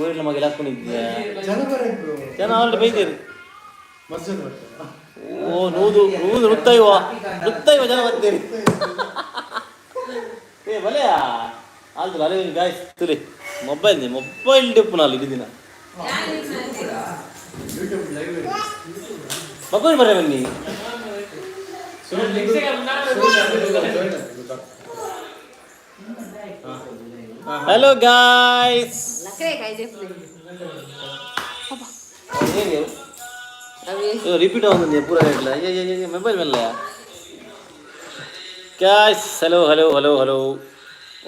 ಊರಿನ ಮಗ ಹಾಕೊಂಡಿದ್ದೆ. ಜನ ಬರಕ್. ಜನ ಆಲ್ರೆಡಿ ಬೈದೇರು. ಮಸ್ತ್ ಜನ ಬರ್ತಾರಾ? ಓ, ನೂದು ನೂದು ನೂತ್ತೈವ ನೂತ್ತೈವ ಜನ ಬರ್ತೀರಿ. ಏ ಬಲೆಯಾ ಆಲ್ತು ಅಲೆ ಗಾಯ್ಸ್ ತುಲಿ ಮೊಬೈಲ್ ಮೊಬೈಲ್ ಡಿಪ್ಪು ನಾಲ್ ಇಡೀ ದಿನ. YouTube live. ಮಕ್ಕಳು ಬರ ಬನ್ನಿ. Hello guys. ನಕ್ರೆ ಕಾಯ್ದೆ. ಅವಿ. ರಿಪೀಟ್ ಆവുಂది ಪೂರ ಇట్లా. ಮೊಬೈಲ್ ಮೇಲೆ guys. Hello hello hello hello.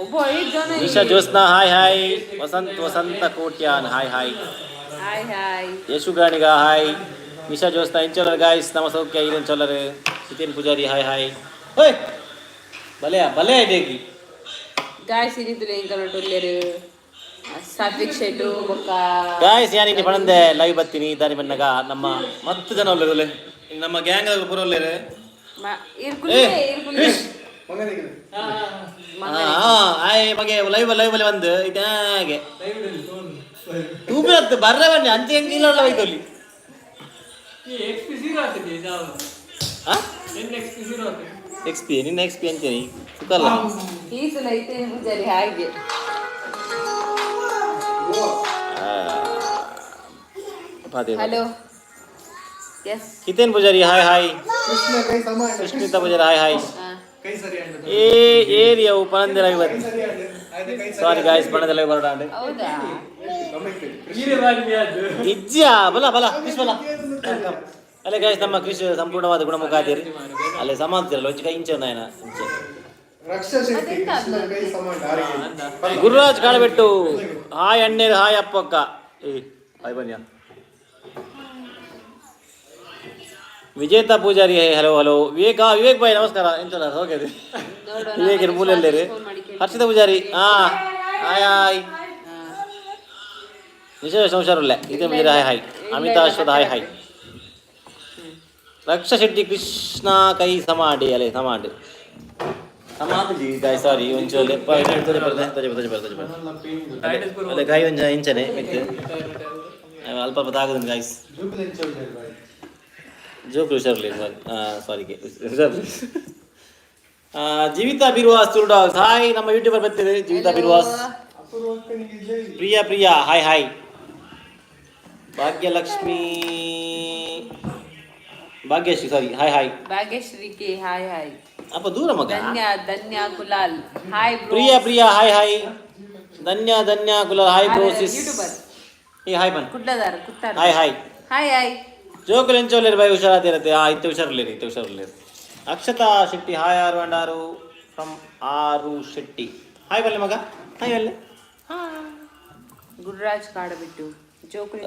ಒಬ್ಬ ಐದು ಜನ. Nisha Jyotsna hi hi. Vasanth Vasantha Kotian hi hi. Hi hi. Yashu Ganiga hi. Nisha Jyotsna ಇಂಚೋಲರ್ guys, ನಮ್ಮ ಸೌಖ್ಯ ಈರನ್ ಚೋಲರ್. Nitin Poojary hi hi. ಓಯ್ ಬಲೆಯ ಬಲೆ ಐಡಿಯಾಗಿ. ಗಾಯ್ಸ್, ಇರಿದ್ರು ಎಂಕಲೊಟ್ಟುಲ್ಲೆರು ಸಾತ್ವಿಕ್ ಶೆಟ್ಟು ಬೊಕ್ಕ. ಗಾಯ್ಸ್, ಯಾನಿಗೆ ಪಣಂದೆ ಲೈವ್ ಬತ್ತೀನಿ ದಾರಿ ಬನ್ನಗ ನಮ್ಮ ಮತ್ತು ಜನ ಒಲ್ಲೆರು, ನಮ್ಮ ಗ್ಯಾಂಗ್ ಪೂರ ಒಲ್ಲೆರು. ಇರ್ಕುಲ್ಲೆ ಇರ್ಕುಲ್ಲೆ. ಮಗನಿಗೆ. ಆಯ್ ಮಗೆ ಲೈವ್ ಲೈವ್ ಅಲ್ಲಿ ಬಂದು ಇದಾಗೆ ತೂಪಿ ಹತ್ತು ಬರ್ರೆ ಬನ್ನಿ ಅಂಚೆ ಹೆಂಗೆ ಇಲ್ಲ ಹೋಯ್ತು ಅಲ್ಲಿ. ಎಕ್ಸ್ ಪಿ ನಿನ್ನ ಎಕ್ಸ್ ಪಿ ಅಂಚೆ ಸುಖಲ್ಲ. ಈ ಸಲ ಐತೆ ಪೂಜಾರಿ ಹಾಗೆ. Hello, yes. Hiten Poojary hi hi. Krishna ಕೈ ಸಮ. Sushmita Pujari hi hi. ಕೈ ಸರಿ ಅಂಡ್ ಏ ಏರಿಯಾವು ಪಣಂದೆ ಲೈವ್ ಕೈ ಸರಿ ಅಂಡ್ ಆಯ್ತು ಕೈ ಸರಿ. ಸಾರಿ ಗಾಯ್ಸ್, ಪಣಂದೆ ಲೈವ್ ಬರೋಣ. ಹೌದಾ? ಇಜ್ಜಿಯಾ ಬಲ ಬಲ ಕೃಷ್ ಬಲ ಅಲ್ಲೇ ಗಾಯ್ಸ್, ನಮ್ಮ ಕೃಷಿ ಸಂಪೂರ್ಣವಾದ ಗುಣಮುಖ ಆದಿರಿ ಅಲ್ಲೇ ಸಮಾಂತಿರಲ್ಲ ಒಂಚಿ ಕೈ ಇಂಚೆ ನಾಯನ ಇಂಚೆ. ರಕ್ಷಾ ಶೆಟ್ಟಿ ಕೃಷ್ಣ ಕೈ ಸಮ ಆರಿಗೆ. ಗುರುರಾಜ್ ಕಾಳಬೆಟ್ಟು ಹಾಯ್ ಅಣ್ಣೇರು ಹಾಯ್ ಅಪ್ಪಕ್ಕ. ಏ ಹಾಯ್ ಬನ್ನಿಯ. Vijetha Poojary hello hello. ವಿವೇಕ ವಿವೇಕ್ ಭಾಯ್ ನಮಸ್ಕಾರ. ಎಂತಲ್ಲ ಓಕೆ. ನೋಡುವ. ವಿವೇಕ್ ಮೂಲೆಯಲ್ಲಿ. ಫೋನ್ ಮಾಡಿ ಕೇಳಿ. ಹರ್ಷಿತಾ ಪೂಜಾರಿ ಹಾ ಹಾಯ್ ಹಾಯ್. ನಿಶಾ ಹುಷಾರಲ್ಲ. Geetha Poojary hi hi. Amitha Ashwath hi hi. Raksha Shetty Krishna ಕೈ ಸಮಾಡಿ ಅಲೆ ಸಮಾಡಿ ಸಮಾಧಿ ಗಾಯ್ ಸಾರಿ ಒಂಚೂರು ಲೆಪ್ಪ ತೋಜೆ ಬರ್ತದೆ ತೋಜೆ ತೋಜೆ ತೋಜೆ ಅದೇ ಗಾಯಿ ಒಂಜ ಇಂಚನೆ ಮಿತ್ತು ಅಲ್ಪ ಅಲ್ಪ ತಾಗದ ಗಾಯ್ಸ್. ಜೋಕ್ಲು ಹುಷಾರ್ಲಿ ಸಾರಿ ಸಾರಿ ಹುಷಾರ್. ಜೀವಿತಾ ಬಿರ್ವಾಸ್ ತುರುಡಾಸ್ ಹಾಯ್. ನಮ್ಮ ಯೂಟ್ಯೂಬರ್ ಬರ್ತಿದೆ ಜೀವಿತಾ ಬಿರ್ವಾಸ್. ಅಪೂರ್ವಕ್ಕನಿಗೆ ಜೈ. Priya Priya hi hi. Bhagyalakshmi Bhagyashree sorry hi hi. Bhagyashree K hi hi. ಅಪ್ಪ ದೂರ ಮಗ. Dhanya Dhanya Kulal hi bro. Priya Priya hi hi. Dhanya Dhanya Kulal hi bro sis. YouTuber. ಏ hi ಬನ್. ಕುಡ್ಲದಾರ ಕುತ್ತಾರ. Hi hi. Hi hi. ಜೋಕುಲು ಎಂಚೋಲೇರು boy ಹುಷಾರಾದಿರತ್ತೆ. ಆ ಇತ್ತೆ ಹುಷಾರಿರ್ಲಿ ಇತ್ತೆ ಹುಷಾರಿರ್ಲಿ. ಅಕ್ಷತಾ ಶೆಟ್ಟಿ ಹಾಯ್. ಆರು ಅಂಡ್ ಆರು ಫ್ರಮ್ ಆರು ಶೆಟ್ಟಿ ಹಾಯ್ ಬಲ್ಲೆ ಮಗ ಹಾಯ್ ಬಲ್ಲೆ. ಗುರುರಾಜ್ ಕಾಡಬಿಟ್ಟು ಜೋಕುಲಿ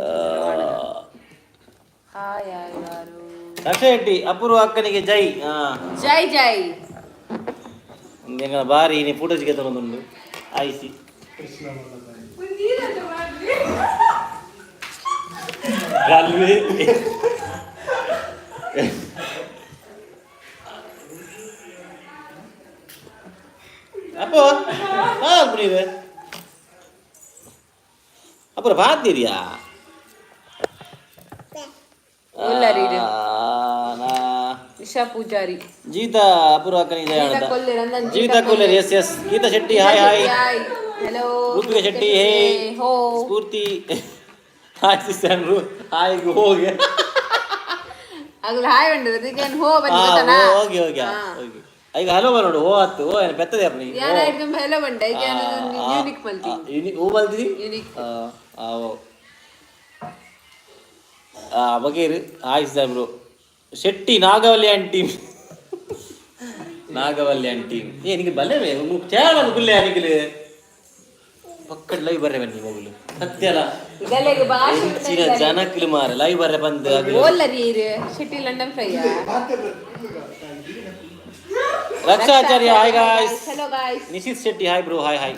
ಹಾಯ್ ಹಾಯ್ ಯಾರು? ರಕ್ಷಾ ಶೆಟ್ಟಿ ಅಪೂರ್ವ ಅಕ್ಕನಿಗೆ ಜೈ ಹಾ. ಜೈ ಜೈ. ಎಂಗನ ಬಾರಿ ನೀ ಫೋಟೋ ಸಿಗತ್ತ ಒಂದೊಂದು ಆಯ್ಸಿ. ಕೃಷ್ಣ ಮಲ್ಲದಾಯಿ. ಗಲ್ವಿ ಅಪ್ಪು ಅಲ್ಪು ಅಪ್ಪು ಬಾತಿರಿಯಾ. ಉಲ್ಲರಿರು. ನಿಶಾ ಪೂಜಾರಿ. ಜೀತಾ ಅಪೂರ್ವ ಅಕ್ಕನಿಗೆ ಜಯ. ಗೀತಾ ಅಂತ ಕೊಲ್ಲೇರ್ ಅಂದನ್. Jeevitha Koller yes yes. Geetha Shetty hi hi. Hi hello. Roopika Shetty hey. ಹೋ. ಸ್ಫೂರ್ತಿ ಹಾಯ್ ಸಿಸ್ಟರ್ ಹಾಯ್ ಹೋಗಿ. ಆಗಲ ಹಾಯ್ ಉಂಡು ಅದಕ್ಕೆ ಹೋ ಬಂದು ಗೊತ್ತನಾ? ಹೋಗಿ ಹೋಗಿ ಹೋಗಿ ಈಗ ಹಲೋ ನೋಡು ಹೋ ಹತ್ತು ಓ ಏನು ಪೆತ್ತದೆ ಅಪ್ಪ. ಯಾರ ಹಿಡ್ದು ಹಲೋ ಬಂಡ ಈಗ ಯೂನಿಕ್ ಮಲ್ತಿ. ಯೂನಿಕ್ ಹೂ ಮಲ್ತಿದಿ. ಯೂನಿಕ್. ಬಗೇರು ಹಾಯ್ ಸಾಹೇಬ್ರು Shetty Nagavalli and team Nagavalli and team. ಏ ನಿಮಗೆ ಬಲ್ಲೆ ಚೇಳ ಗುಲ್ಲೆ ನಿಗಲು ಪಕ್ಕದ ಲೈವ್ ಬರ್ರೆ ಬನ್ನಿ ಮಗುಲು ಸತ್ಯ ಅಲ್ಲ. ಇದೆಲ್ಲ ಭಾಷೆ. ಹೆಚ್ಚಿನ ಜನಕ್ಲು ಮಾರ ಲೈವ್ ಬರ್ರೆ ಬಂದು ಅಗಲು. ಓಲ್ಲರಿ Shetty London fry. Raksha Acharya hi guys. Hello guys. Nishith Shetty hi bro hi hi.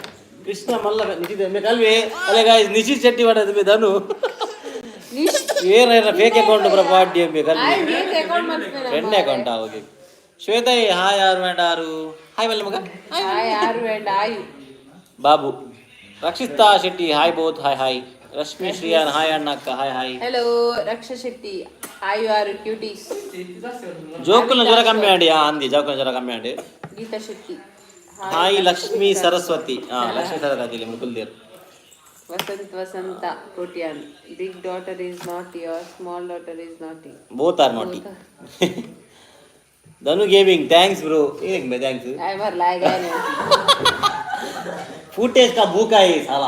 Krishna Malla Nishith ಎಮ್ಮೆ ಕಲ್ವಿ ಅಲ್ಲೇ ಗಾಯ್ಸ್ ನಿಶಿತ್ ಶೆಟ್ಟಿ ಮಾಡೋದು ಬೇ ಧನು ಏನ ಫೇಕ್ ಅಕೌಂಟ್ ಬರ ಪಾಡ್ಡಿ ಎಮ್ಮೆ ಕಲ್ವಿ. ಅಕೌಂಟ್ ಮಾಡ್ತೀನಿ. ಫ್ರೆಂಡ್ ಅಕೌಂಟ್ ಹೋಗಿ. ಶ್ವೇತಾ ಹಾಯ್ ಆರು ಬೇಡ ಆರು ಹಾಯ್ ಮಲ್ಲ ಮಗ. ಹಾಯ್ ಆರು ಬೇಡ hi. Babu Rakshitha Shetty hi both hi hi. Rashmi Shriyan, hi ಅಣ್ಣ, ಅಕ್ಕ, hi hi. Hello Raksha Shetty, hi, you are cuties. ಜೋಕುಲ್ನ ಜ್ವರ ಕಮ್ಮಿ ಆಡಿ, ಆ ಅಂದಿ ಜೋಕುಲ್ನ ಜ್ವರ ಕಮ್ಮಿ ಆಡಿ. ಗೀತಾ ಶೆಟ್ಟಿ. ಹಾಯ್ ಲಕ್ಷ್ಮೀ ಸರಸ್ವತಿ, ಹಾ ಲಕ್ಷ್ಮೀ ಸರಸ್ವತಿ ಇಲ್ಲಿ ಮುಕುಲ್ದೇರ್. Vasanth Vasantha Kotian, big daughter is not your small daughter is not. Both are naughty. Dhanu gaming, thanks bro. ಏನಕ್ಕೆ thanks? I ಮರ್ ಲಾಯ್. ಫುಟೇಜ್ ಕಾ ಬೂಕಾಯಿ ಸಾಲ.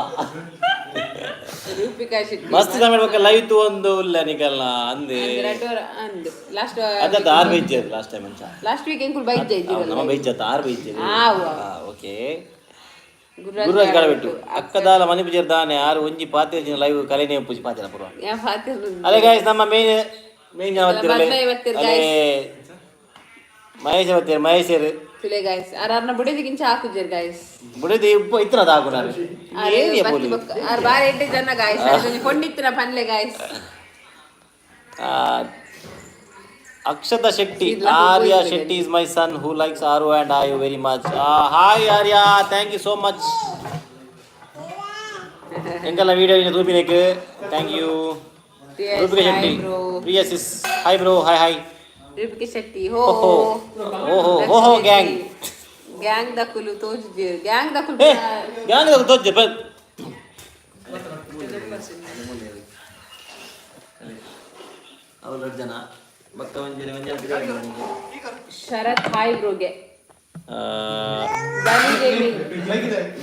ರೂಪಿಕಾ ಶೆಟ್ಟಿ. ಮಸ್ತ್ ತಮಿಳ್ ಲೈವ್ ತು ಒಂದು ಉಲ್ಲ ನಿಕಲ್ನ ಅಂದೆ. ಅಂದ್ ಲಾಸ್ಟ್. ಅದ ಆರ್ ಬೈಜ್ ಲಾಸ್ಟ್ ಟೈಮ್ ಅಂಚ. ಲಾಸ್ಟ್ ವೀಕ್ ಎಂಕುಲ್ ಬೈಜ್. ನಮ್ಮ ಬೈಜ್ ಅತ್ತ ಆರ್ ಬೈಜ್. ಆವು. ಓಕೆ, ಗುರುರಾಜ್ ಗಾಳಬೆಟ್ಟು, ಅಕ್ಕದಾಲ ಮಣಿಪುಜರ್ ದಾನೆ ಆರು ಒಂಜಿ ಪಾತ್ರೆ ಲೈವ್ ಕಲೆನೇ ಪೂಜಿ ಪಾತ್ರೆ ಪೂರ್ವ. ಅದೇ ಗಾಯ್ಸ್, ನಮ್ಮ ಮೇನ್ ಮೇನ್ ಜನ ಬತ್ತಿರಲೆ. ಮದ್ಮೆ ಬತ್ತಿರ್. ಅಲೇ ಮಹೇಶ್ ಬತ್ತೀರ್, ಮಹೇಶರ್. ತುಲೆ ಗಾಯ್ಸ್, ಆರ್ ಅರ್ನ ಬುಡಿದಿಗಿಂಚ ಹಾಕುಜೆರ್ ಗಾಯ್ಸ್. ಬುಡದಿ ಉಪ್ಪು ಇತ್ತನ ದಾಕುನಾರು ಏನಿಯ ಪೋಲಿ. ಆರ್ ಬಾರಿ ಎಡ್ಡೆ ಜನ guys, ಕೊಂಡಿತ್ತಿನ ಪನ್ಲೆ guys. Akshata Shetty, Arya Shetty is my son who likes Aaru and I very much. Hi Arya, thank you so much. ಎಂಗೆಲ್ಲ video ತೂಪಿನೇಕ್ thank you. Roopika Shetty, Priya sis, hi bro, hi hi. Roopika Shetty ಹೋ. ಓಹೋ ಓಹೋ ಓಹೋ, gang. Gang ದಕುಲು ತೋಜುಜೆರ್, gang ದಕುಲು. ಏ gang ತೋಜೆ ಬಲ್. ಅವ್ರು ಎರಡು ಜನ ಬಕ್ಕ ಒಂಜಿ ಒಂಜಿ. ಶರತ್ ಹಾಯ್ ಬ್ರೋಗೆ. ಧನು ಗೇಮಿಂಗ್.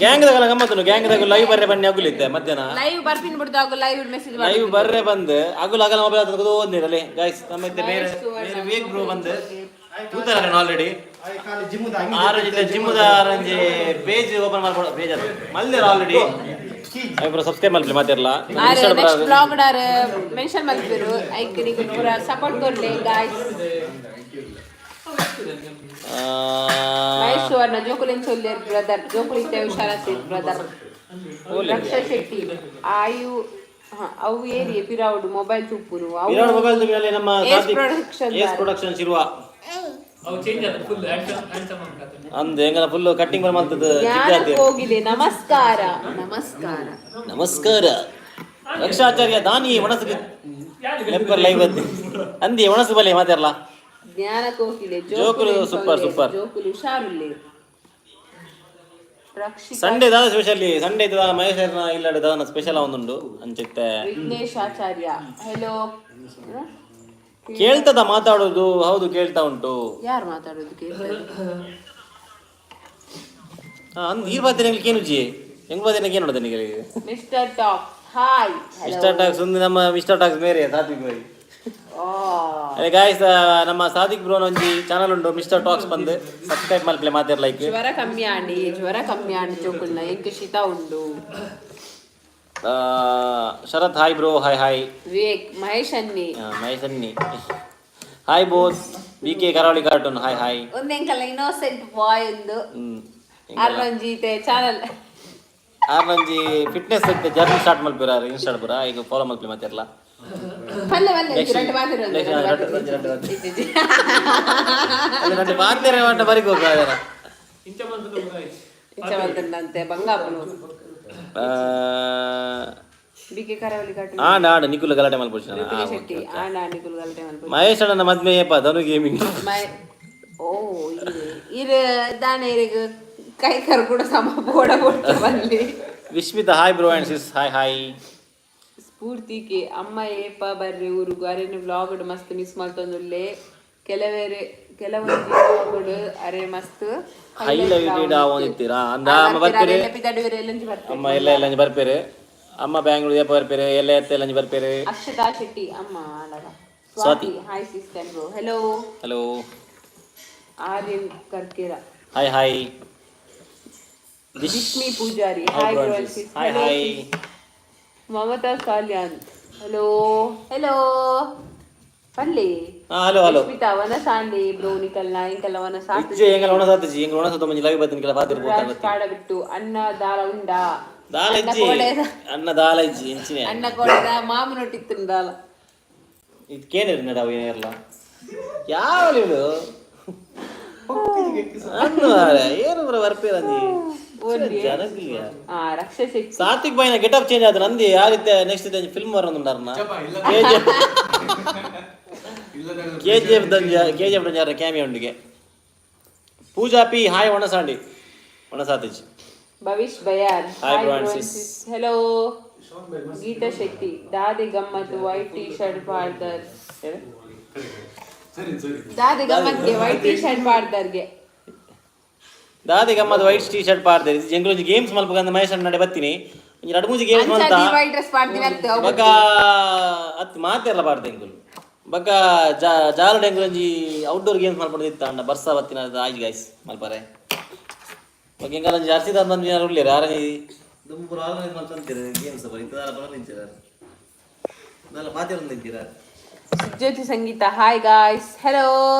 ಗ್ಯಾಂಗ್ ದಾಗಲ ಗಮ್ಮತ್ತುನು. ಗ್ಯಾಂಗ್ ದಾಗ ಲೈವ್ ಬರ್ರೆ ಬನ್ನಿ, ಅಗುಲಿದ್ದೆ ಮಧ್ಯಾಹ್ನ. ಲೈವ್ ಬರ್ಪಿನ್ ಬಿಡ್ದು ಆಗು ಲೈವ್ ಮೆಸೇಜ್. ಲೈವ್ ಬರ್ರೆ ಬಂದು ಅಗುಲ್ ಅಗಲ ಮೊಬೈಲ್ ಹತ್ರ ಓದ್ನಿರಲಿ ಗೈಸ್. ನಮ್ಮ ಇತ್ತೆ ಬೇರೆ ಬೇರೆ ವಿವೇಕ್ ಬ್ರೋ ಬಂದು ತೂತಾರ ಆಲ್ರೆಡಿ. ಆರು ಜಿಲ್ಲೆ ಜಿಮ್ಮದ ಆರಂಜಿ ಪೇಜ್ ಓಪನ್ ಮಾಡ್ಕೊಡ, ಪೇಜ್ ಅದು ಮಲ್ದೇರ ಆಲ್ರೆಡಿ. ಬ್ರೋ ಸಬ್ಸ್ಕ್ರೈಬ್ ಮಲ್ಪಲಿ ಮಾತಿರಲ್ಲ. ನೆಕ್ಸ್ಟ್ ಬ್ಲಾಗ್ ಡಾರ್ ಮೆನ್ಷನ್ ಮಲ್ಪಿರು, ಐಕ್ ನಿಕುಲು ಪೂರ ಸಪೋರ್ಟ್ ಕೊರ್ಲೆ ಗಾಯ್ಸ್. ಮಹೇಶ್ ಸುವರ್ಣ, ಜೋಕುಲಿನ್ ಚೊಲ್ಲೇರ್ ಬ್ರದರ್, ಜೋಕುಲು ಇತ್ತೆ ಹುಷಾರಾತಿರ್ ಬ್ರದರ್. ರಕ್ಷಾ ಶೆಟ್ಟಿ ಆಯು ಹಾ, ಅವು ಏರಿಯೆ ಪಿರಾವುಡು ಮೊಬೈಲ್ ತೂಪುನು ಅವು. ವಿರಾಟ್ ಮೊಬೈಲ್ ಮೇಲೆ ನಮ್ಮ ಏಸ್ ಪ್ರೊಡಕ್ಷನ್. ಏಸ್ ಪ್ರೊಡಕ್ಷನ್ ಶಿರುವ. ಅವು ಚೇಂಜ್ ಆದ ಫುಲ್ ಹ್ಯಾಂಡ್ಸಮ್ ಅಂತ. ಅಂದ್ ಹೆಂಗನ ಫುಲ್ ಕಟ್ಟಿಂಗ್ ಬರ ಮಾಡ್ತದ. ಜ್ಞಾನ ಕೋಗಿಲೆ, ನಮಸ್ಕಾರ ನಮಸ್ಕಾರ. ನಮಸ್ಕಾರ ರಕ್ಷಾಚಾರ್ಯ ದಾನಿ ಮನಸ್ಸಿಗೆ ನೆಪ್ಪರ್ ಲೈವ್ ಅಂದಿ ಅಂದಿ ಒಣಸು ಬಲೆ ಮಾತಾಡಲ್ಲ. ಜ್ಞಾನ ಕೋಗಿಲೆ. ಜೋಕುಲು super, super. ಜೋಕುಲು ಹುಷಾರುಲ್ಲೆ. ರಕ್ಷಿತಾ. ಸಂಡೇ ದಾದ ಸ್ಪೆಷಲಿ ಸಂಡೇ ದಾದ ಮಹೇಶ್ವರನ ಇಲ್ಲಾಡ ದಾದನ ಸ್ಪೆಷಲ್ ಒಂದುಂಡು ಅಂಚಿತ್ತೆ. ವಿಘ್ನೇಶ್ ಆಚಾರ್ಯ ಹೆಲೋ. ಕೇಳ್ತದ ಮಾತಾಡೋದು? ಹೌದು, ಕೇಳ್ತಾ ಉಂಟು. ಯಾರು ಮಾತಾಡೋದು ಕೇಳ್ತಾರೆ? ಹಾ, ಅಂದ್ ನೀರ್ ಬಾತಿನ ಕೇನುಜಿ ಹೆಂಗ್ ಬಾತಿನ ಏನು ನೋಡಿದೆ ನಿಮಗೆ? Mister talk hi. Mister talks ಒಂದು ನಮ್ಮ ಮಿಸ್ಟರ್ ಟಾಕ್ಸ್ ಮೇರೆ ಸಾತ್ವಿಕ್ ಬಾಯಿ. ಅದೇ ಗಾಯ್ಸ್, ನಮ್ಮ ಸಾದಿಕ್ ಬ್ರೋನ್ ಒಂಜಿ ಚಾನಲ್ ಉಂಟು ಮಿಸ್ಟರ್ ಟಾಕ್ಸ್, ಬಂದು ಸಬ್ಸ್ಕ್ರೈಬ್ ಮಲ್ಪಲೆ ಮಾತಾಡ್ ಲೈಕ್. ಜ್ವರ ಕಮ್ಮಿ ಆಂಡಿ, ಜ್ವರ ಕಮ್ಮಿ ಆಂಡಿ ಜೋಕುಲ್ನ, ಎಂಕ್ ಶೀತ ಉಂಡು. Sharath hi bro, hi hi. Vivek Mahesh ಅನ್ನಿ. ಮಹೇಶ್ ಅನ್ನಿ hi boss. B K Karavali cartoon hi hi. ಒಂದು ಎಂಕಲ್ಲ ಇನ್ನೋಸೆಂಟ್ ಬಾಯ್ ಒಂದು. ಅರ್ನೊಂಜಿ ಚಾನಲ್. ಆರ್ನೊಂಜಿ ಫಿಟ್ನೆಸ್ ಜರ್ನಿ ಸ್ಟಾರ್ಟ್ ಮಲ್ಪಿರ ಇನ್ಸ್ಟಾಡ್ ಪುರ ಈಗ ಫಾಲೋ ಮಲ್ಪಿ ಮಾತಿರಲ್ಲ. ಪಲ್ಲೆ ಪಲ್ಲೆ. Next- ಎರಡು ಮಾತಿರ. Next ಎರಡು ಮಾತೇರೆ ಮಾಟ ಬರಿಕೋ. ಇಂಚ ಬಂತದ್ದು ಗೊತ್ತಾಯ್ತು. ಇಂಚ ಬಂತಂತೆ ಬಂಗಾಪುನು ಬಿ ಕೆ ಕರಾವಳಿ ಕಾರ್ಟೂನ್. ಆಂಡ ಆಂಡ ನಿಕುಲ ಗಲಾಟೆ ಮಲ್ಪುಚಿ. ರೂಪಿಕಾ ಶೆಟ್ಟಿ ಆಂಡ ನಿಕುಲು ಗಲಾಟೆ ಮಲ್ಪು. ಮಹೇಶ್ ಅಣ್ಣನ ಮದ್ಮೆ ಏಪ? ಧನು ಗೇಮಿಂಗ್. ಮೈ ಓ ಇರು ಇರು ದಾನೆ ಇರಿಗ್ ಕೈ ಕರ್ ಕೂಡ ಸಮ ಬೋಡ ಬೋಡ ಬಲ್ಲಿ. Vishmitha hi bro and sis, hi hi. ಸ್ಫೂರ್ತಿಗೆ ಅಮ್ಮ ಏಪ ಬರ್ರಿ ಊರುಗು? ಅರೆನು ವ್ಲಾಗ್ ಮಸ್ತ್ ಮಿಸ್ ಮಲ್ತೊಂದುಲ್ಲೆ, ಕೆಲವೇರೆ ಕೆಲವೊಂದು ವ್ಲಾಗ್ ಅರೆ ಮಸ್ತ್. ಹೈಲೈಟೆಡ್ ಆವೊಂದಿತ್ತೀರಾ ಅಂದ ಅಮ್ಮ ಬರ್ಪೇರೆ. ಅಮ್ಮ ಎಲ್ಲ ಎಲ್ಲ ಬರ್ಪೇರೆ. ಅಮ್ಮ ಬ್ಯಾಂಗ್ಳೂರ್ ಏಪ ಬರ್ಪೇರೆ? ಎಲ್ಲ ಎತ್ತ ಎಲ್ಲ ಬರ್ಪೇರೆ. ಅಕ್ಷತಾ ಶೆಟ್ಟಿ ಅಮ್ಮ ಆಡಗ. Swathi. Swathi hi sister bro, hello. Hello. Aryan Karkera. Hi hi. Vishmi Poojary hi hi bro bro. And sis, hi hi. Mamata Salian hello hello ಪಲ್ಲಿ. ಹಾ, ಹಲೋ ಹಲೋ. ಸ್ಮಿತಾ ವನಸಾಂಡಿ ಬ್ರೋ, ನಿಕಲ್ನ ಇಂಕಲ್ಲ ವನಸ. ಇಜ್ಜೆ ಎಂಗಲ ಒಣಸಾತಜಿ, ಎಂಗಲ ಒಣಸಾತ ಮಂಜಿ ಲೈವ್ ಬತ್ತಿನ ಕೆಲ ಪಾತಿರ್ ರಾಜ್ ಕಾಡಬಿಟ್ಟು ಅನ್ನ ದಾಲ ಉಂಡ. ದಾಲ ಅನ್ನ ಇಜ್ಜಿ. ಕೋಡೆದ. ಅನ್ನ ದಾಲ ಇಜ್ಜಿ ಇಂಚಿನೆ. ಅನ್ನ ಕೋಡೆದ ಮಾಮನೊಟ್ಟಿತ್ತು ದಾಲ. ಇದು ಕೇನಿರ್ ನಡವು ಏನಿರಲ್ಲ ಯಾವ ಇದು ಅನ್ನ ಮಾರ್ರೆ, ಏನು ಬರ ಬರ್ಪೇರ ಅಂದಿ. ಓನ್ಲಿ. ಜನಕ್ಲಿಯ. ಆ ರಕ್ಷಾ ಶೆಟ್ಟಿ. ಸಾತ್ವಿಕ್ ಬಾಯಿನ ಗೆಟಪ್ ಚೇಂಜ್ ಆದ ನಂದಿ ಆ ರೀತಿ ನೆಕ್ಸ್ಟ್ ಫಿಲ್ಮ್ ಬರೋದುಂಡಾರನ. ಕೆಜಿಎಫ್ ಕೆಜಿಎಫ್ ದಂಜ ಕೆಜಿಎಫ್ ದಂಜಾರ ಕ್ಯಾಮಿಯೋ ಉಂಡಿಗೆ. ಪೂಜಾ ಪಿ ಹಾಯ್, ಒಣಸಾಂಡಿ ಒಣಸಾತಿಜ್. ಭವಿಷ್ ಬಯಾರ್. Hi, bro and sis. Hello. Geetha Shetty, ದಾದೆ ಗಮ್ಮತ್ ವೈಟ್ ಟೀ ಶರ್ಟ್ ಪಾಡ್ದರ್? ದಾದೆ ಗಮ್ಮತ್ಗೆ ವೈಟ್ ಟೀ ಶರ್ಟ್ ಪಾಡ್ದರ್ಗೆ? ದಾದೆ ಗಮ್ಮತ್ ವೈಟ್ ಟೀ ಶರ್ಟ್ ಪಾಡ್ದೆ? ಎಂಕುಲು ಗೇಮ್ಸ್ ಮಲ್ಪಗಂದ ಮಹೇಶ್ ನಡೆ ಬತ್ತೀನಿ, ಒಂಜಿ ರಡ್ಡ್ ಮೂಜಿ ಗೇಮ್ಸ್ ಮಲ್ತ. ವೈಟ್ ಡ್ರೆಸ್ ಪಾಡ್ದಿನ. ಬೊಕ ಅತ್ ಮಾತೆರ್ಲ ಪಾಡ್ದೆ ಎಂಕುಲು. ಬೊಕ ಜಾಲಡ್ ಎಂಕುಲು ಒಂಜಿ ಔಟ್ಡೋರ್ ಗೇಮ್ಸ್ ಮಲ್ಪೊಂದು ಅಣ್ಣ ಬರ್ಸ ಬತ್ತಿನ ಆಯ್ತು ಗೈಸ್ ಮಲ್ಪರೆ. ಬೊಕ ಎಂಕಲ್ ಒಂಜಿ ಅರ್ಸಿದ ಬಂದು ಉಲ್ಲೇರು ಆರನಿ ದುಂಬು ಪೂರ ಆರ್ಗನೈಸ್ ಮಲ್ತಂತೀರ ಗೇಮ್ಸ್ ಪೂರ ಇತ್ತದಾಲ ಬರೋದಿಜ್ಜೆರ್ ದಾಲ ಪಾತೆರೊಂದಿಜ್ಜೆರ್. Jyothi Sangeetha, hi guys. Hello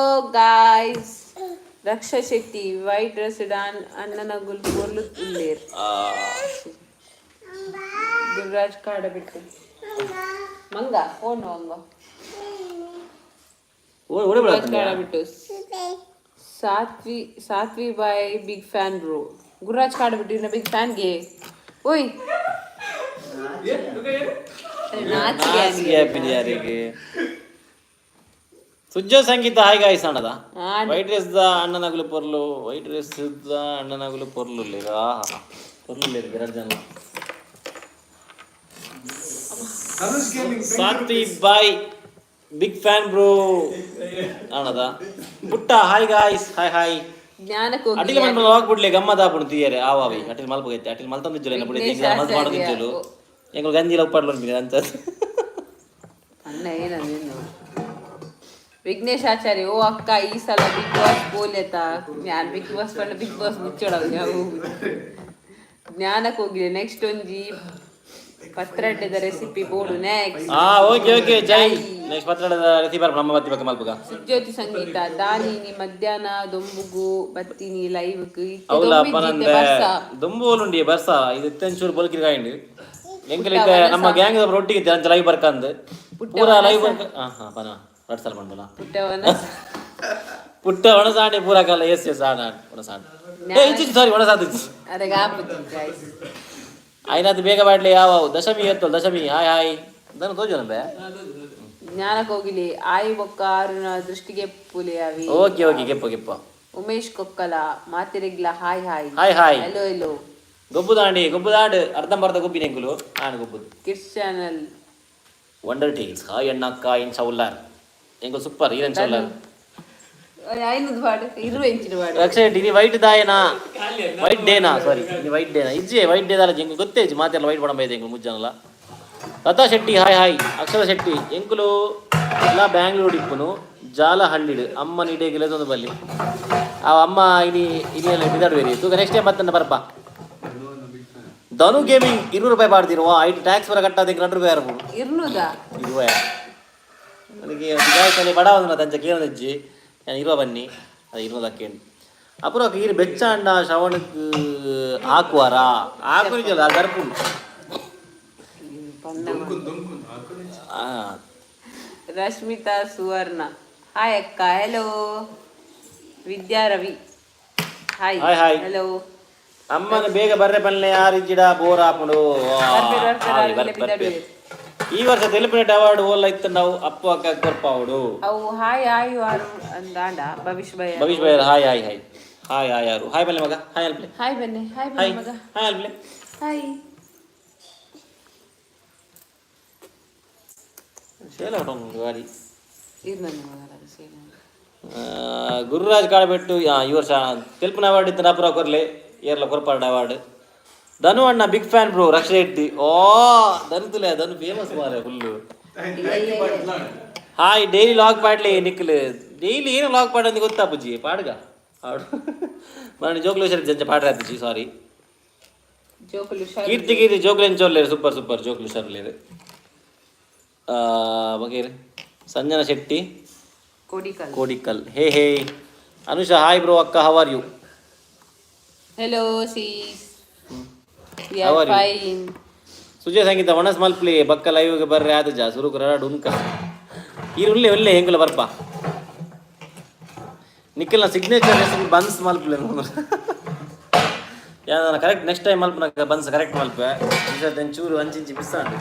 guys. Raksha Shetty, white dress Don ಅಣ್ಣನ ಗುಲ್ ಪೊರ್ಲು ಉಲ್ಲೇರ್. ಗುರುರಾಜ್ ಕಾಡಬಿಟ್ಟು ಮಂಗ ಫೋನ್ ಮಂಗ. ಓಡಿ. Gururaj Kadabettu, Satvi Satvi bhai big fan bro. Gururaj Kadabettu ಇನ್ನ ಬಿಗ್ ಫ್ಯಾನ್ಗೆ. ಓಯ್, ನಾಚಿಕೆ ಆಗಿದೆ. ಯಾರಿಗೆ? ಸುಜ್ಜೋ ಸಂಗೀತ ಹಾಯ್ ಗಾಯ್ಸ್ ಅಣ್ಣದ. ಆಂಡ್. ವೈಟ್ ಡ್ರೆಸ್ the ಅಣ್ಣನಗುಲು ಪೊರ್ಲು, ವೈಟ್ ಡ್ರೆಸ್ the ಅಣ್ಣನಗುಲು ಪೊರ್ಲು ಉಲ್ಲೇರು. ಆಹಾ, ಪೊರ್ಲು ಉಲ್ಲೇರು ಎರಡು ಜನ. Dhanush gaming. Satvi bhai big fan bro ಅಣ್ಣದ. ಪುಟ್ಟ ಹಾಯ್ ಗಾಯ್ಸ್, ಹಾಯ್ ಹಾಯ್. ಜ್ಞಾನಕ್ಕೆ ಹೋಗಿ. ಅಟಿಲ್ ಮಲ್ಪ ಲಾಗ್ ಬಿಡ್ಲೆ, ಗಮ್ಮದ ಆಪುಂಡು ತೀಯರೆ. ಆವಾವಿ ಅಟಿಲ್ ಮಲ್ಪಗೈತೆ, ಅಟಿಲ್ ಮಲ್ತಂದಿಜ್ಜುಲ ಬಿಡಿ. ವಿಘ್ನೇಶ್ ಮಲ್ತ ಮಾಡೋದಿಜ್ಜುಲು. ಎಂಕುಲು ಗಂಜಿಲ ಉಪ್ಪಾಡ್ಲು ಅಂತ. ಅಣ್ಣ ಏನ ನೀನು? ವಿಘ್ನೇಶ್ ಆಚಾರ್ಯ, ಓ ಅಕ್ಕ, ಈ ಸಲ ಬಿಗ್ ಬಾಸ್ ಪೋಲೆತ? ഞാൻ ಬಿಗ್ ಬಾಸ್ ಪಂಡ ಬಿಗ್ ಬಾಸ್ ಮುಚ್ಚೋಡವು ನಾವು. ಜ್ಞಾನಕ್ಕೆ ಹೋಗಿದೆ. ನೆಕ್ಸ್ಟ್ ಒಂಜಿ ಪತ್ರಡ್ಡೆದ ರೆಸಿಪಿ ಬೋಡು ನೆಕ್ಸ್ಟ್. ಹಾ, ಓಕೆ ಓಕೆ ಜೈ. ನೆಕ್ಸ್ಟ್ ಪತ್ರೊಡೆದ ರೆಸಿಪಿ ನಮ್ಮ ಬತ್ತಿ ಬಕ್ಕ ಮಲ್ಪುಗ. ಸುಜ್ಯೋತಿ ಸಂಗೀತ, ದಾನಿನಿ ಮಧ್ಯಾಹ್ನ ದೊಂಬುಗು ಬತ್ತೀನಿ ಲೈವ್. అవులా ಪನಂದೆ ದುಂಬು ಉಂಡಿ ಬರ್ಸ ಇದು ಇತ್ತೆಂಚೂರು ಬೊಲ್ಕಿರಿ ಕಾಯಿಂಡು. ಎಂಕಲ್ ಇತ್ತೆ ನಮ್ಮ ಗ್ಯಾಂಗ್ ರೊಟ್ಟಿಗೆ ಇತ್ತೆ ಅಂಚ ಲೈವ್ ಬರ್ಕಂದ್ ಪೂರ ಲೈವ್ ಬರ್ಕ. ಹಾ ಹಾ ಪನ ರಡ್ ಸಲ ಪಂಡಲ. ಪುಟ್ಟವನ. ಪುಟ್ಟ ಒಣಸಾಂಡೆ ಪೂರ ಕಾಲ. ಎಸ್ ಎಸ್, ಆಣ ಒಣಸಾಂಡೆ. ಏ ಇಚ್ಚಿ, ಸಾರಿ, ಒಣಸಾದ. ಅರೆ ಆಪುಜಿ ಗಾಯ್ಸ್. ಆಯ್ನಾತ್ ಬೇಗ ಬಾಡ್ಲಿ. ಯಾವ ದಶಮಿ ಎತ್ತಲ್ ದಶಮಿ ಹಾಯ್ ಹಾಯ್ ದನ ತೋಜನ ಬೇ. ಜ್ಞಾನಕ್ಕೆ ಹೋಗಿಲಿ ಆಯಿ ಬೊಕ್ಕ ಆರುನ ದೃಷ್ಟಿಗೆ ಪುಲಿಯಾವಿ. ಓಕೆ ಓಕೆ, ಗೆಪ್ಪ ಗೆಪ್ಪ. ಉಮೇಶ್ ಕೊಕ್ಕಲ, ಮಾತಿರಿಗ್ಲ hi hi. Hi hi. Hello hello. ಗೊಬ್ಬು ದಾಂಡಿ, ಗೊಬ್ಬು ದಾಂಡು ಅರ್ಧಂಬರ್ಧ ಗೊಬ್ಬಿನ ಎಂಕುಲು ಆಣ್ ಗೊಬ್ಬುದು. Kids channel. Wonder tiles hi ಅಣ್ಣ ಅಕ್ಕ ಇನ್ ಚೌಲ್ಲಾರ್. ಎಂಕುಲು ಸೂಪರ್, ಈರನ್ ಚೌಲ್ಲಾರ್. ಐನೂರು ಪಾಡು ಇರುವ ಇಂಚಿನ ಪಾಡು. ರಕ್ಷೆ, ಇನಿ ವೈಟ್ ದಾಯನಾ ವೈಟ್ ಡೇನಾ? ಸಾರಿ, ಇನಿ ವೈಟ್ ಡೇನಾ? ಇಜ್ಜೆ ವೈಟ್ ಡೇ ದಾಲ ಎಂಕು ಗೊತ್ತೇ ಇಜ್ಜಿ. ಮಾತೆಲ್ಲ ವೈಟ್ ಬಣ್ಣ ಬೈದೆ ಎಂಕುಲು ಮುಜ್ಜನಲ. Latha Shetty hi hi. ಅಕ್ಷರ ಶೆಟ್ಟಿ, ಎಂಕುಲು ಎಲ್ಲ ಬ್ಯಾಂಗ್ಳೂರ್ ಇಪ್ಪುನು ಜಾಲಹಳ್ಳಿಡು, ಅಮ್ಮ ಇಡೇಗಿಲ್ಲ ಒಂದು ಬಲ್ಲಿ. ಆ ಅಮ್ಮ ಇನಿ ಇನಿ ಎಲ್ಲ ಬಿದಾಡುವೇರಿ ತೂಕ. ನೆಕ್ಸ್ಟ್ ಟೈಮ್ ಬತ್ತಂಡ ಬರ್ಪ. ಧನು ಗೇಮಿಂಗ್ 200 ರೂಪಾಯಿ ಪಾಡ್ದಿರುವ. ಐಟ್ ಟ್ಯಾಕ್ಸ್ ಬರ ಕಟ್ಟಾದ 2 ರೂಪಾಯಿ ಇರ್ಬೋದು. ಇರ್ನುದ. ಇರುವ ನನಗೆ ಗಾಯಕಲ್ಲಿ ಬಡ ಒಂದು ತಂಚ ಕೇಳದಿಜ್ಜಿ. ನಾನು ಇರುವ ಬನ್ನಿ, ಅದು ಇರುವುದಕ್ಕೆ. ಅப்புறம் ಈರು ಬೆಚ್ಚ ಅಣ್ಣ ಶ್ರವಣಕ್ಕೆ ಹಾಕುವಾರಾ? ಹಾಕುನಿಜಲ್ಲ, ಅದು ದರ್ಪುಂಡು. ಆ, ರಶ್ಮಿತಾ ಸುವರ್ಣ ಹಾಯ್ ಅಕ್ಕ. Hello. Vidya Ravi hi. Hi, hi. Hello. ಅಮ್ಮನ ಬೇಗ ಬರ್ರೆ ಪಲ್ಲೆ ಯಾರಿಜ್ಜಿಡ ಬೋರ್ ಆಪುಂಡು. ಬರ್ಪೇರು, ಬರ್ಪೇರು, ಹಾಯ್, ಅಲ್ಲೆ ಬರ್ಪೇರು. ಬಿದ್ದಾಡುವೆರು. ಈ ವರ್ಷ ತೆಲುಪಿನೆಟ್ ಅವಾರ್ಡ್ ಓಲ್ಲ ಇತ್ತು ನಾವು ಅಪ್ಪು ಅಕ್ಕ ಕೊರ್ಪಾವುಡು. ಅವು ಹಾಯ್ ಆಯು ಆರು ಅಂದಾಂಡ ಭವಿಷ್ ಭಯ. ಭವಿಷ್ ಭೈಯರ್ hi hi hi hi hi ಯಾರು ಹಾಯ್ ಬಲ್ಲೆ ಮಗ, ಹಾಯ್ ಅಲ್ಪ್ಲೆ. ಹಾಯ್ ಬನ್ನಿ, ಹಾಯ್ ಹಾಯ್. ಬನ್ನಿ ಮಗ. ಹಾಯ್ ಅಲ್ಪ್ಲೆ. ಹಾಯ್. ಶೇಲ ಹೊಟ್ಟೊಂದು ಗಾಡಿ. ಇರ್ ನನ್ನ ಮಗ ಸೇನ. ಗುರುರಾಜ್ ಕಾಡಬೆಟ್ಟು, ಈ ವರ್ಷ ತೆಲುಪಿನ ಅವಾರ್ಡ್ ಇತ್ತು ಅಪುರ ಕೊರ್ಲೆ ಏರ್ಲ ಕೊರ್ಪಾಡ ಅವಾರ್ಡ್. ಧನು ಅಣ್ಣ big fan bro Raksha Shetty. ಓ ಧನು ತುಲೆ, ಧನು ಫೇಮಸ್ ಮಾರೆ ಫುಲ್ಲು. ಹಾಯ್, ಡೈಲಿ ಲಾಗ್ ಪಾಡ್ಲಿ ನಿಕ್ಲು. ಡೈಲಿ ಏನು ಲಾಗ್ ಪಾಡಂದು ಗೊತ್ತಾ ಬುಜ್ಜಿ? ಪಾಡ್ಗ ಹಾಡು మన ಜೋಕ್ಲು ಹುಷಾರು ಜಂಚ ಪಾಡ್ರಾತಿಜಿ, ಸಾರಿ. ಜೋಕುಲು ಹುಷಾರು. ಕೀರ್ತಿ ಕೀರ್ತಿ ಜೋಕ್ಲು ಎಂಚೋಲ್ಲೇರು? ಸೂಪರ್ ಸೂಪರ್, ಜೋಕ್ಲು ಹುಷಾರ್ಲೇರು. ಬಗೇರು Sanjana Shetty. Kodikal. Kodikal. Hey hey. Anusha hi bro ಅಕ್ಕ, how are you? Hello sis, we How are are you? Fine. Sujaya ಸಂಗೀತ ಒಣಸ್ ಮಲ್ಪ್ಲಿ ಬಕ್ಕ ಲೈವ್ಗೆ ಬರ್ರೆ ಆತಜ ಸುರುಕು ರಡ ಉನ್ಕ. ಈ ಉಲ್ಲೆ ಉಲ್ಲೆ ಎಂಗುಲ ಬರ್ಪ. ನಿಖಿಲ್ನ ಸಿಗ್ನೇಚರ್ ರೆಸಿಪಿ ಬನ್ಸ್ ಮಲ್ಪ್ಲೆ. ಯಾನ ಕರೆಕ್ಟ್ ನೆಕ್ಸ್ಟ್ ಟೈಮ್ ಮಲ್ಪುನಗ ಬನ್ಸ್ ಕರೆಕ್ಟ್ ಮಲ್ಪೆ. ಈ ಸರ್ತಿ ಚೂರು ಅಂಚಿಂಚಿ ಮಿಸ್ ಆಂಡ್.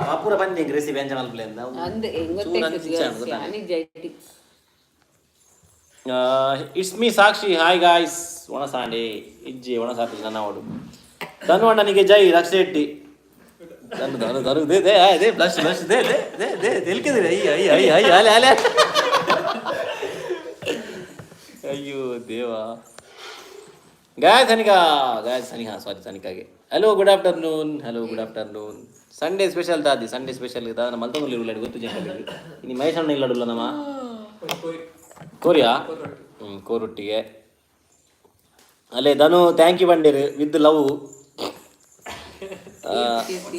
ಆ ಪೂರ ಬನ್ನಿ ರೆಸಿಪಿ ಅಂಚ ಮಲ್ಪಲೆ ಅಂದ. ಅಂದ್ ಚೂರು ಅಂಚಿಂಚಿ ಆಂಡ್ ಗೊತ್ತಾ? ನಿಜ. It's me Sakshi, hi guys. ಒಣಸಾಂಡೆ ಇಜ್ಜಿ ಒಣಸಾತಿ ನನ್ನ ಅವಡು. ಧನು ಅಣ್ಣನಿಗೆ ಜೈ. ರಕ್ಷ ಶೆಟ್ಟಿ ಧನು ಧನು ಧನು they they ಆ, they blush blush they they they they ತಿಳಿಕಿದ್ರೆ. ಅಯ್ಯ ಅಯ್ಯ ಅಯ್ಯ ಅಯ್ಯ, ಅಲೆ ಅಲೆ, ಅಯ್ಯೋ ದೇವಾ. ಗಾಯ ಸನಿಕಾ, ಗಾಯ ಸನಿಹಾ, ಸಾರಿ ಸನಿಕಾಗೆ. Hello, good afternoon. Hello, good afternoon. Sunday special ದಾದಿ? ಸಂಡೇ ಸ್ಪೆಷಲ್ ದಾದ ಮಲ್ತೊಂದು ಇರುಲ್ಲ ಗೊತ್ತು ಜನಗಳಿಗೆ. ಇನ್ನು ಮಹೇಶ್ ಅಣ್ಣ ಇಲ್ಲಡುಲ್ಲ ನಮ್ಮ ಕೋರಿಯಾ ಕೋರೊಟ್ಟಿಗೆ ಅಲ್ಲೇ. ಧನು thank you ಬಂಡೇರು with love.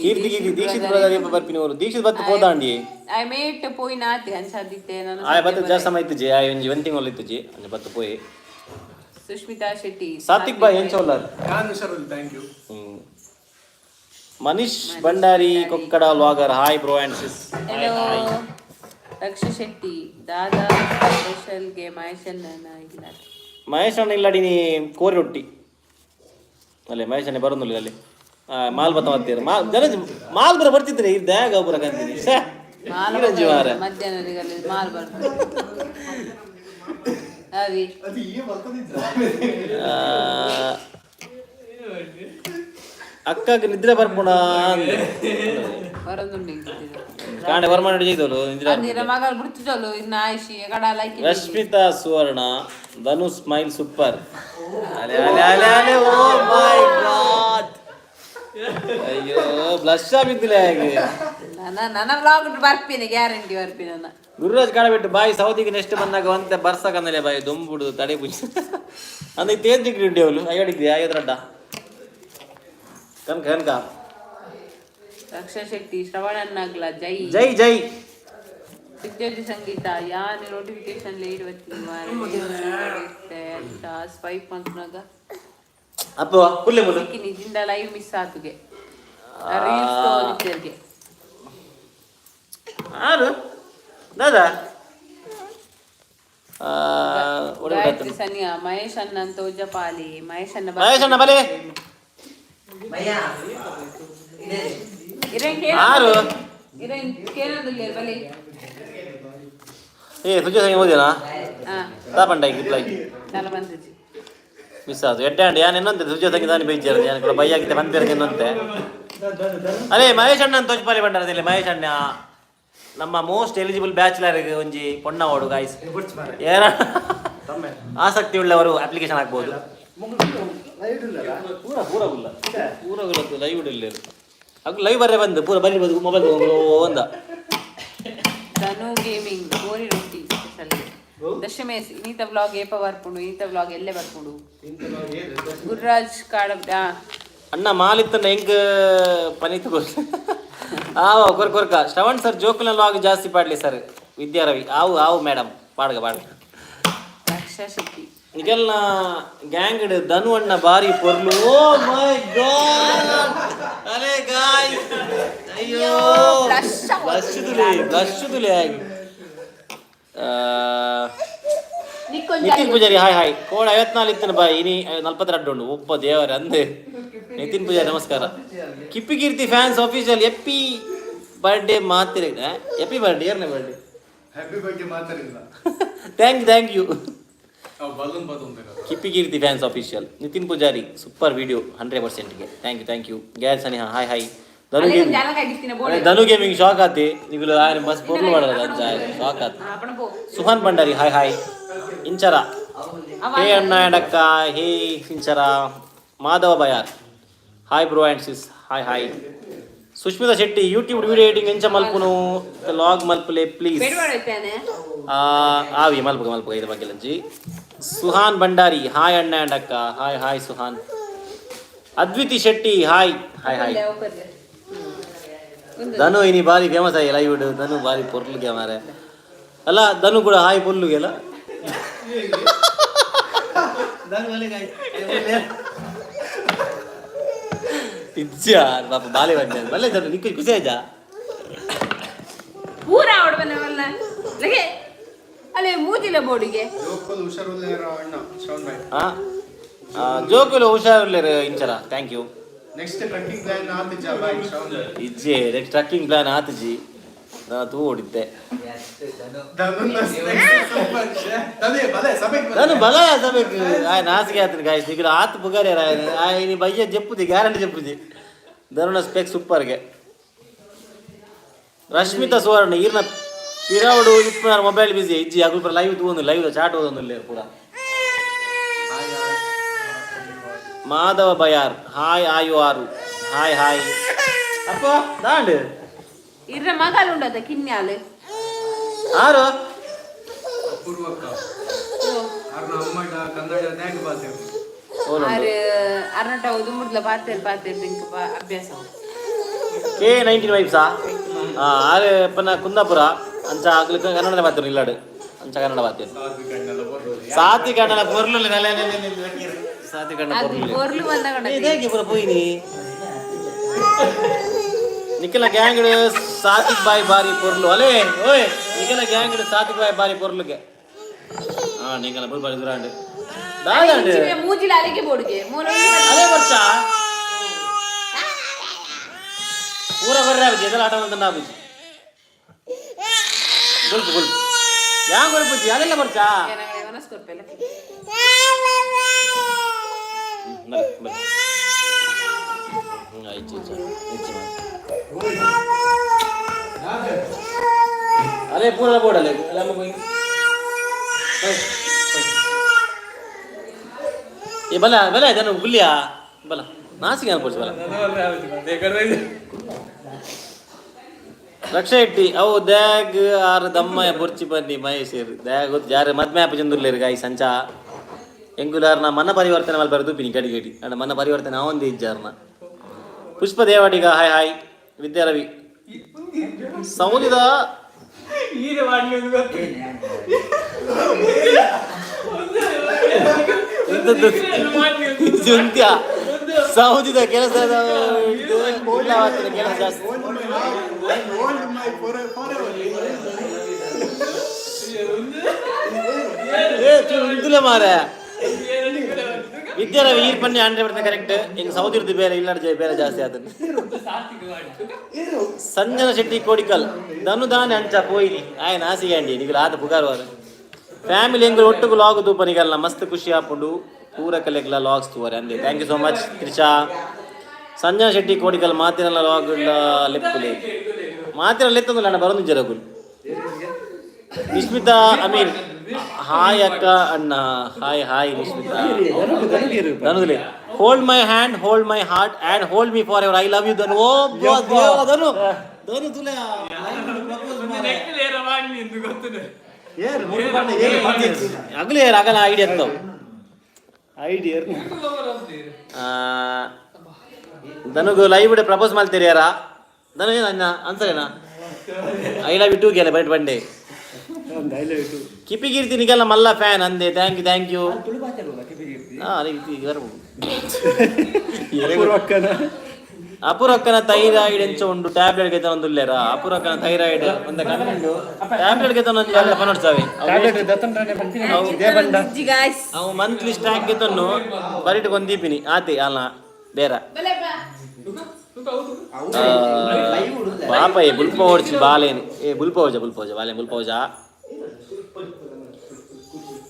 Keerthi Keerthi Dikshith brother ಬರ್ಪಿನವರು. ದೀಕ್ಷಿತ್ ಬತ್ತು ಪೋದಾಂಡಿ. I mate ಪೋಯಿ ನಾತಿ ಅನ್ಸಾದಿತ್ತೆ ನಾನು. ಆಯ್ ಬತ್ತು ಜಾಸ್ತಿ ಸಮಯ ಇತ್ತುಜಿ. ಆಯ್ ಒಂಜಿ ಒಂದ್ ತಿಂಗಳು ಇತ್ತುಜಿ ಅಂಚ ಬತ್ತು ಪೋಯಿ. ಸುಷ್ಮಿತಾ ಶೆಟ್ಟಿ. ಸಾತ್ವಿಕ್ ಬಾಯ್ ಏನ್ ಚೋಲಾರ್? ನಾನು ಹುಷಾರಲ್ಲಿ, thank you. Manish Bhandari Kokkada vlogger, hi bro and sis. Hello. Raksha Shetty Dada ಸ್ಪೆಷಲ್ಗೆ Mahesh ಅಣ್ಣ ಇಲ್ಲ. ಮಹೇಶ್ ಅಣ್ಣ ಇಲ್ಲಡಿ ನೀ ಕೋರಿ ರೊಟ್ಟಿ ಅಲ್ಲೇ. ಮಹೇಶ್ ಅಣ್ಣ ಬರೋದಿಲ್ಲ ಅಲ್ಲಿ. ಮಾಲ್ ಬತ್ತ ಮತ್ತೀರ ಮಾಲ್ ಜನ ಮಾಲ್ ಬರ ಬರ್ತಿದ್ರೆ ಇದ್ದಾಗ ಒಬ್ಬರ ಕಂತೀನಿ. ಮಾಲ್. ಈರಂಜಿ ಮಾರ. ಮಧ್ಯಾಹ್ನ ಮಾಲ್ ಬರ್ತದೆ ಅವಿ. ಅದು ಈ ಬರ್ತದಿದ್ದ. ಅಕ್ಕಗೆ ನಿದ್ರೆ ಬರ್ಪುಣ ಅಂದೆ. ಬರೋದುಂಡು. ಕಾಂಡೆ ಬರ್ಮಾಡಿ ಜೈದೋಲು ನಿದ್ರೆ. ಅಂದಿರ ಮಗಳು ಬಿಡ್ತಿದ್ದಳು ಇನ್ನು ಆಯ್ಶಿ ಕಡ like. Rashmita Suvarna, Dhanu smile super. ಅಲೆ ಅಲೆ ಅಲೆ ಅಲೆ, ಓ ಮೈ ಗಾಡ್, ಅಯ್ಯೋ ಬ್ಲಶ್ ಬಿದ್ದಿಲ್ಲ ಹೇಗೆ? ನನ್ನ ನನ್ನ ವ್ಲಾಗ್ ಬರ್ತೀನಿ, ಗ್ಯಾರಂಟಿ ಬರ್ತೀನಿ ನನ್ನ. ಗುರುರಾಜ್ ಕಾಡಬಿಟ್ಟು ಬಾಯಿ ಸೌದಿಗೆ ನೆಕ್ಸ್ಟ್ ಬಂದಾಗ ಒಂತೆ ಬರ್ಸಕಂದಲೆ ಬಾಯಿ ದೊಂಬುಡು ತಡೆ ಪುಂಚ ಅಂದ್ರೆ ತೇಜ್ ಡಿಗ್ರಿ ಉಂಡಿ ಅವಳು 50 ಡಿಗ್ರಿ 50 ಅಡ್ಡ ಕನಕ ಕನಕ. ರಕ್ಷಾ ಶೆಟ್ಟಿ ಶ್ರವಣನ್ನಾಗ್ಲ ಜೈ. ಜೈ ಜೈ. ಸಿಗ್ಜೋತಿ ಸಂಗೀತ ಯಾನು ನೋಟಿಫಿಕೇಶನ್ ಲೇಟ್ ಬರ್ತೀನಿ ಅಂತ ಸ್ವೈಪ್ ಮಾಡ್కున్నాಗ. ಅಪ್ಪ ಕುಲ್ಲೆ ಮುಲು. ನಿಜಿಂದ ಲೈವ್ ಮಿಸ್ ಆತುಗೆ ರೀಲ್ಸ್ ತೋರಿದ್ದರಿಗೆ. ಆರು ದಾದಾ ಆ, ಒಡೆ ಗಾಯತ್ರಿ ಸನಿಯಾ ಮಹೇಶ್ ಅಣ್ಣ ಅಂತ ಉಜ್ಜಪಾಲಿ ಮಹೇಶ್ ಅಣ್ಣ. ಮಹೇಶ್ ಅಣ್ಣ ಬಲೆ. ಇರೇನ್. ಆರು. ಇರೇನ್ ಕೇಳೋದಿಲ್ಲ ಬಲೆ. ಏ ಸುಜ ಸಂಗಿ ಓದಿನಾ? ಹಾ. ತಾಪಂಡ ರಿಪ್ಲೈ. చాలా ಬಂದಿச்சு. ಮಿಸ್ ಆಯ್ತು ಎಡ್ಡೆ ಅಂಡ್ ಯಾನ್ ಇನ್ನೊಂತೆ ಸುಜ ಸಂಗಿ ದಾನಿ ಬೇಜಾರು ಯಾನ್ ಕೂಡ ಬೈ ಆಗಿದ್ದೆ ಬಂದಿರ ಇನ್ನೊಂತೆ. ಅದೇ ಮಹೇಶ್ ಅಣ್ಣ ತೋಜ್ಪಾಲಿ ಬಂಡಾರದಲ್ಲಿ ಮಹೇಶ್ ಅಣ್ಣ ನಮ್ಮ ಮೋಸ್ಟ್ ಎಲಿಜಿಬಲ್ ಬ್ಯಾಚುಲರ್ ಒಂಜಿ ಪೊಣ್ಣ ಓಡು ಗಾಯ್ಸ್. ಏನ ಆಸಕ್ತಿ ಉಳ್ಳವರು ಅಪ್ಲಿಕೇಶನ್ ಹಾಕ್ಬೋದು. ಪೂರ ಪೂರ ಉಲ್ಲ ಪೂರ ಉಲ್ಲ ಲೈವ್ ಇಲ್ಲ ಅಗ್ ಲೈವ್ ಬರ್ರೆ ಬಂದು ಪೂರ ಬರಿ ಬಂದು ಮೊಬೈಲ್ ಒಂದ. ಧನು ಗೇಮಿಂಗ್ ಕೋರಿ ರೊಟ್ಟಿ ಸ್ಪೆಷಲ್ ದಶಮೇಶ್ ಇನ್ನೀತ ವ್ಲಾಗ್ ಏಪ ಬರ್ಪುಂಡು? ಇನ್ನೀತ ವ್ಲಾಗ್ ಎಲ್ಲೇ ಬರ್ಪುಂಡು? ಗುರುರಾಜ್ ಕಾಡ. ಅಣ್ಣ ಮಾಲಿತ್ತನ ಹೆಂಗ್ ಪನಿತು ಆವ ಕೊರ್ ಕೊರ್ಕ. ಶ್ರವಣ್ ಸರ್ ಜೋಕುಲ ಲಾಗ್ ಜಾಸ್ತಿ ಪಾಡ್ಲಿ ಸರ್. ವಿದ್ಯಾ ರವಿ ಆವು ಆವು ಮೇಡಮ್, ಪಾಡ್ಗ ಪಾಡ್ಗ. ರಕ್ಷಾ ಶೆಟ್ಟಿ. ನಿಗಲ್ನ ಗ್ಯಾಂಗ್ ಧನು ಅಣ್ಣ ಬಾರಿ ಪೊರ್ಲು. ಓ ಮೈ ಗಾಡ್, ಅರೆ ಗಾಯ್ಸ್, ಅಯ್ಯೋ ಬ್ಲಶ್ ತುಲೆ ಬ್ಲಶ್ ತುಲೆ ಆಗಿ. Nitin Poojary hi hi. ಕೋಡ 54 ಇತ್ತನ ಬಾಯ್ ಇನಿ 42 ಉಂಡು. ಒಬ್ಬ ದೇವರ ಅಂದೆ. ನಿತಿನ್ ಪೂಜಾರಿ ನಮಸ್ಕಾರ. Kippi Keerthi fans official happy birthday ಮಾತಿರ. ಎಪ್ಪಿ ಬರ್ಡೇ ಏರ್ನೇ ಬರ್ಡೇ? ಹ್ಯಾಪಿ ಬಗ್ಗೆ ಮಾತಾಡಿಲ್ಲ. Thank you thank you. Balloon balloon. Kippi Keerthi fans official Nitin Poojary super video 100%ಗೆ. Thank you thank you. Gas Saniha hi hi. Dhanu gaming Dhanu gaming shock ಆತಿ ನಿಗುಲು ಆಯನ bus ಪೊರ್ಲು ಮಾಡಲ್ಲ ಅಂತ shock ಆತಿ. Suhan Bhandari hi hi. Inchara hey ಅಣ್ಣ and ಅಕ್ಕ ಹೇ Inchara. Madhava Bayar hi bro and sis hi hi. Sushmita Shetty YouTube video editing ಎಂಚ ಮಲ್ಪುನು log ಮಲ್ಪುಲೆ ಪ್ಲೀಸ್. ಆವಿ ಮಲ್ಪುಗ ಮಲ್ಪುಗ ಇದ್ರ ಬಗ್ಗೆ ಲಂಚಿ. ಸುಹಾನ್ ಭಂಡಾರಿ ಹಾಯ್ ಅಣ್ಣ ಆ್ಯಂಡ್ ಅಕ್ಕ hi hi. Suhan Adviti Shetty hi hi hi. Dhanu ಇನಿ ಬಾರಿ ಫೇಮಸ್ ಆಗಿ ಲೈವ್. ಧನು ಬಾರಿ ಪೊರ್ಲುಗೆ ಮಾರೆ. ಅಲ್ಲ ಧನು ಕೂಡ ಹಾಯ್ ಪೊರ್ಲುಗೆ ಅಲ್ಲ ಧನು ಇಜ್ಜ ಪಾಪ ಬಾಲೆ ಬಂದೆ ಬಲ್ಲೆ ಧನು ನಿಕ್ಕು ಖುಷಿ ಆಯ್ತಾ? ಪೂರ ಅವಡ ಬನ್ನ ಲಗೆ ಅಲ್ಲೇ ಮೂಜಿಲ ಬೋರ್ಡಿಗೆ. ಜೋಕುಲ್ ಹುಷಾರುಲ್ಲ ಅಣ್ಣ ಶ್ರವಣ್ ಭಾಯ್. ಹಾ. ಜೋಕುಲು ಹುಷಾರುಲ್ಲೇರು Inchara. Thank you. Next trekking plan ಆತಿಜ ಬಾಯ್ ಶ್ರವಣ್? ಇಜ್ಜೆ, ನೆಕ್ಸ್ಟ್ ಟ್ರಕ್ಕಿಂಗ್ ಪ್ಲಾನ್ ಆತಿಜಿ. ನಾನು ತೂ ಓಡಿದ್ದೆ. ನಾನು ಬಲ ಸಬೇಕು ಆಯ್ ನಾಸಿಗೆ ಆತನ ಗಾಯ್ಸ್. ಈಗ ಆತ್ ಬುಗಾರಿ ಆಯ್ ನೀ ಬಯ್ಯ ಜಪ್ಪುದಿ, ಗ್ಯಾರಂಟಿ ಜಪ್ಪುದಿ. ಧರುಣ ಸ್ಪೆಕ್ ಸೂಪರ್ಗೆ. ರಶ್ಮಿತಾ ಸುವರ್ಣ, ಈರ್ನ ಪಿರಾವಡು ಇಪ್ಪನಾರು ಮೊಬೈಲ್ ಬಿಸಿ ಇಜ್ಜಿ. ಅಗುಲ್ ಲೈವ್ ತೂವೊಂದು, ಲೈವ್ ಚಾಟ್ ಓದೊಂದು ಪೂರ. ಮಾಧವ ಬಯಾರ್ ಹಾಯ್. ಆಯು ಆರು ಹಾಯ್ ಹಾಯ್. ಅಪ್ಪ ದಾಂಡ್. ಇರ್ರ ಮಗಲ್ ಉಂಡದ ಕಿನ್ಯಾಲ್. ಆರು. ಪೂರ್ವಕ್ಕ ಅರ್ನ ಅಮ್ಮಡ ಕನ್ನಡ ನ್ಯಾಗ ಬಾತೆ. ಆರ್ ಅರ್ನಟ ಉದುಮುಡ್ಲ ಪಾತೆರ್ ಪಾತೆರ್ ತಿಂಕ ಅಭ್ಯಾಸ. ಕೆ 19 ವೈಬ್ಸಾ? ಆರು ಪನ್ನ ಕುಂದಾಪುರ ಅಂಚ ಆಗ್ಲಿಕ್ಕೆ ಕನ್ನಡ ಮಾತಾಡ ಇಲ್ಲಾಡು. ಅಂಚ ಕನ್ನಡ ಮಾತಾಡ. ಸಾತಿ ಕಣ್ಣನ ಪೊರ್ಲು, ಸಾತಿ ಕಣ್ಣ ಅದು ಪೊರ್ಲು. ಪೊರ್ಲು ಬಂದ. ಇದೇಗೆ ಪೂರ ಪೋಯಿನಿ ನಿಖಿಲ ಗ್ಯಾಂಗ್ ಸಾತಿಕ್ ಬಾಯ್ ಬಾರಿ ಪೊರ್ಲು. ಅಲೇ ಓಯ್, ನಿಖಿಲ ಗ್ಯಾಂಗ್ ಸಾತಿಕ್ ಬಾಯ್ ಬಾರಿ ಪೊರ್ಲುಗೆ. ಹಾ, ನಿಖಲ ಬುಲ್ ಬಾರಿ ದುರಾಂಡ್ ದಾದಾಂಡ್. ಮೂಜಿಲ ಅಲ್ಲಿಗೆ ಬೋಡಿಗೆ ಮೂಲ. ಅದೇ ವರ್ಷ ಪೂರ ಬರ್ರೆ ಆಬುಜಿ ಎದಲ ಆಟ ಅಂತ ಆಬುಜಿ. ಗುಲ್ಪು ಗುಲ್ಪು ಯಾವ ಗುಲ್ಪುಜಿ ಅದೆಲ್ಲ ಬರ್ಚಾ. ಮನಸ್ಕೊರ್ಪೆಲ್ಲ. ಬನ್ನಿ ಬನ್ನಿ. ಹ್ಞೂ ಆಯ್ತು ಇಚ್ಚು ಇಚ್ಚು. ಅಲ್ಲೇ ಪೂರ ಬೋರ್ಡ್ ಅಲ್ಲೇ ಅಲ್ಲ ಅಮ್ಮ ಹೋಗಿ. ಹೋಯ್, ಹೋಯ್. ಏ ಬಲ ಬಲ, ಇದನ್ನು ಗುಲ್ಲಿಯಾ ಬಲ ನಾಸಿಗೆ ಅನ್ಪೋಚ್ ಬಲ. ರಕ್ಷಾ ಇಟ್ಟಿ ಅವು ದ್ಯಾಗ್ ಆರು ದಮ್ಮ ಬೊರ್ಚಿ ಬನ್ನಿ ಮಹೇಶ್ ದ್ಯಾಗ್ ಗೊತ್ತು ಜಾರು ಮದ್ಮೆ ಆಪ ಚಂದುರ್ಲೇರು ಗಾಯಿ ಸಂಚ ಎಂಗುಲಾರ್ನ ಮನ ಪರಿವರ್ತನೆ ಮಲ್ಪ ತೂಪಿನಿ ಗಡಿ ಗಡಿ ಅಂಡ ಮನ ಪರಿವರ್ತನೆ ಅವಂದೇ ಇಜ್ಜಾರ್ನ. ಪುಷ್ಪ ದೇವಾಡಿಗ ಹಾಯ್ ಹಾಯ್. ವಿದ್ಯಾರವಿ ಸೌದಿದ. ಈರೆ ಮಾಡ್ಲಿ ಒಂದು ಗೊತ್ತು. ಜುಂತ್ಯ ಸೌದಿದ ಕೆಲಸದ ಕೆಲಸ ಜಾಸ್ತಿ. Old my for ever. ಏ ಚೂರು ಮಾರೆ. ವಿದ್ಯಾರವಿ ಈರ್ ಪನ್ನಿ 100% ಕರೆಕ್ಟ್. ಹಿಂಗ್ ಸೌದಿರ್ದು ಬೇರೆ ಇಲ್ಲ, ಬೇರೆ ಜಾಸ್ತಿ ಆತನ. ಸಂಜನ ಶೆಟ್ಟಿ ಕೋಡಿಕಲ್, ಧನು ದಾನೆ ಅಂಚ ಪೋಯಿನಿ ಆಯ್ ನಾಸಿಗೆ ಅಂಡಿ ನಿಗಲ ಆತ ಪುಗಾರ್ವಾರ ಫ್ಯಾಮಿಲಿ ಎಂಗುಲು ಒಟ್ಟುಗು ಲಾಗ್ ತೂಪ ನಿಗಲ್ನ ಮಸ್ತ್ ಖುಷಿ ಆಪುಂಡು. ಪೂರ ಕಲೆಗ್ಲ ಲಾಗ್ಸ್ ತೂವರೆ ಅಂದೆ. Thank you so much Trisha. Sanjana Shetty Kodikal, ಮಾತಿನಲ್ಲ ಲಾಗ್ ಲೆಪ್ಪುಲೆ ಮಾತಿನ ಲೆತ್ತೊಂದು ಅಣ್ಣ ಬರೋದು ಜರಗುಲ್. ನಿಶ್ಮಿತಾ ಅಮೀನ್, ಹಾಯ್ ಅಕ್ಕ ಅಣ್ಣ. Hi hi Nishmitha. ಧನುದಲ್ಲಿ hold my hand, hold my heart and hold me forever, I love you Dhanu. ಓ ದೇವ ಧನು ಧನು ತುಲೆ. ನೆಕ್ಕಲೇರ ಮಾಡ್ಲಿ ಎಂದು ಗೊತ್ತು. ಅಗಲೇ ಆಗಲ್ಲ ಐಡಿಯಾ ಇತ್ತು. ಐಡಿಯಾ. ಧನುಗು ಲೈವ್ ಪ್ರಪೋಸ್ ಮಾಡ್ತೀರಿ ಯಾರ? ಧನು ಏನು ಅಣ್ಣ ಆನ್ಸರ್ ಏನಾ? I love you to ಗೆಲೆ ಬಟ್ ಬಂಡೆ. I love you. ಕಿಪಿಕೀರ್ತಿ ನಿಗೆಲ್ಲ ಮಲ್ಲ ಫ್ಯಾನ್ ಅಂದೆ. Thank you, thank you. ಹಾಂ, ಅದೇ ಇದು ಬರ್ಬೋದು. ಅಪೂರ್ವಕ್ಕನ. ಅಪೂರ್ವಕ್ಕನ ಥೈರಾಯ್ಡ್ ಎಂಚ ಉಂಡು? ಟ್ಯಾಬ್ಲೆಟ್ ಗೆತ ಒಂದು ಉಲ್ಲೇರ? ಅಪೂರ್ವಕ್ಕನ ಥೈರಾಯ್ಡ್ ಒಂದು ಕಣ್ಣು ಟ್ಯಾಬ್ಲೆಟ್ ಗೆತ ಒಂದು ಎಲ್ಲ ಪನೋಡ್ಸಾವೆ. ಟ್ಯಾಬ್ಲೆಟ್ ದತ್ತಂಡ್ರನೆ ಬಂತೀನಿ ಇದೇ ಬಂಡ. ಗಾಯ್ಸ್. ಅವು ಮಂತ್ಲಿ ಸ್ಟಾಕ್ ಗೆತನ್ನು ಬರಿಟ್ ಕೊಂದೀಪಿನಿ ಆತಿ ಅಲ್ಲ ಬೇರ. ಬಲೆ ಬಾ. ಪಾಪ ಏ ಬುಲ್ಪ ಓಡ್ಚಿ ಬಾಲೇನು. ಏ ಬುಲ್ಪ ಓಜ ಬುಲ್ಪ ಓಜ ಬಾಲೆ ಬುಲ್ಪ ಓಜ.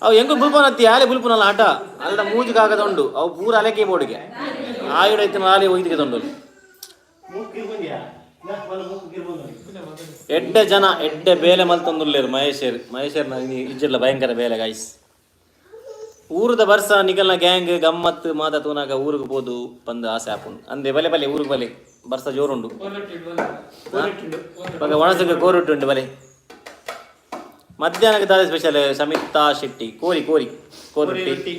ಅವು ಹೆಂಗು ಬುಲ್ಪನತ್ತಿ ಆಲೆ ಬುಲ್ಪನಲ್ಲ ಆಟ ಅಲ್ಲ ಮೂಜು ಕಾಗದ ಉಂಡು. ಅವು ಪೂರ ಅಲೆಕೆ ಬೋಡಿಗೆ ಆಯುಡ ಐತಿನ ಆಲೆ ಒಯ್ದಿಗೆ ತೊಂಡು. ಎಡ್ಡೆ ಜನ ಎಡ್ಡೆ ಬೇಲೆ ಮಲ್ತೊಂದುಲ್ಲೇರು ಮಹೇಶರ್. ಮಹೇಶರ್ನ ಇಜ್ಜಿಡ್ಲ ಭಯಂಕರ ಬೇಲೆ ಗಾಯ್ಸ್. ಊರದ ಬರ್ಸ ನಿಗಲ್ನ ಗ್ಯಾಂಗ್ ಗಮ್ಮತ್ ಮಾತ ತೂನಾಗ ಊರಿಗೆ ಪೋದು ಪಂದು ಆಸೆ ಆಪುಂಡು ಅಂದೆ. ಬಲೆ ಬಲೆ ಊರಿಗೆ ಬಲೆ, ಬರ್ಸ ಜೋರುಂಡು. ಬಗ ಒಣಸುಗೆ ಕೋರುಟ್ಟುಂಡು ಬಲೆ. ಮಧ್ಯಾಹ್ನಕ್ಕೆ ದಾದ ಸ್ಪೆಷಲ್? ಶಮಿತಾ ಶೆಟ್ಟಿ, ಕೋರಿ ಕೋರಿ ಕೋರೊಟ್ಟಿ.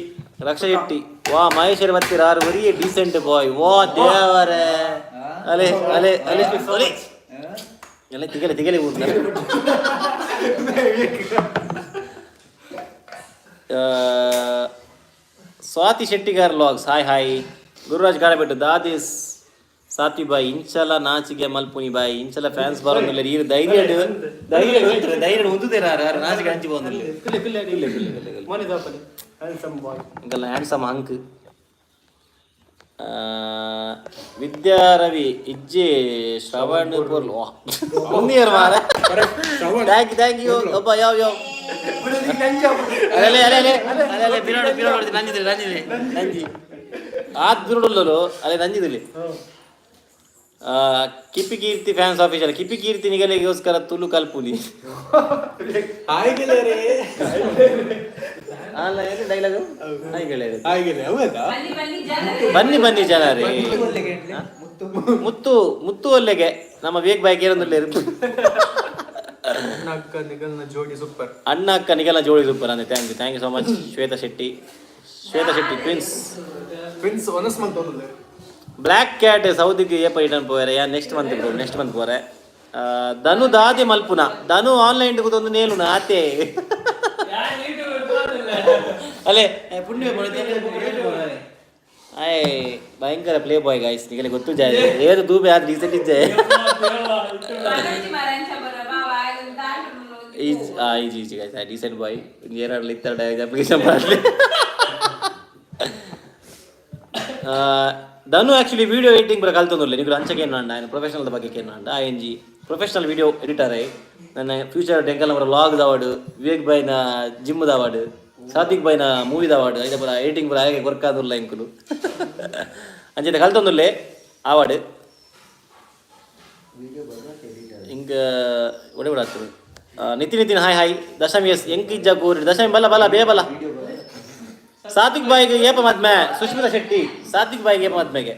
ರಕ್ಷಾ ಶೆಟ್ಟಿ, ವಾ ಮಹೇಶ್ವರ ಬತ್ತೀರ ಆರು ಒರಿಯೇ ಡೀಸೆಂಟ್ ಬಾಯ್. ವಾ ದೇವರೇ, ಅಲೆ ಅಲೆ ಅಲೆ ಅಲೆ ಎಲ್ಲ ತಿಗಲೆ ತಿಗಲೆ ಊರ್ನ. Swathi Shettigar logs hi hi. Gururaj Kadabettu, ದಾದಿಸ್ ಸಾತಿ ಬಾಯ್ ಇಂಚಲ ನಾಚಿಗೆ ಮಲ್ಪುನಿ ಬಾಯ್. ಇಂಚಲ ಫ್ಯಾನ್ಸ್ ಬರೋದಿಲ್ಲ. ಈರು ಧೈರ್ಯ ಧೈರ್ಯ ಧೈರ್ಯ ಹೊಂದುತ್ತೇರ ಯಾರು ನಾಚಿಗೆ ಹಂಚಿ ಬಂದಿಲ್ಲ. ಮೋನಿ ದಾಪಲಿ ಹ್ಯಾಂಡ್ಸಮ್ ಬಾಯ್. ಇಂಕಲ್ಲ ಹ್ಯಾಂಡ್ಸಮ್ ಹಂಕ್. ವಿದ್ಯಾ ರವಿ ಇಜ್ಜೆ ಶ್ರವಣ್ ಪೊರ್ಲು. ಒಂದಿಯರ್ ಮಾರ. Thank you, thank you. ಒಬ್ಬ ಯಾವ ಯಾವ ಅಲೆ ಅಲೆ ಅಲೆ ಅಲೆ ಅಲೆ ಬಿರೋಡು ಬಿರೋಡು ಹೊಡ್ತೀನಿ. ನಂಜಿದಿಲ್ಲ, ನಂಜಿದೆ, ನಂಜಿ ಆತ್ ಬಿರುಡುಲ್ಲಲು ಅಲೆ ನಂಜಿದಿಲ್ಲ. ಕಿಪಿ ಕೀರ್ತಿ ಫ್ಯಾನ್ಸ್ ಆಫೀಸರ್ ಕಿಪಿ ಕೀರ್ತಿ ನಿಗಲಿಗೋಸ್ಕರ ತುಲು ಕಲ್ಪುಲಿ. ಹಾಯ್ ಗೆಳೆಯರೇ. ಅಲ್ಲ, ಏನು ಡೈಲಾಗು? ಹಾಯ್ ಗೆಳೆಯರೇ. ಹಾಯ್ ಗೆಳೆಯ, ಹೌದಾ? ಬನ್ನಿ ಬನ್ನಿ ಜನ. ಬನ್ನಿ ಬನ್ನಿ ಜನರೇ. ಮುತ್ತು ಮುತ್ತು ಒಲ್ಲೆಗೆ ನಮ್ಮ ವೇಗ್ ಬಾಯ್ಗೆ ಏನೊಂದಿಲ್ಲ. ಅಣ್ಣ ಅಕ್ಕ ನಿಗಲ್ನ ಜೋಡಿ ಸೂಪರ್. ಅಣ್ಣ ಅಕ್ಕ ನಿಗಲ ಜೋಡಿ ಸೂಪರ್ ಅಂದ್ರೆ. Thank you, thank you so much. Shweta Shetty, Shweta Shetty twins. Twins ಒನಸ್ ಮಂತ್ ಒಂದಿಲ್ಲ. ಬ್ಲ್ಯಾಕ್ ಕ್ಯಾಟ್ ಸೌದಿಗೆ ಏಪ ರಿಟರ್ನ್ ಪೋಯರೆ? ಯಾ, ನೆಕ್ಸ್ಟ್ ಮಂತ್ ಬ್ರೋ, ನೆಕ್ಸ್ಟ್ ಮಂತ್ ಪೋರೆ. ಧನು ದಾದಿ ಮಲ್ಪುನ ಧನು ಆನ್ಲೈನ್ ಕೂತೊಂದು ನೇಲುನ ಆತೆ. ಅಲ್ಲೇ ಪುಣ್ಯ. ಆಯ್ ಭಯಂಕರ ಪ್ಲೇ ಬಾಯ್ ಗಾಯ್ಸ್. ನಿಗಲೆ ಗೊತ್ತು ಜಾಯ ಏದು ದೂಬೆ ಆದ ರೀಸೆಂಟ್ ಇಜ್ಜೆ. Is easy easy guys, decent boy. ಏನಾಡಲಿ ಇತ್ತರ ಅಪ್ಲಿಕೇಶನ್ ಮಾಡಲಿ. ಧನು ಆಕ್ಚುಲಿ ವಿಡಿಯೋ ಎಡಿಟಿಂಗ್ ಬರ ಕಲ್ತೊಂದುಲ್ಲೆ. ನಿಗುಲು ಅಂಚಕ್ಕೆ ಏನು ನಾನು ಪ್ರೊಫೆಷನಲ್ ಬಗ್ಗೆ ಏನು I N G professional video editor. ನನ್ನ ಫ್ಯೂಚರ್ ಡೆಂಕಲ್ ಅವರ ವ್ಲಾಗ್ ದಾವಾಡು, ವಿವೇಕ್ ಬಾಯ್ನ ಜಿಮ್ ದಾವಾಡು, ಸಾತ್ವಿಕ್ ಬಾಯ್ನ ಮೂವಿ ದಾವಾಡು, ಐದ ಪುರ ಎಡಿಟಿಂಗ್ ಪುರ ಹಾಗೆ ವರ್ಕ್ ಆದುಲ್ಲ ಎಂಕುಲು. ಅಂಚನೆ ಕಲ್ತೊಂದುಲ್ಲೆ ಆವಾಡು. ಹಿಂಗ ಒಡೆ ಬಿಡಾಗ್ತದೆ. Nitin Nitin hi hi. Dashami yes ಎಂಕ್ ಇಜ್ಜ ಕೂರಿ. ದಶಮಿ ಬಲ್ಲ ಬಲ್ಲ ಬೇ ಬಲ್ಲ. ಸಾತ್ವಿಕ್ ಬಾಯಿಗೆ ಏಪ ಮದ್ಮೆ? ಸುಷ್ಮಿತಾ ಶೆಟ್ಟಿ, ಸಾತ್ವಿಕ್ ಬಾಯಿಗೆ ಏಪ ಮದ್ಮೆಗೆ?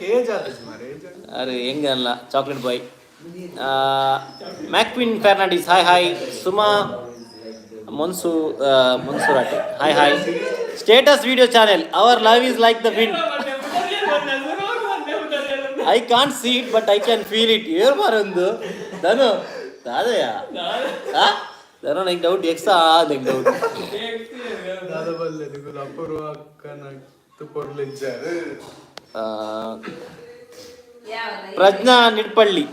ಕೇಜ್ ಆತಜ್ ಮಾರೆ. ಅರೆ ಹೆಂಗ ಅಲ್ಲ chocolate boy. Macwin Fernandes hi hi. Suma Monsu Monsurate hi hi. Status video channel, our love is like the wind, I can't see it but I can feel it. ಏರ್ ಮಾರೊಂದು ಧನು ದಾದಯ್ಯ. ಧನು ನಂಗೆ ಡೌಟ್, ಎಕ್ಸ್ ನಂಗೆ ಡೌಟ್. ದಾದ ಬಲ್ಲೆ ನಿಗುಲು ಅಪೂರ್ವ ಅಕ್ಕನ ಪೊರ್ಲಿಜ್ಜಾರು. ಪ್ರಜ್ಞಾ ನಿಡ್ಪಳ್ಳಿ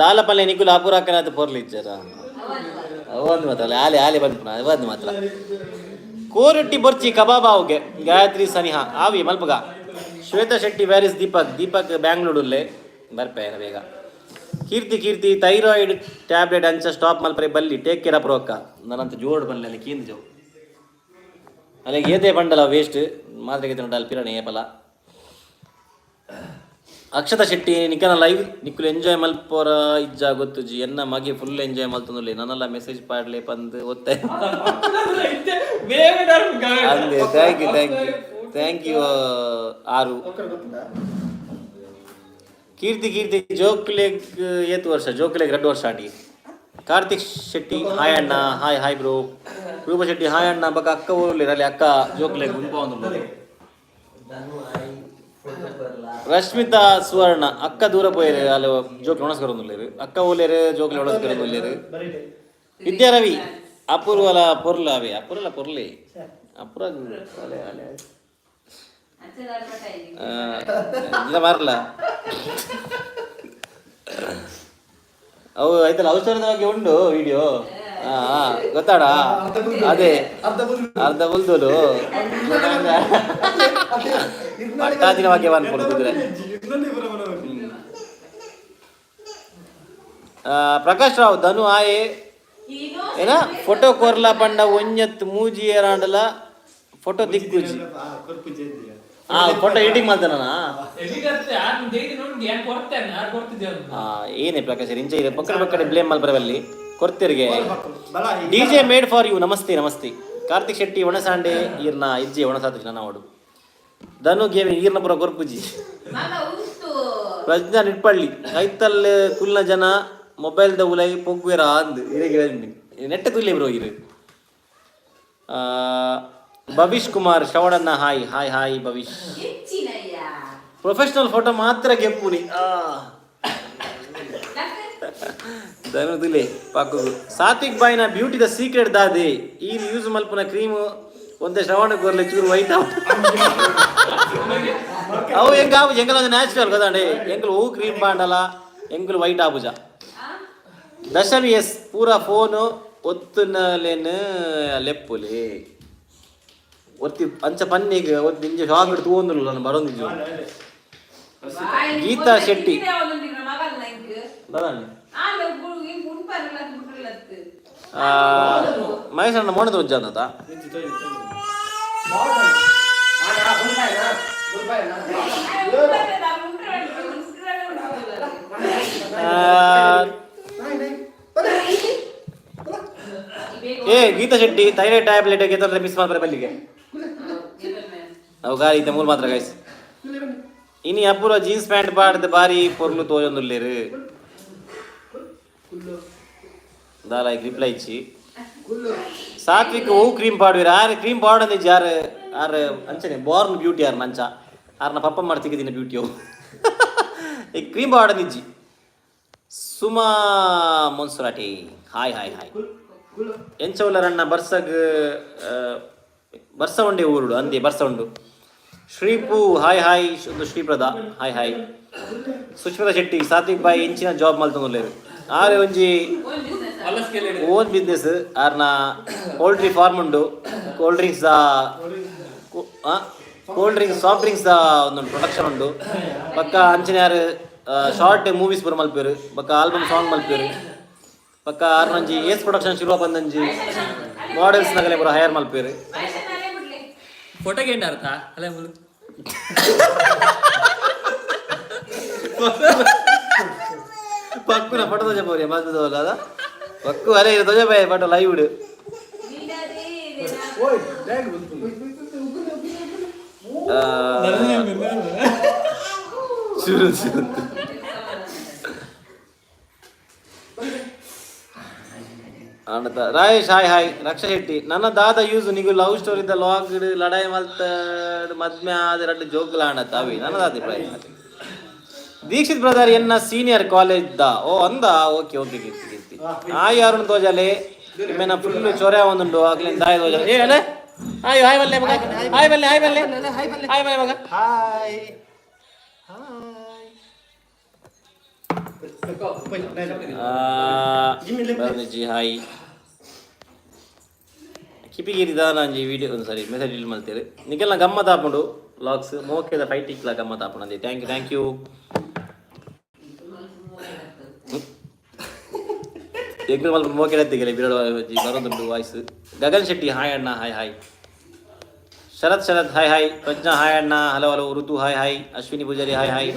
ದಾಲಪಲ್ಲೆ ನಿಕುಲು ಅಪುರಾಕನಾಥ ಪೊರ್ಲಿಜ್ಜರ. ಒಂದು ಮಾತ್ರ ಆಲೆ ಆಲೆ ಬಂದ್ಪುನ ಒಂದು ಮಾತ್ರ. ಕೋರೊಟ್ಟಿ ಬೊರ್ಚಿ ಕಬಾಬ್ ಆವುಗೆ. ಗಾಯತ್ರಿ ಸನಿಹಾ ಆವಿ ಮಲ್ಪಗ. ಶ್ವೇತಾ ಶೆಟ್ಟಿ, ವೇರ್ is Deepak? Deepak ಬ್ಯಾಂಗ್ಳೂರಲ್ಲೇ ಬರ್ಪೆ ಬೇಗ. ಕೀರ್ತಿ ಕೀರ್ತಿ ಥೈರಾಯ್ಡ್ ಟ್ಯಾಬ್ಲೆಟ್ ಅಂಚ ಸ್ಟಾಪ್ ಮಲ್ಪರೆ ಬಲ್ಲಿ. ಟೇಕ್ ಕೇರ್ ಅಪ್ರೋಕ್ಕ. ನನ್ನಂತ ಜೋಡ್ ಬನ್ನಿ ಅಲ್ಲಿ ಕೀಂದು ಜೋ ಅಲ್ಲಿಗೆ ಏದೇ ಬಂಡಲ ವೇಸ್ಟ್ ಮಾತ್ರೆಗೆ ತಿನ್ನೋಡು ಅಲ್ಲಿ ಪಿರಣೆ ಏಪಲ. ಅಕ್ಷತಾ ಶೆಟ್ಟಿ ನಿಕನ ಲೈವ್ ನಿಕ್ಕುಲು ಎಂಜಾಯ್ ಮಲ್ಪೋರ ಇಜ್ಜಾ ಗೊತ್ತುಜಿ. ಎನ್ನ ಮಗೆ ಫುಲ್ ಎಂಜಾಯ್ ಮಲ್ತೊಂದುಲ್ಲೆ. ನನ್ನಲ್ಲ ಮೆಸೇಜ್ ಪಾಡ್ಲೆ ಪಂದ್ ಒತ್ತೆ ಅಂದೆ. Thank you, thank you, thank you. ಆರು ಕೀರ್ತಿ ಕೀರ್ತಿ ಜೋಕ್ಲೆಗ್ ಏತು ವರ್ಷ? ಜೋಕ್ಲೆಗ್ 2 ವರ್ಷ ಆಂಡಿ. ಕಾರ್ತಿಕ್ ಶೆಟ್ಟಿ ಹಾಯ್ ಅಣ್ಣ. Hi hi bro. Roopa Shetty hi ಅಣ್ಣ. ಬಕ ಅಕ್ಕ ಊರಲ್ಲಿ ಅಲ್ಲಿ ಅಕ್ಕ ಜೋಕ್ಲೆಗ್ ಗುಂಪ ಒಂದು. ರಶ್ಮಿತಾ ಸುವರ್ಣ ಅಕ್ಕ ದೂರ ಪೋಯರು. ಅಲ್ಲಿ ಜೋಕ್ಲೆ ಒಣಸ್ಕರೊಂದುಲ್ಲೇರು. ಅಕ್ಕ ಓಲೇರು, ಜೋಕ್ಲೆ ಒಣಸ್ಕರೊಂದುಲ್ಲೇರು. ವಿದ್ಯಾ ರವಿ ಅಪೂರ್ವಲ ಪೊರ್ಲ ಅವೆ. ಅಪೂರ್ವಲ ಪೊರ್ಲೆ ಅಪೂರ್ವ ಅಲೆ ಅಲೆ. ಇಲ್ಲ ಮಾರಲ್ಲ ಅವು ಆಯ್ತಲ್ಲ. ಔಷಧದ ಬಗ್ಗೆ ಉಂಡು ವಿಡಿಯೋ ಗೊತ್ತಾಡ. ಅದೇ ಅರ್ಧ ಬುಲ್ದೋಲು ಪಟ್ಟಾಜಿನ ಬಗ್ಗೆ ಬಂದ್ಕೊಂಡು ಕುದುರೆ. ಪ್ರಕಾಶ್ ರಾವ್ ಧನು ಆಯೆ ಏನ ಫೋಟೋ ಕೊರ್ಲ ಪಂಡ ಒಂಜತ್ ಮೂಜಿ ಏರಾಂಡಲ ಫೋಟೋ ದಿಕ್ಕುಜಿ. ಆ ಫೋಟೋ ಎಡಿಟಿಂಗ್ ಮಾಡ್ತಾನ. ಏನೇ ಪ್ರಕಾಶ್ ಇಂಚ ಇದೆ ಪಕ್ಕಡ ಪಕ್ಕಡೆ ಬ್ಲೇಮ್ ಮಲ್ಪರವಲ್ಲಿ ಕೊರ್ತಿರ್ಗೆ. ಡಿಜೆ ಮೇಡ್ ಫಾರ್ you ನಮಸ್ತೆ ನಮಸ್ತೆ. ಕಾರ್ತಿಕ್ ಶೆಟ್ಟಿ ಒಣಸಾಂಡೆ ಈರ್ನ ಇಜ್ಜೆ ಒಣಸಾತ ನನ್ನ ಓಡು. ಧನು ಗೇಮಿ ಈರ್ನ ಪುರ ಕೊರ್ಪುಜಿ. ಪ್ರಜ್ಞಾ ನಿಟ್ಪಳ್ಳಿ ಕೈತಲ್ ಕುಲ್ನ ಜನ ಮೊಬೈಲ್ ದ ಉಲೈ ಪೊಗ್ಗುವೆರ ಅಂದ್ ಇರೆಗೆ ನೆಟ್ಟ ತುಲ್ಲೆ ಬ್ರೋ ಇರು. Bhavish Kumar ಶ್ರವಣಣ್ಣ hi hi hi Bhavish. Professional photo ಮಾತ್ರ ಗೆಪ್ಪುನಿ ಧನುದುಲೆ ಪಾಕು. ಸಾತ್ವಿಕ್ ಬಾಯಿನ ಬ್ಯೂಟಿ the secret ದಾದೆ? ಈ ಯೂಸ್ ಮಲ್ಪುನ ಕ್ರೀಮ್ ಒಂದೇ. ಶ್ರವಣ ಕೊರ್ಲೆ ಚೂರು ವೈಟ್ ಅವು. ಹೆಂಗ ಎಂಕಲ್ ಒಂದು ನ್ಯಾಚುರಲ್ ಗೊತ್ತಾಂಡೆ. ಎಂಕಲ್ ಹೂ ಕ್ರೀಮ್ ಬಾಂಡಲ ಎಂಕಲ್ ವೈಟ್ ಆಪುಜ. ದಶಮಿ ಎಸ್ ಪೂರ ಫೋನು ಒತ್ತುನಲೇನು ಲೆಪ್ಪುಲಿ. ಒತ್ತಿ ಅಂಚ ಪನ್ನಿಗ್ ಒತ್ತಿ ಇಂಚ ಶಾಕ್ ತೂವೊಂದುಲ್ಲ ನಾನು ಬರೋಂದಿಜ್ಜು. ಗೀತಾ ಶೆಟ್ಟಿ. ದಾದಾಂಡಿ? ಆ, ಮಹೇಶ್ ಅಣ್ಣ ಮೋಣದ ಉಜ್ಜ ಅಂತ. ಏ ಗೀತಾ ಶೆಟ್ಟಿ, ಥೈರಾಯ್ಡ್ ಟ್ಯಾಬ್ಲೆಟ್ ಗೆತ್ತಂದ್ರೆ ಮಿಸ್ ಮಾಡ್ತಾರೆ ಬಲ್ಲಿಗೆ. ಅವು ಗಾಳಿ ಇತ್ತೆ ಮೂರು ಮಾತ್ರ ಗೈಸ್. ಇನಿ ಅಪೂರ್ವ ಜೀನ್ಸ್ ಪ್ಯಾಂಟ್ ಪಾಡ್ದು ಬಾರಿ ಪೊರ್ಲು ತೋಜೊಂದುಲ್ಲೇರು. ದಾಲ ರಿಪ್ಲೈ ಇಚ್ಚಿ. ಸಾತ್ವಿಕ್ ಓ ಕ್ರೀಮ್ ಪಾಡುವಿರ ಆರು ಕ್ರೀಮ್ ಪಾಡಂದಿಜ್ಜಿ. ಆರು ಆರು ಅಂಚನೆ ಬಾರ್ನ್ ಬ್ಯೂಟಿ ಆರ್ ನಂಚ ಆರ್ನ ಪಪ್ಪ ಮಾಡ್ತಿದ್ದೀನಿ ಬ್ಯೂಟಿ ಅವು. ಈ ಕ್ರೀಮ್ ಪಾಡಂದಿಜ್ಜಿ. Suma Monsurate, hi hi hi. ಎಂಚ ಉಲ್ಲರಣ್ಣ? ಬರ್ಸಗ್ ಬರ್ಸ ಉಂಡೆ ಊರುಡು ಅಂದೆ ಬರ್ಸ ಉಂಡು. Shreepu hi hi. ಒಂದು ಶ್ರೀಪ್ರದ ಹಾಯ್ ಹಾಯ್. ಸುಷ್ಮಿತಾ ಶೆಟ್ಟಿ, ಸಾತ್ವಿಕ್ ಬಾಯ್ ಇಂಚಿನ ಜಾಬ್ ಮಲ್ತೊಂದುಲ್ಲೇರು? ಆರೆ ಒಂಜಿ ಓನ್ ಬಿಸ್ನೆಸ್. ಆರ್ನ ಪೋಲ್ಟ್ರಿ ಫಾರ್ಮ್ ಉಂಡು. Cold drinks, cold drinks, soft drinks ಒಂದು ಪ್ರೊಡಕ್ಷನ್ ಉಂಡು. ಬೊಕ್ಕ ಅಂಚನೆ ಆರು ಶಾರ್ಟ್ ಮೂವೀಸ್ ಪೂರ ಮಲ್ಪೇರು. ಬೊಕ್ಕ ಆಲ್ಬಮ್ ಸಾಂಗ್ ಮಲ್ಪೇರು. ಬೊಕ್ಕ ಆರ್ನೊಂಜಿ ಏಸ್ ಪ್ರೊಡಕ್ಷನ್ ಶುರು ಬಂದಂಜಿ ಮಾಡೆಲ್ಸ್ ನಗಲೆ ಪೂರ ಹೈಯರ್ ಮಲ್ಪೇರು. ಫೋಟೋ ಗೇಂಡ ಅರ್ಥ ಅಲ್ಲ ಮುಳು. ಪಕ್ಕುನ ಫೋಟೋ ತೋಜ ಮಸ್ತ್ ಅದ ಪಕ್ಕು ಅರೆ ತೋಜ ಬಾಯ್ ಫೋಟೋ ಲೈವ್ ಇಡು. ಓಯ್ ಬ್ಯಾಗ್ ಬಂತು. ಶುರು ಶುರು. ಅಣ್ಣತ ರಾಯೇಶ್ ಹಾಯ್ ಹಾಯ್. ರಕ್ಷಾ ಶೆಟ್ಟಿ, ನನ್ನ ದಾದ ಯೂಸ್ ನಿಗು ಲವ್ ಸ್ಟೋರಿ the log ಲಡಾಯಿ ಮಲ್ತ ಮದ್ಮೆ ಆದ ರಡ್ಡು ಜೋಕುಲ ಅಣ್ಣತ ಅವಿ ನನ್ನ ದಾದಿ ಪ್ರಾಯ. ದೀಕ್ಷಿತ್ ಬ್ರದರ್ ಎನ್ನ ಸೀನಿಯರ್ ಕಾಲೇಜ್ the. ಓ ಅಂದ, okay okay. Keerthi Keerthi hi. Arun ತೋಜಲೆ ನಿಮ್ಮೆನ ಫುಲ್ ಚೊರೆ ಒಂದುಂಡು ಆಗ್ಲಿಂದ ದಾಯ ತೋಜಲೆ. ಏ ಅಲೆ ಹಾಯ್ ಹಾಯ್ ಬಲ್ಲೆ ಮಗ, ಹಾಯ್ ಬಲ್ಲೆ, ಹಾಯ್ ಬಲ್ಲೆ, ಹಾಯ್ ಬಲ್ಲೆ ಮಗ. Hi hi. ಬರನಿಜಿ ಹಾಯ್. ಕಿಪಿಗಿರಿ ದಾನಾಂಜಿ ವಿಡಿಯೋ ಒಂದು ಸರಿ ಮೆಸೇಜ್ ಇಲ್ಲಿ ಮಲ್ತೇವೆ. ನಿಗೆಲ್ಲ ಗಮ್ಮತ್ ಆಪುಂಡು ವ್ಲಾಗ್ಸ್ ಮೋಕೆದ ಫೈಟಿಕ್ಲ ಗಮ್ಮತ್ ಆಪುಂಡು ಅಂದೆ. Thank you thank you. ಎಂಗ್ಲ ಮಲ್ಪ ಮೋಕೆ ಎತ್ತಿಗೆಲೆ ಬಿರಡು ಬರೋದುಂಟು ವಾಯ್ಸ್. ಗಗನ್ ಶೆಟ್ಟಿ ಹಾಯ್ ಅಣ್ಣ, hi hi. Sharath Sharath hi hi. Prajna hi ಅಣ್ಣ, hello hello. Ritu hi hi. Ashwini Poojari hi hi.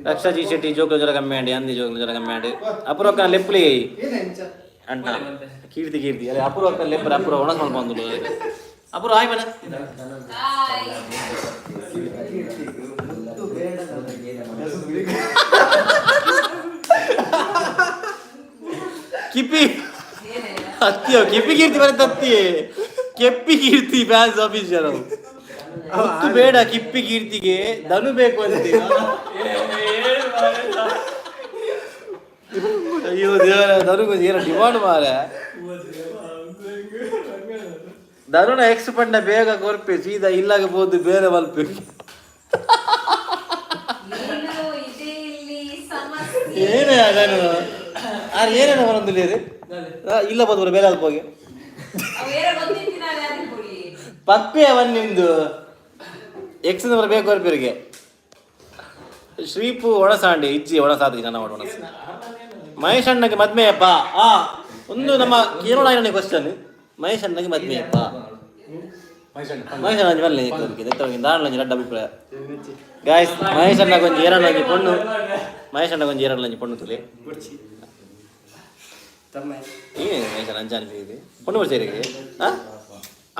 Raksha G Shetty, ಜೋಕ್ಲ ಜ್ವರ ಕಮ್ಮಿ ಅಂಡಿ ಅಂದಿ, ಜೋಕ್ಲ ಜ್ವರ ಕಮ್ಮಿ ಅಂಡಿ. ಅಪೂರ್ವಕ್ಕ ಲೆಪ್ಪುಲಿ ಅಣ್ಣ. ಕೀರ್ತಿ ಕೀರ್ತಿ ಅದೇ ಅಪೂರ್ವಕ್ಕ ಲೆಪ್ಪರ. ಅಪೂರ್ವ ಒಣಸ್ ಮಲ್ಪ ಬಂದು. ಅಪೂರ್ವ ಹಾಯ್ ಮನ. ಕಿಪಿ ಅತ್ತಿಯೋ ಕೆಪಿ ಕೀರ್ತಿ ಬರುತ್ತೆ ಅತ್ತಿ. ಕೆಪ್ಪಿ ಕೀರ್ತಿ ಫ್ಯಾನ್ಸ್ ಆಫೀಸರ್. ಮುತ್ತು ಬೇಡ ಕಿಪ್ಪಿ ಕೀರ್ತಿಗೆ, ಧನು ಬೇಕು ಅಂತೆ. ಅಯ್ಯೋ ದೇವರ, ಧನುಗೂ ಏನೋ ಡಿಮಾಂಡ್ ಮಾರೆ. ಧನುನ ಎಕ್ಸ್ ಪಂಡ ಬೇಗ ಕೊರ್ಪೆ ಸೀದಾ ಇಲ್ಲಾಗಬಹುದು ಬೇರೆ ಮಲ್ಪೆ. ಏನು ಇದೆ ಇಲ್ಲಿ ಸಮಸ್ಯೆ? ಏನೇ ಧನು ಆರ್ ಏನೇನು ಬರೊಂದಿಲ್ಲ ಇಲ್ಲ ಬದುಕು ಬೇರೆ ಅಲ್ಪೋಗಿ. ಅವು ಏರ ಗೊತ್ತಿತ್ತಿನಾಲೆ ಅದು ಕೊಡಿ. ಪಪ್ಪೆ ಅವನ್ ನಿಮ್ದು ಎಕ್ಸ್ ನಂಬರ್ ಬೇಕು ಬರ್ಬೇರಿಗೆ. ಶ್ರೀಪು ಒಣಸಾಂಡಿ ಇಜ್ಜಿ ಒಣಸಾದಿ ನನ್ನ ಒಣಸ. ಮಹೇಶ್ ಅಣ್ಣಗೆ ಮದ್ಮೆಯಪ್ಪ. ಆ ಒಂದು ನಮ್ಮ ಕೇರಳ ಕ್ವಶನ್, ಮಹೇಶ್ ಅಣ್ಣಗೆ ಮದ್ಮೆಯಪ್ಪ? ಮಹೇಶ್ ಅಣ್ಣ ಬಲ್ಲೆ ದಾಂಡ್ಲಂಜಿ ರಡ್ಡ ಅಭಿಪ್ರಾಯ ಗಾಯ್ಸ್. ಮಹೇಶ್ ಅಣ್ಣ ಕೊಂಚ ಏರಣ್ಣಂಜಿ ಪೊಣ್ಣು, ಮಹೇಶ್ ಅಣ್ಣ ಕೊಂಚ ಏರಣ್ಣಂಜಿ ಪೊಣ್ಣು ತುಲೆ. ಏ ಮಹೇಶ್ ಅಣ್ಣ ಅಂಚಾನಿ ಇದೆ ಪೊಣ್ಣು ಬರ್చేರಿಗೆ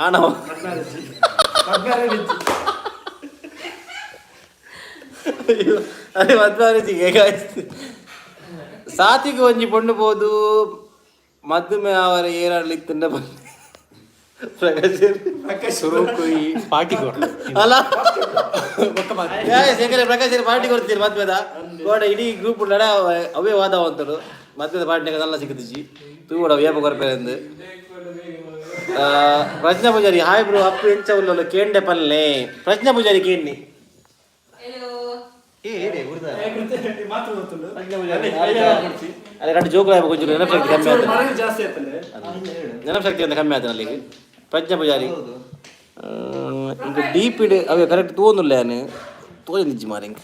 ಆಣ. ಅಯ್ಯೋ ಅದೇ ಮದ್ಮಾರಿಜಿಗೆ ಗಾಯ್ಸ್. ಸಾತಿಗೆ ಒಂಜಿ ಪೊಣ್ಣು ಪೋದು ಮದ್ಮೆ ಅವರ ಏರಾಡ್ಲಿ ತಿನ್ನ ಪ್ರಕಾಶ್. ಸುರುಕು ಈ ಪಾರ್ಟಿ ಕೊಡ್ಲು. ಅಲ್ಲ ಗಾಯ್ಸ್, ಯಾಕಂದ್ರೆ ಪ್ರಕಾಶ್ ಪಾರ್ಟಿ ಕೊಡ್ತೀರಿ ಮದ್ವೆದ ಕೋಡ. ಇಡೀ ಗ್ರೂಪ್ ನಡ ಅವೇ ವಾದ ಅಂತಳು. ಮದ್ವೆದ ಪಾರ್ಟಿನಾಗ ನಲ್ಲ ಸಿಕ್ಕುದಿಜಿ ತೂವಡ ಏಪ ಕೊರ್ಪೆ ಅಂದು. ಪ್ರಜ್ಞಾ ಪೂಜಾರಿ ಹಾಯ್ ಬ್ರೋ. ಅಪ್ಪು ಎಂಚ ಉಲ್ಲಲ್ಲ ಕೇಂಡೆ ಪಲ್ಲೆ. ಪ್ರಜ್ಞಾ ಪೂಜಾರಿ ಕೇಂಡಿ. ಹಲೋ. ಏ ಏನೇ ಗುರ್ದ ಪ್ರಜ್ಞಾ ಪೂಜಾರಿ. ಅದೇ ಎರಡು ಜೋಕುಲ ಕೊಂಚ ನೆನಪು ಕಮ್ಮಿ ಆಯ್ತು. ಜಾಸ್ತಿ ಆಯ್ತಲ್ಲ. ನೆನಪು ಶಕ್ತಿ ಅಂತ ಕಮ್ಮಿ ಆಯ್ತು ಅಲ್ಲಿಗೆ. ಪ್ರಜ್ಞಾ ಪೂಜಾರಿ. ಇಂಕ ಡೀಪಿಡ್ ಅವೇ ಕರೆಕ್ಟ್ ತೋಂದುಲ್ಲ ಯಾನ್ ತೋಜೊಂದಿಜ್ಜಿ ಮಾರೆ ಇಂಕ್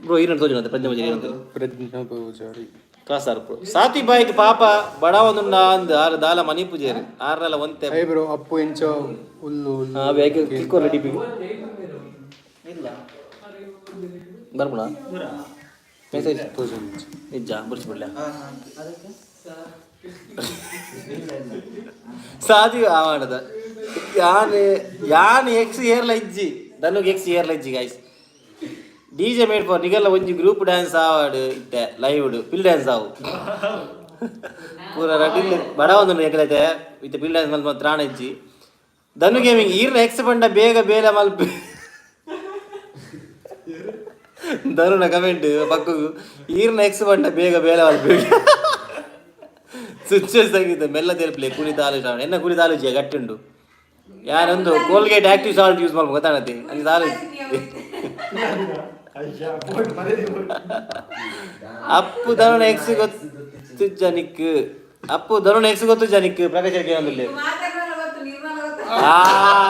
ಬ್ರೋ ಈರನ್ ತೋಜುನತೆ ಪ್ರಜ್ಞಾ ಪೂಜಾರಿ ಏನಂತ ಪ್ರಜ್ಞಾ ಪೂಜಾರಿ. ಕಾಸಾರ್ ಬ್ರೋ ಸಾತಿ ಬಾಯ್ಗೆ ಪಾಪ ಬಡವೊಂದುಂಡ ಅಂದ್ ಆರ್ ದಾಲ ಮನಿ ಪೂಜಾರಿ ಆರ್ನಲ ಒಂತೆ. ಹೇ ಬ್ರೋ, ಅಪ್ಪು ಎಂಚ ಉಲ್ಲು ಉಲ್ಲು. ಅವೇ ಕ್ಲಿಕ್ ಕೊರ್ಲೆ ಡಿಪಿ ಬರ್ಪುಣ ಮೆಸೇಜ್. ತೋಜೊಂದಿಜ್ಜಿ. ನಿಜ ಬುಡ್ಸಿ ಬಿಡ್ಲ ಸಾದಿ ಮಾಡದ ಯಾನ್ ಯಾನ್ ಎಕ್ಸ್ ಏರ್ಲ ಇಜ್ಜಿ, ಧನುಗ್ ಎಕ್ಸ್ ಏರ್ಲ ಇಜ್ಜಿ. ಗೈಸ್, ಡಿಜೆ ಮೇಡ್ ಫಾರ್ ನಿಗಲ್ಲ ಒಂಜಿ ಗ್ರೂಪ್ ಡ್ಯಾನ್ಸ್ ಆವಾಡು ಇತ್ತೆ ಲೈವ್ ಪಿಲ್ ಡ್ಯಾನ್ಸ್ ಆವು ಪೂರ ರಡಿಲ್ ಬಡ ಒಂದು ಎಕಲೈತೆ ಇತ್ತೆ ಪಿಲ್ ಡ್ಯಾನ್ಸ್ ಮಲ್ಪ ತ್ರಾಣ ಇಜ್ಜಿ. ಧನು ಗೇಮಿಂಗ್ ಈರ್ನ ಎಕ್ಸ್ ಪಂಡ ಬೇಗ ಬೇಲೆ ಮಲ್ಪ ಧನುನ ಕಮೆಂಟ್ ಪಕ್ಕಗು ಈರ್ನ ಎಕ್ಸ್ ಪಂಡ ಬೇಗ ಬೇಲೆ ಮಲ್ಪ. ಸ್ವಿಚ್ ಸಂಗೀತ ಮೆಲ್ಲ ತೆರಪ್ಲೆ ಕುಳಿ ತಾಲು ಶ್ರಾವಣ ಎನ್ನ ಕುಳಿ ತಾಲೂಜಿ ಗಟ್ಟುಂಡು ಯಾರೊಂದು ಕೋಲ್ಗೇಟ್ ಆಕ್ಟಿವ್ ಸಾಲ್ಟ್ ಯೂಸ್ ಮಾಡ್ಬೇಕು ಗೊತ್ತಾಣತೆ ಅಲ್ಲಿ ತಾಲೂಜಿ. ಅಪ್ಪು ಧನುನ ಎಕ್ಸ್ ಗೊತ್ತು ಜನಿಕ್, ಅಪ್ಪು ಧನುನ ಎಕ್ಸ್ ಗೊತ್ತು ಜನಿಕ್ ಪ್ರಕಾಶ್ ಒಂದಿಲ್ಲ. ಆ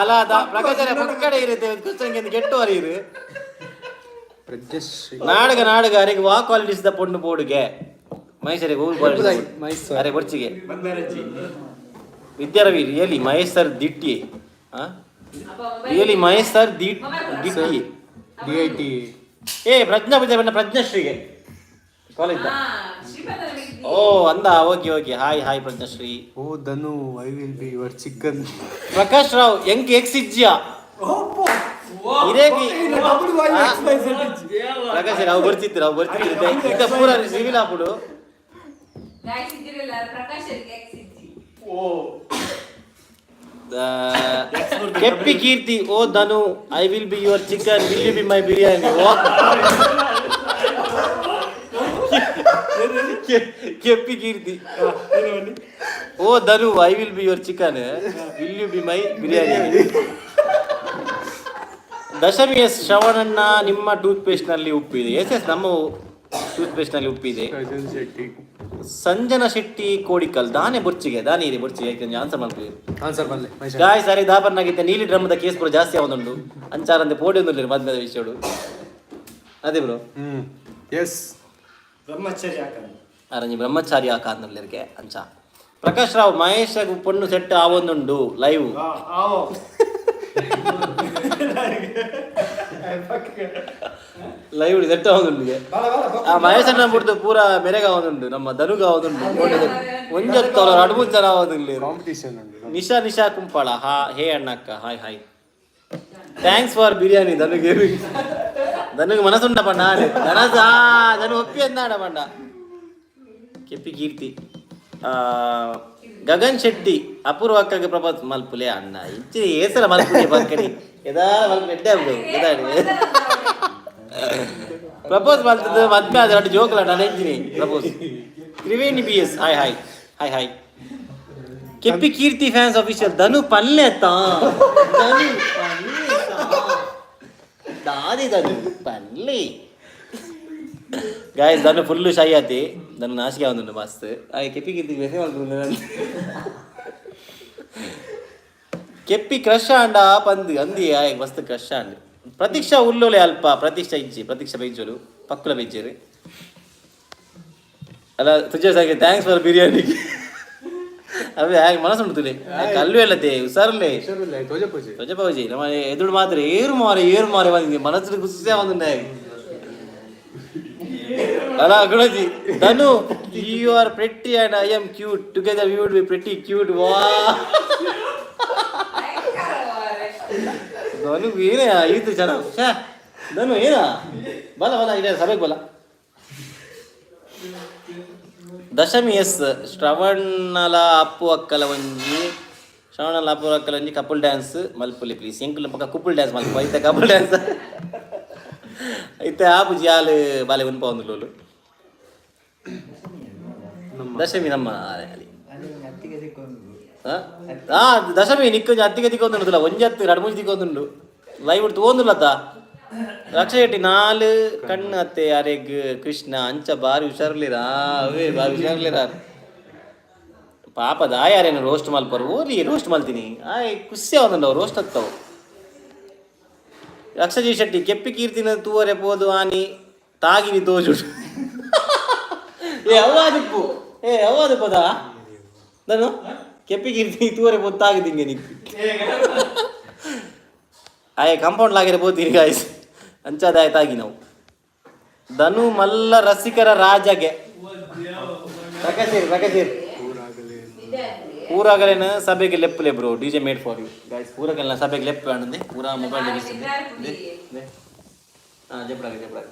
ಅಲ್ಲ ಪ್ರಕಾಶ್ ಪಕ್ಕಡೆ ಇರುತ್ತೆ ಕ್ವಶನ್ ಕೆಟ್ಟವರ ಇರು. ಪ್ರಜ್ಞಶ್ರೀ. ನಾಡಗ ನಾಡಗ ಅರೆಗೆ ವಾ ಕ್ವಾಲಿಟೀಸ್ the ಪೊಣ್ಣು ಬೋರ್ಡ್ಗೆ ಮಹೇಶರಿಗೆ ಹೂ ಕ್ವಾಲಿಟೀಸ್. ಮಹೇಶ್ sir. ಅರೆ ಬೊರ್ಚಿಗೆ ವಿದ್ಯಾರವಿ ರಿಯಲಿ ಮಹೇಶ್ ಸರ್ ದಿಟ್ಟಿ. ರಿಯಲಿ ಮಹೇಶ್ ಸರ್ ದಿಟ್ಟಿ. ಡಿಐಟಿ. ಏ ಪ್ರಜ್ಞಾ ಪೂಜೆ ಬಣ್ಣ ಪ್ರಜ್ಞಾಶ್ರೀಗೆ ಕಾಲೇಜ್. ಓ ಅಂದ okay okay hi hi Prajnashree. Oh Dhanu, I will be your chicken. Prakash Rao ಎಂಕ್ ಎಕ್ಸ್ ಇಜ್ಜಿಯಾ ಇರೇಗಿ ಪ್ರಕಾಶ್ ರಾವ್ ಬರ್ತಿತ್ತು ರಾವ್ ಬರ್ತಿದ್ರು ಈಗ ಪೂರ ಸಿವಿಲ್ ಆಪುಡು. ಪ್ರಕಾಶ್ ಎಕ್ಸ್ ಇಜ್ಜಿ. ಕೆಪ್ಪಿ ಕೀರ್ತಿ ಓ Dhanu, I will be your chicken, will you be my biryani? Oh Keppi Keerthi oh Dhanu, I will be your chicken, will you be my biryani? Dashami S ಶ್ರವಣಣ್ಣ ನಿಮ್ಮ tooth ಪೇಸ್ಟ್ನಲ್ಲಿ ಉಪ್ಪಿದೆ. S S ನಮ್ಮ tooth ಪೇಸ್ಟ್ನಲ್ಲಿ ಉಪ್ಪಿದೆ. Rajan Shetty. Sanjana Shetty Kodikal ದಾನೆ ಬೊರ್ಚಿಗೆ ದಾನೆ ಇದೆ ಬೊರ್ಚಿಗೆ answer ಮಾಡ್ತೀವಿ. Answer ಬಲ್ಲೆ ಮಹೇಶ್. ಗಾಯ್ ಸಾರಿ ದಾಪರ್ನಾಗಿದ್ದ ನೀಲಿ ಡ್ರಮ್ಮದ case ಪೂರ ಜಾಸ್ತಿ ಆವೊಂದುಂಡು ಅಂಚಾರಂದೆ ಪೋಡಿ ಒಂದು ಮದ್ಮೆದ ವಿಷಯಡು ಅದೇ ಬ್ರೋ. ಹ್ಮ್ ಎಸ್. ಬ್ರಹ್ಮಚರ್ಯ ಹಾಕಂದು. ಅರಂಜಿ ಬ್ರಹ್ಮಚಾರಿ ಆಕಾಂದುಲ್ಲೆರ್ಗೆ ಅಂಚ ಪ್ರಕಾಶ್ ರಾವ್ ಮಹೇಶ್ ಪೊಣ್ಣು ಸೆಟ್ ಆವೊಂದುಂಡು ಲೈವ್. ಆವೋ. ಲೈವ್ ಸೆಟ್ ಆವೊಂದುಂಡು. ಆ ಮಹೇಶ್ ಅಣ್ಣ ಬಿಡ್ದು ಪೂರ ಮೆರೆಗ ಆವೊಂದುಂಡು ನಮ್ಮ ಧನುಗ ಆವೊಂದುಂಡು ಒಂಜೊತ್ತು ಅಡ್ಮೂರು ಜನ ಆವೊಂದುಂಡು. ಕಾಂಪಿಟಿಷನ್ ಉಂಟು. ನಿಶಾ ನಿಶಾ ಕುಂಪಾಳ ಹಾ ಹೇ ಅಣ್ಣಕ್ಕ hi hi thanks for biryani ಧನುಗೆ. ಧನುಗೆ ಮನಸ್ಸುಂಡ ಪಂಡ ಧನಸ ಧನು ಒಪ್ಪಿ ಅಂದಾಡ ಪಂಡ ಕೆಪ್ಪಿ ಕೀರ್ತಿ. ಆ, ಗಗನ್ ಶೆಟ್ಟಿ ಅಪೂರ್ವ ಅಕ್ಕಗೆ ಪ್ರಭಾತ್ ಮಲ್ಪುಲೆ ಅಣ್ಣ ಇಚ್ಚಿ ಏಸರ ಮಲ್ಪುಲೆ ಪಕ್ಕಡಿ ಎದಾ ಮಲ್ಪು ಎಡ್ಡೆ ಆಗ್ಬಿಡು ಎದಾಡಿ ಪ್ರಪೋಸ್ ಮಲ್ತದ್ದು ಮದ್ವೆ ಆದ್ರೆ ಅటు ಜೋಕಲ ನಾನು ಇದ್ದೀನಿ propose. Triveni B S hi hi hi hi. Keppi Keerthi fans official Dhanu ಪಲ್ಲೆ ತಾ ಧನು ಪಲ್ಲೆ ತಾ. ದಾದಿ ಧನು ಪಲ್ಲೆ. ಗಾಯ್ಸ್ ಧನು ಫುಲ್ ಶೈ ಆತಿ ಧನು ನಾಸಿಗೆ ಒಂದುಂಡು ಮಸ್ತ್ ಆಯ್ ಕೆಪ್ಪಿ ಕೀರ್ತಿ ಮೆಸೇಜ್ ಮಲ್ಪುಂಡು ಕೆಪ್ಪಿ ಕ್ರಶ್ ಆಂಡ ಪಂದ್ ಅಂದಿ ಆಯ್ ಮಸ್ತ್ ಕ್ರಶ್ ಆಂಡ್. ಪ್ರತೀಕ್ಷಾ ಉಲ್ಲೋಲೆ ಅಲ್ಪ ಪ್ರತೀಕ್ಷಾ ಇಜ್ಜಿ ಪ್ರತೀಕ್ಷಾ ಬೈಜೋಲು ಪಕ್ಕುಲ ಬೈಜೇರು ಅಲ್ಲ ತುಜೆ ಸಾಗಿ thanks for biryani ಅವೇ ಆಗ ಮನಸ್ಸುಂಟು ತುಲೆ ಕಲ್ಲು ಎಲ್ಲತೆ ಹುಷಾರಲ್ಲೇ. ಹುಷಾರಿಲ್ಲ ಧ್ವಜ ಪೂಜೆ. ಧ್ವಜ ಪೂಜೆ ನಮ್ಮ ಎದುರು ಮಾತ್ರ ಏರು ಮಾರೆ ಏರು ಮಾರೆ ಬಂದಿದೆ ಮನಸ್ಸು ಖುಷಿಸೇ ಒಂದುಂಡೆ ಅಲ್ಲ ಗುಣಜಿ. Dhanu you are pretty and I am cute, together we would be pretty cute. ವಾ ಧನು ಏನೇ ಈತ ಜನ ಛೇ ಧನು ಏನಾ ಬಲ ಬಲ ಇದೆ ಸಭೆಗೆ ಬಲ. ದಶಮಿ ಎಸ್ ಶ್ರವಣಲ ಅಪ್ಪು ಅಕ್ಕಲ ಒಂಜಿ ಶ್ರವಣಲ ಅಪ್ಪು ಅಕ್ಕಲ ಒಂಜಿ ಕಪಲ್ ಡ್ಯಾನ್ಸ್ ಮಲ್ಪುಲಿ ಪ್ಲೀಸ್. ಎಂಕುಲ ಪಕ್ಕ ಕುಪ್ಪುಲ್ ಡ್ಯಾನ್ಸ್ ಮಲ್ಪ ಐತೆ ಕಪಲ್ ಡ್ಯಾನ್ಸ್ ಐತೆ ಆ ಪೂಜಿ ಆಲು ಬಾಲೆ ಉನ್ಪ ಒಂದು ದಶಮಿ ನಮ್ಮ ಅಲ್ಲಿ ಆ ದಶಮಿ ನಿಕ್ಕೊಂಜಿ ಅತ್ತಿಗೆ ತಿಕ್ಕೊಂದುಂಡು ಒಂಜಿ ಹತ್ತು ಎರಡು ಮೂಜಿ ತಿಕ್ಕೊಂದುಂಡು ಲೈವ್ ತೋಂದುಲ್ಲತ್ತ ರಕ್ಷ ಶೆಟ್ಟಿ ನಾಲ್ ಕಣ್ಣು ಅತ್ತೆ ಅರೆಗ್ ಕೃಷ್ಣ ಅಂಚ ಬಾರಿ ಹುಷಾರ್ಲಿರಾ ಅವೇ ಬಾರಿ ಹುಷಾರ್ಲಿರ. ಪಾಪ ದಾಯಾರೇನು ರೋಸ್ಟ್ ಮಲ್ಪರು ಓರಿ ರೋಸ್ಟ್ ಮಲ್ತೀನಿ. ಆಯ್, ಖುಷಿ ಆವಂದುಂಡು ರೋಸ್ಟ್ ಹತ್ತವು. ರಕ್ಷಜಿ ಶೆಟ್ಟಿ ಕೆಪ್ಪಿ ಕೀರ್ತಿನ ತೂವರೆ ಪೋದು ಆನಿ ತಾಗಿನಿ ತೋಜುಡು. ಏ, ಅವ್ವಾದಿಪ್ಪು. ಏ, ಅವ್ವಾದಿಪ್ಪದ ನಾನು ಕೆಪ್ಪಿ ಕೀರ್ತಿ ತೂವರೆ ಪೋದು ತಾಗಿದಿಂಗೆ ನಿಕ್. ಆಯ್ ಕಾಂಪೌಂಡ್ ಲಾಗಿರೆ ಪೋತೀನಿ ಗಾಯ್ಸ್, ಅಂಚಾದ ತಾಗಿ ನಾವು. ಧನು ಮಲ್ಲ ರಸಿಕರ ರಾಜಗೆ ರಕಸೀರ್ ರಕಸೀರ್. ಪೂರಾಗಲೇನ ಸಭೆಗೆ ಲೆಪ್ಪುಲೆ bro. DJ made for you guys. ಪೂರಾಗಲಿನ ಸಭೆಗೆ ಲೆಪ್ಪು ಅಂದೆ. ಪೂರಾ ಮೊಬೈಲ್. ಹಾಂ, ಜಬ್ರಾಗ ಜಬ್ರಾಗ.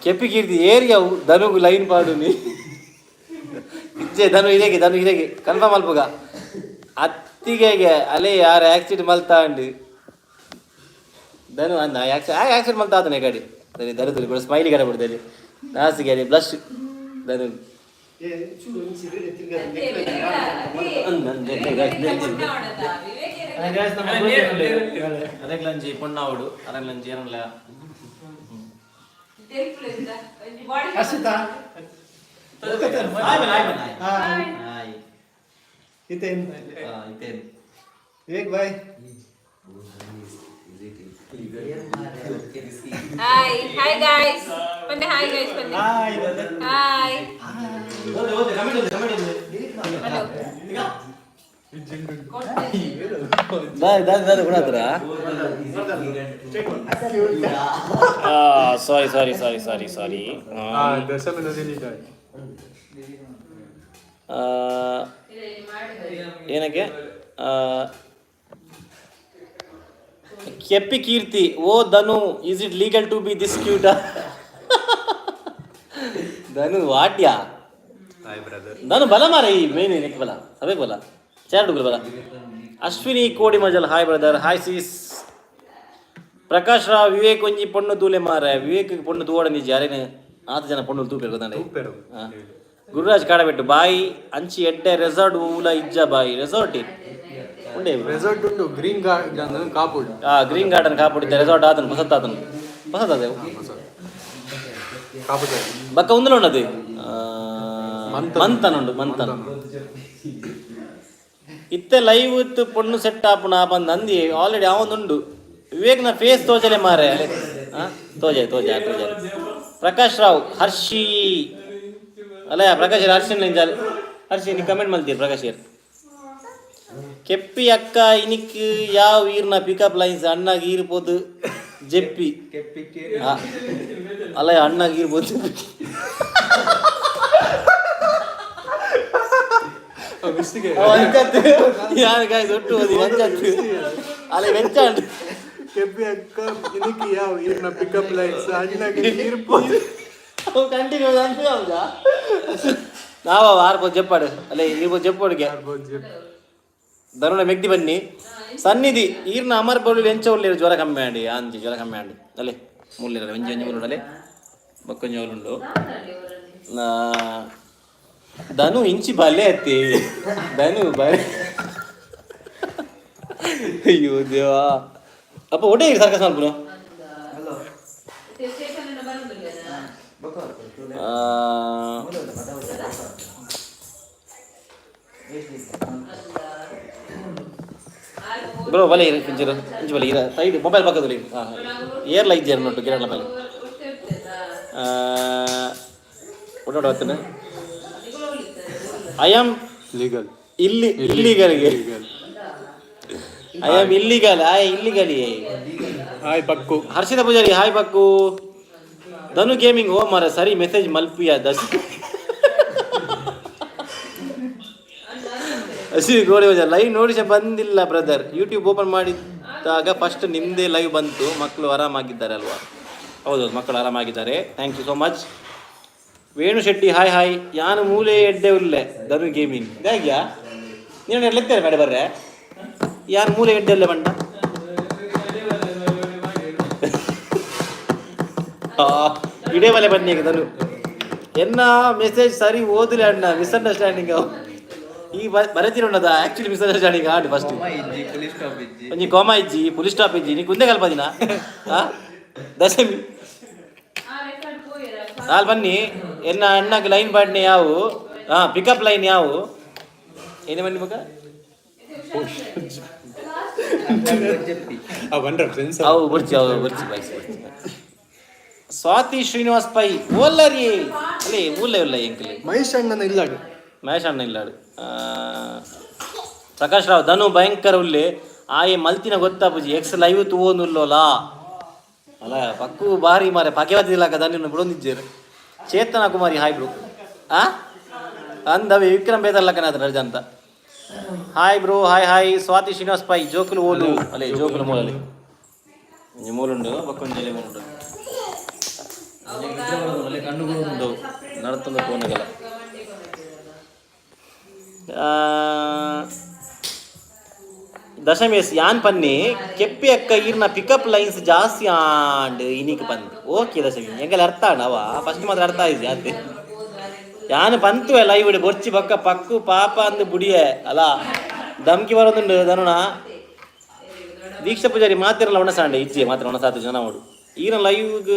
ಕೆಪಿ ಕೀರ್ತಿ ಏರಿಯಾವು ಧನುಗು ಲೈನ್ ಪಾಡುನಿ. ಇಜ್ಜೆ ಧನು ಇದೇಗೆ, ಧನು ಇದೇಗೆ ಕನ್ಫರ್ಮ್ ಅಲ್ಪುಗ. ಅತ್ತಿಗೆಗೆ ಅಲೆ ಯಾರು ಆಕ್ಸಿಡೆಂಟ್ ಮಲ್ತಾಂಡು ಧನು ಅಂದ. ಆಕ್ಸಿಡೆಂಟ್ ಮಲ್ತಾ ಆತನೆ ಗಾಡಿ. ಸರಿ, ಧನು ತುಲಿ ಕೂಡ ಸ್ಮೈಲಿ ಕಡೆ ಬಿಡ್ದಲ್ಲಿ ನಾಸಿಗೆ ಬ್ಲಶ್ ಧನು. ಏ, ಚೂರು ಒಂಚೂರು ತಿರ್ಗಾ. ಅರೆಗ್ಲಂಜಿ ಪೊಣ್ಣಾವುಡು, ಅರೆಗ್ಲಂಜಿ ಏನಲ್ಲ. ಹರ್ಷಿತಾ. ಹಾಯ್ ಬನ್, ಹಾಯ್ ಬನ್. ಹಾಯ್. ಹಾಯ್. ಇತೇನ್. ಇತೇನ್. Vivek bhai. Hi hi guys ಬನ್ನಿ. ಹಾಯ್ ಗೈಸ್ ಬನ್ನಿ. ಹಾಯ್. ಹಾಯ್. ಓದೆ ಓದೆ, ಕಮೆಂಟ್ ಓದೆ, ಕಮೆಂಟ್ ಓದೆ. ಹಲೋ. ದಾದ ದಾದ ದಾದ ಗುಣಾತ್ರ. Sorry sorry sorry sorry sorry. ದಶಮಿ ನದಿಲಿ. ಏನಕ್ಕೆ ಕೆಪ್ಪಿ ಕೀರ್ತಿ, ಓ ಧನು, is it legal to be this cute? Dhanu ವಾಟ್ಯಾ. Hi brother. ಧನು ಬಲ ಮಾರ, ಈ ಮೇನ್ ನೆಕ್ ಬಲ, ಸಭೆ ಬಲ, ಚಾರ್ ಬಲ. Ashwini Kodi Majal, hi brother, hi sis. Prakash Rao, Vivek ಒಂಜಿ ಪೊಣ್ಣು ತೂಲೆ ಮಾರ. ವಿವೇಕ್ ಪೊಣ್ಣು ತೂವಡ ನಿಜ. ಯಾರೇನು ಆತ ಜನ ಪೊಣ್ಣು ತೂಪೇರು ಗೊತ್ತಾಂಡೆ. ತೂಪೆರು. ಹಾ. ಗುರುರಾಜ್ ಕಾಡಬೆಟ್ಟು ಬಾಯಿ, ಅಂಚಿ ಎಡ್ಡೆ ರೆಸಾರ್ಟ್ ಊಲ ಇಜ್ಜ ಬಾಯಿ. ರೆಸಾರ್ಟ್ ಉಂಡೆ. ರೆಸಾರ್ಟ್ ಉಂಟು, ಗ್ರೀನ್ ಗಾರ್ಡನ್ ಕಾಪುಡ್. ಆ ಗ್ರೀನ್ ಗಾರ್ಡನ್ ಕಾಪುಡಿದ್ದ ರೆಸಾರ್ಟ್ ಆತನು ಹೊಸತಾತನು ಹೊಸತಾದೆವು. ಕಾಪು. ಬಕ್ಕ ಉಂದಲ ಉಂಡದು. ಮಂಥನ್. ಮಂಥನ್ ಉಂಡು, ಮಂಥನ್. ಇತ್ತೆ ಲೈವ್ ಇತ್ತು ಪೊಣ್ಣು ಸೆಟ್ ಆಪುಣ ಬಂದ್ ಅಂದಿ. ಆಲ್ರೆಡಿ ಅವನುಂಡು. ವಿವೇಕ್ನ ಫೇಸ್ ತೋಜಲೆ ಮಾರೆ. ತೋಜೆ ತೋಜೆ ತೋಜೆ. ಪ್ರಕಾಶ್ ರಾವ್, ಹರ್ಷಿ ಅಲ್ಲ, ಪ್ರಕಾಶ್ ಹರ್ಷನ್ ಇಂಜಾಲ್. ಹರ್ಷಿ ನೀ ಕಮೆಂಟ್ ಮಲ್ತೀರಿ. ಪ್ರಕಾಶ್, ಕೆಪ್ಪಿ ಅಕ್ಕ ಇನಿಕ್ ಯಾವ ಈರ್ನ ಪಿಕಪ್ ಲೈನ್ಸ್? ಅಣ್ಣಾಗ ಈರ್ಬೋದು ಜೆಪ್ಪಿ. ಅಲ್ಲ, ಅಣ್ಣಾಗ ಈರ್ಬೋದು ಜೆಪ್ಪಿ. ಯಾರು ಗಾಯ್ಸ್ ಒಟ್ಟು ಓದಿ ವಂಚತ್ತು ಅಲ್ಲ ವೆಂಚಾಂಡ್. ಕೆಬ್ಬಿ ಅಕ್ಕ ಇದಕ್ಕೆ ಯಾವ ಈರ್ನ ಪಿಕಪ್ ಲೈನ್ಸ್? ಅಣ್ಣಗೆ ಇರ್ಬೋದು. ಕಂಟಿನ್ಯೂ ಅಂತ ಹೌದಾ? ನಾವ ಆರ್ಬೋದು ಜಪ್ಪಾಡು ಅಲ್ಲ, ಇರ್ಬೋದು ಜಪ್ಪಾಡಿಗೆ. ಧನುನ ಮೆಗ್ದಿ ಬನ್ನಿ. ಸನ್ನಿಧಿ ಈರ್ನ ಅಮರ್ ಬೌಳಿ ಎಂಚ ಉಳ್ಳೇರು? ಜ್ವರ ಕಮ್ಮಿ ಆಂಡಿ ಅಂಜಿ, ಜ್ವರ ಕಮ್ಮಿ ಆಂಡಿ. ಅಲ್ಲೇ ಮುಳ್ಳಿರ ಒಂಜಿ ಒಂಜಿ ಮುಳ್ಳು ಅಲ್ಲೇ ಬಕ್ಕೊಂಜಿ ಉಂಡು. ಧನು ಇಂಚಿ ಬಲೆ ಅತ್ತಿ ಧನು ಬಲೆ. ಅಯ್ಯೋ ದೇವಾ, ಅಪ್ಪ ಒಡೆ ಸರ್ಕಸ್ ಮಲ್ಪುನು. ಸ್ಟೇಷನ್ ಬಂದಿಲ್ಲ. ಬ್ರೋ ಬಲೆ ಇರು ಇಂಚಿರು ಇಂಚಿ ಬಲೆ ಇರ ಸೈಡ್ ಮೊಬೈಲ್ ಪಕ್ಕದಲ್ಲಿ. ಹಾಂ, ಏರ್ ಲೈಟ್ ಜೇರ್ ನೋಟು ಗಿರಣ ಬಲೆ ಒಡೋಡ ಹೊತ್ತನ. I am legal. ಇಲ್ಲಿ ಇಲ್ಲಿಗಲ್ಗೆ. I am illegal, I illegally. Hi ಪಕ್ಕು. ಹರ್ಷಿತ ಪೂಜಾರಿ, ಹಾಯ್ ಬಕ್ಕು. ಧನು ಗೇಮಿಂಗ್, ಓ ಮಾರ ಸರಿ ಮೆಸೇಜ್ ಮಲ್ಪಿಯ ದಸ್. ಹಸಿರು ಗೋಡೆ ಲೈವ್ ನೋಡಿಸ ಬಂದಿಲ್ಲ ಬ್ರದರ್. ಯೂಟ್ಯೂಬ್ ಓಪನ್ ಮಾಡಿದಾಗ ಫಸ್ಟ್ ನಿಮ್ಮದೇ ಲೈವ್ ಬಂತು. ಮಕ್ಕಳು ಆರಾಮಾಗಿದ್ದಾರೆ ಅಲ್ವಾ? ಹೌದೌದು, ಮಕ್ಕಳು ಆರಾಮಾಗಿದ್ದಾರೆ. Thank you so much. Venu Shetty, hi hi. ಯಾನು ಮೂಲೆ ಎಡ್ಡೆ ಉಲ್ಲೆ. ಧನು ಗೇಮಿಂಗ್ ಇದಾಗ್ಯಾ? ನೀನು ಲೆತ್ತಾರೆ ಮೇಡ ಬರ್ರೆ. ಯಾನು ಮೂಲೆ ಎಡ್ಡೆ ಉಲ್ಲೆ ಬಂಡ. ಇಡೇ ಬಲೆ ಬನ್ನಿ ಈಗ. ಧನು ಎನ್ನ ಮೆಸೇಜ್ ಸರಿ ಓದಿಲ್ಲ ಅಣ್ಣ, ಮಿಸ್ಅಂಡರ್ಸ್ಟ್ಯಾಂಡಿಂಗ್. ಈ ಬರತಿರುಣ್ಣದ ಆಕ್ಚುಲಿ ಮಿಸ್ಅಂಡರ್ಸ್ಟ್ಯಾಂಡಿಂಗ್ ಆಡು ಫಸ್ಟ್. ಒಂಜಿ ಕೋಮ ಇಜ್ಜಿ, ಪುಲಿಸ್ ಸ್ಟಾಪ್ ಇಜ್ಜಿ. ನೀ ಕುಂದೆ ಕಲ್ಪದಿನ ದಶಮಿ. ನಾಲ್ ಬನ್ನಿ ಎನ್ನ ಅಣ್ಣಗೆ ಲೈನ್ ಪಾಡ್ನೆ ಯಾವು ಹಾ ಪಿಕಪ್ ಲೈನ್ ಯಾವು ಏನೇ ಬನ್ನಿ ಮಗ. ಆ ಬಂದ್ರ ಫ್ರೆಂಡ್ಸ್. ಅವು ಬರ್ಚಿ, ಅವು ಬರ್ಚಿ ಬೈಸ್ ಬರ್ಚಿ. ಸ್ವಾತಿ ಶ್ರೀನಿವಾಸ್ ಪೈ ಓಲ್ಲರಿ ಅಲ್ಲೇ ಊರ್ಲೇ ಉಲ್ಲ ಎಂಕಲಿ. ಮಹೇಶ್ ಅಣ್ಣನ ಇಲ್ಲಾಡು. ಮಹೇಶ್ ಅಣ್ಣ ಇಲ್ಲಾಡು. ಪ್ರಕಾಶ್ ರಾವ್ ಧನು ಭಯಂಕರ ಉಲ್ಲೆ ಆಯೆ ಮಲ್ತಿನ ಗೊತ್ತಾಪುಜಿ ಎಕ್ಸ್ ಲೈವ್ ತೂವೊಂದುಲ್ಲೋಲಾ ಅಲ್ಲ ಪಕ್ಕು ಬಾರಿ ಮಾರೆ ಪಕೆವತ್ತಿಲ್ಲಕ ಧನು ಬಿಡೊಂದಿಜ್ಜೇರು. ಚೇತನ ಕುಮಾರಿ ಹಾಯ್ ಬ್ರೋ. ಆ ಅಂದವೆ ವಿಕ್ರಮ್ ಬೇದರ್ಲಕ್ಕನಾದ ರಜ ಅಂತ. Hi bro, hi hi. Swathi Srinivas Pai ಜೋಕುಲು ಓಲು ಅಲ್ಲೇ ಜೋಕುಲು ಮೂಲಲ್ಲಿ ಒಂಜಿ ಮೂಲುಂಡು ಬಕ್ಕೊಂಜಿ ಎಲೆ ಮೂಲುಂಡು. ಅಲ್ಲೇ ಕಣ್ಣು ಉಂಡು ನಡತಂದು ಫೋನ್ಗೆಲ್ಲ. ದಶಮೇಶ್ ಯಾನ್ ಪನ್ನಿ ಕೆಪ್ಪಿ ಅಕ್ಕ ಈರ್ನ ಪಿಕಪ್ ಲೈನ್ಸ್ ಜಾಸ್ತಿ ಆಂಡ್ ಇನಿಕ್ ಬಂದು. ಓಕೆ ದಶಮಿ, ಎಂಗಲ್ ಅರ್ಥ ಆಂಡ್ ಅವ ಫಸ್ಟ್ ಮಾತ್ರ ಅರ್ಥ ಆಯ್ತು ಅದೇ ಯಾನ್ ಪಂತುವೆ ಲೈವ್ ಬೊರ್ಚಿ ಬಕ್ಕ ಪಕ್ಕು ಪಾಪ ಅಂದು ಬುಡಿಯೆ ಅಲ್ಲ ಧಮ್ಕಿ ಬರೋದುಂಡು ಧನುಣ. ದೀಕ್ಷಾ ಪೂಜಾರಿ ಮಾತಿರಲ್ಲ ಒಣಸಾಂಡೆ ಇಜ್ಜೆ ಮಾತ್ರ ಒಣಸಾತು ಜನ ಮಾಡು. ಈಗ live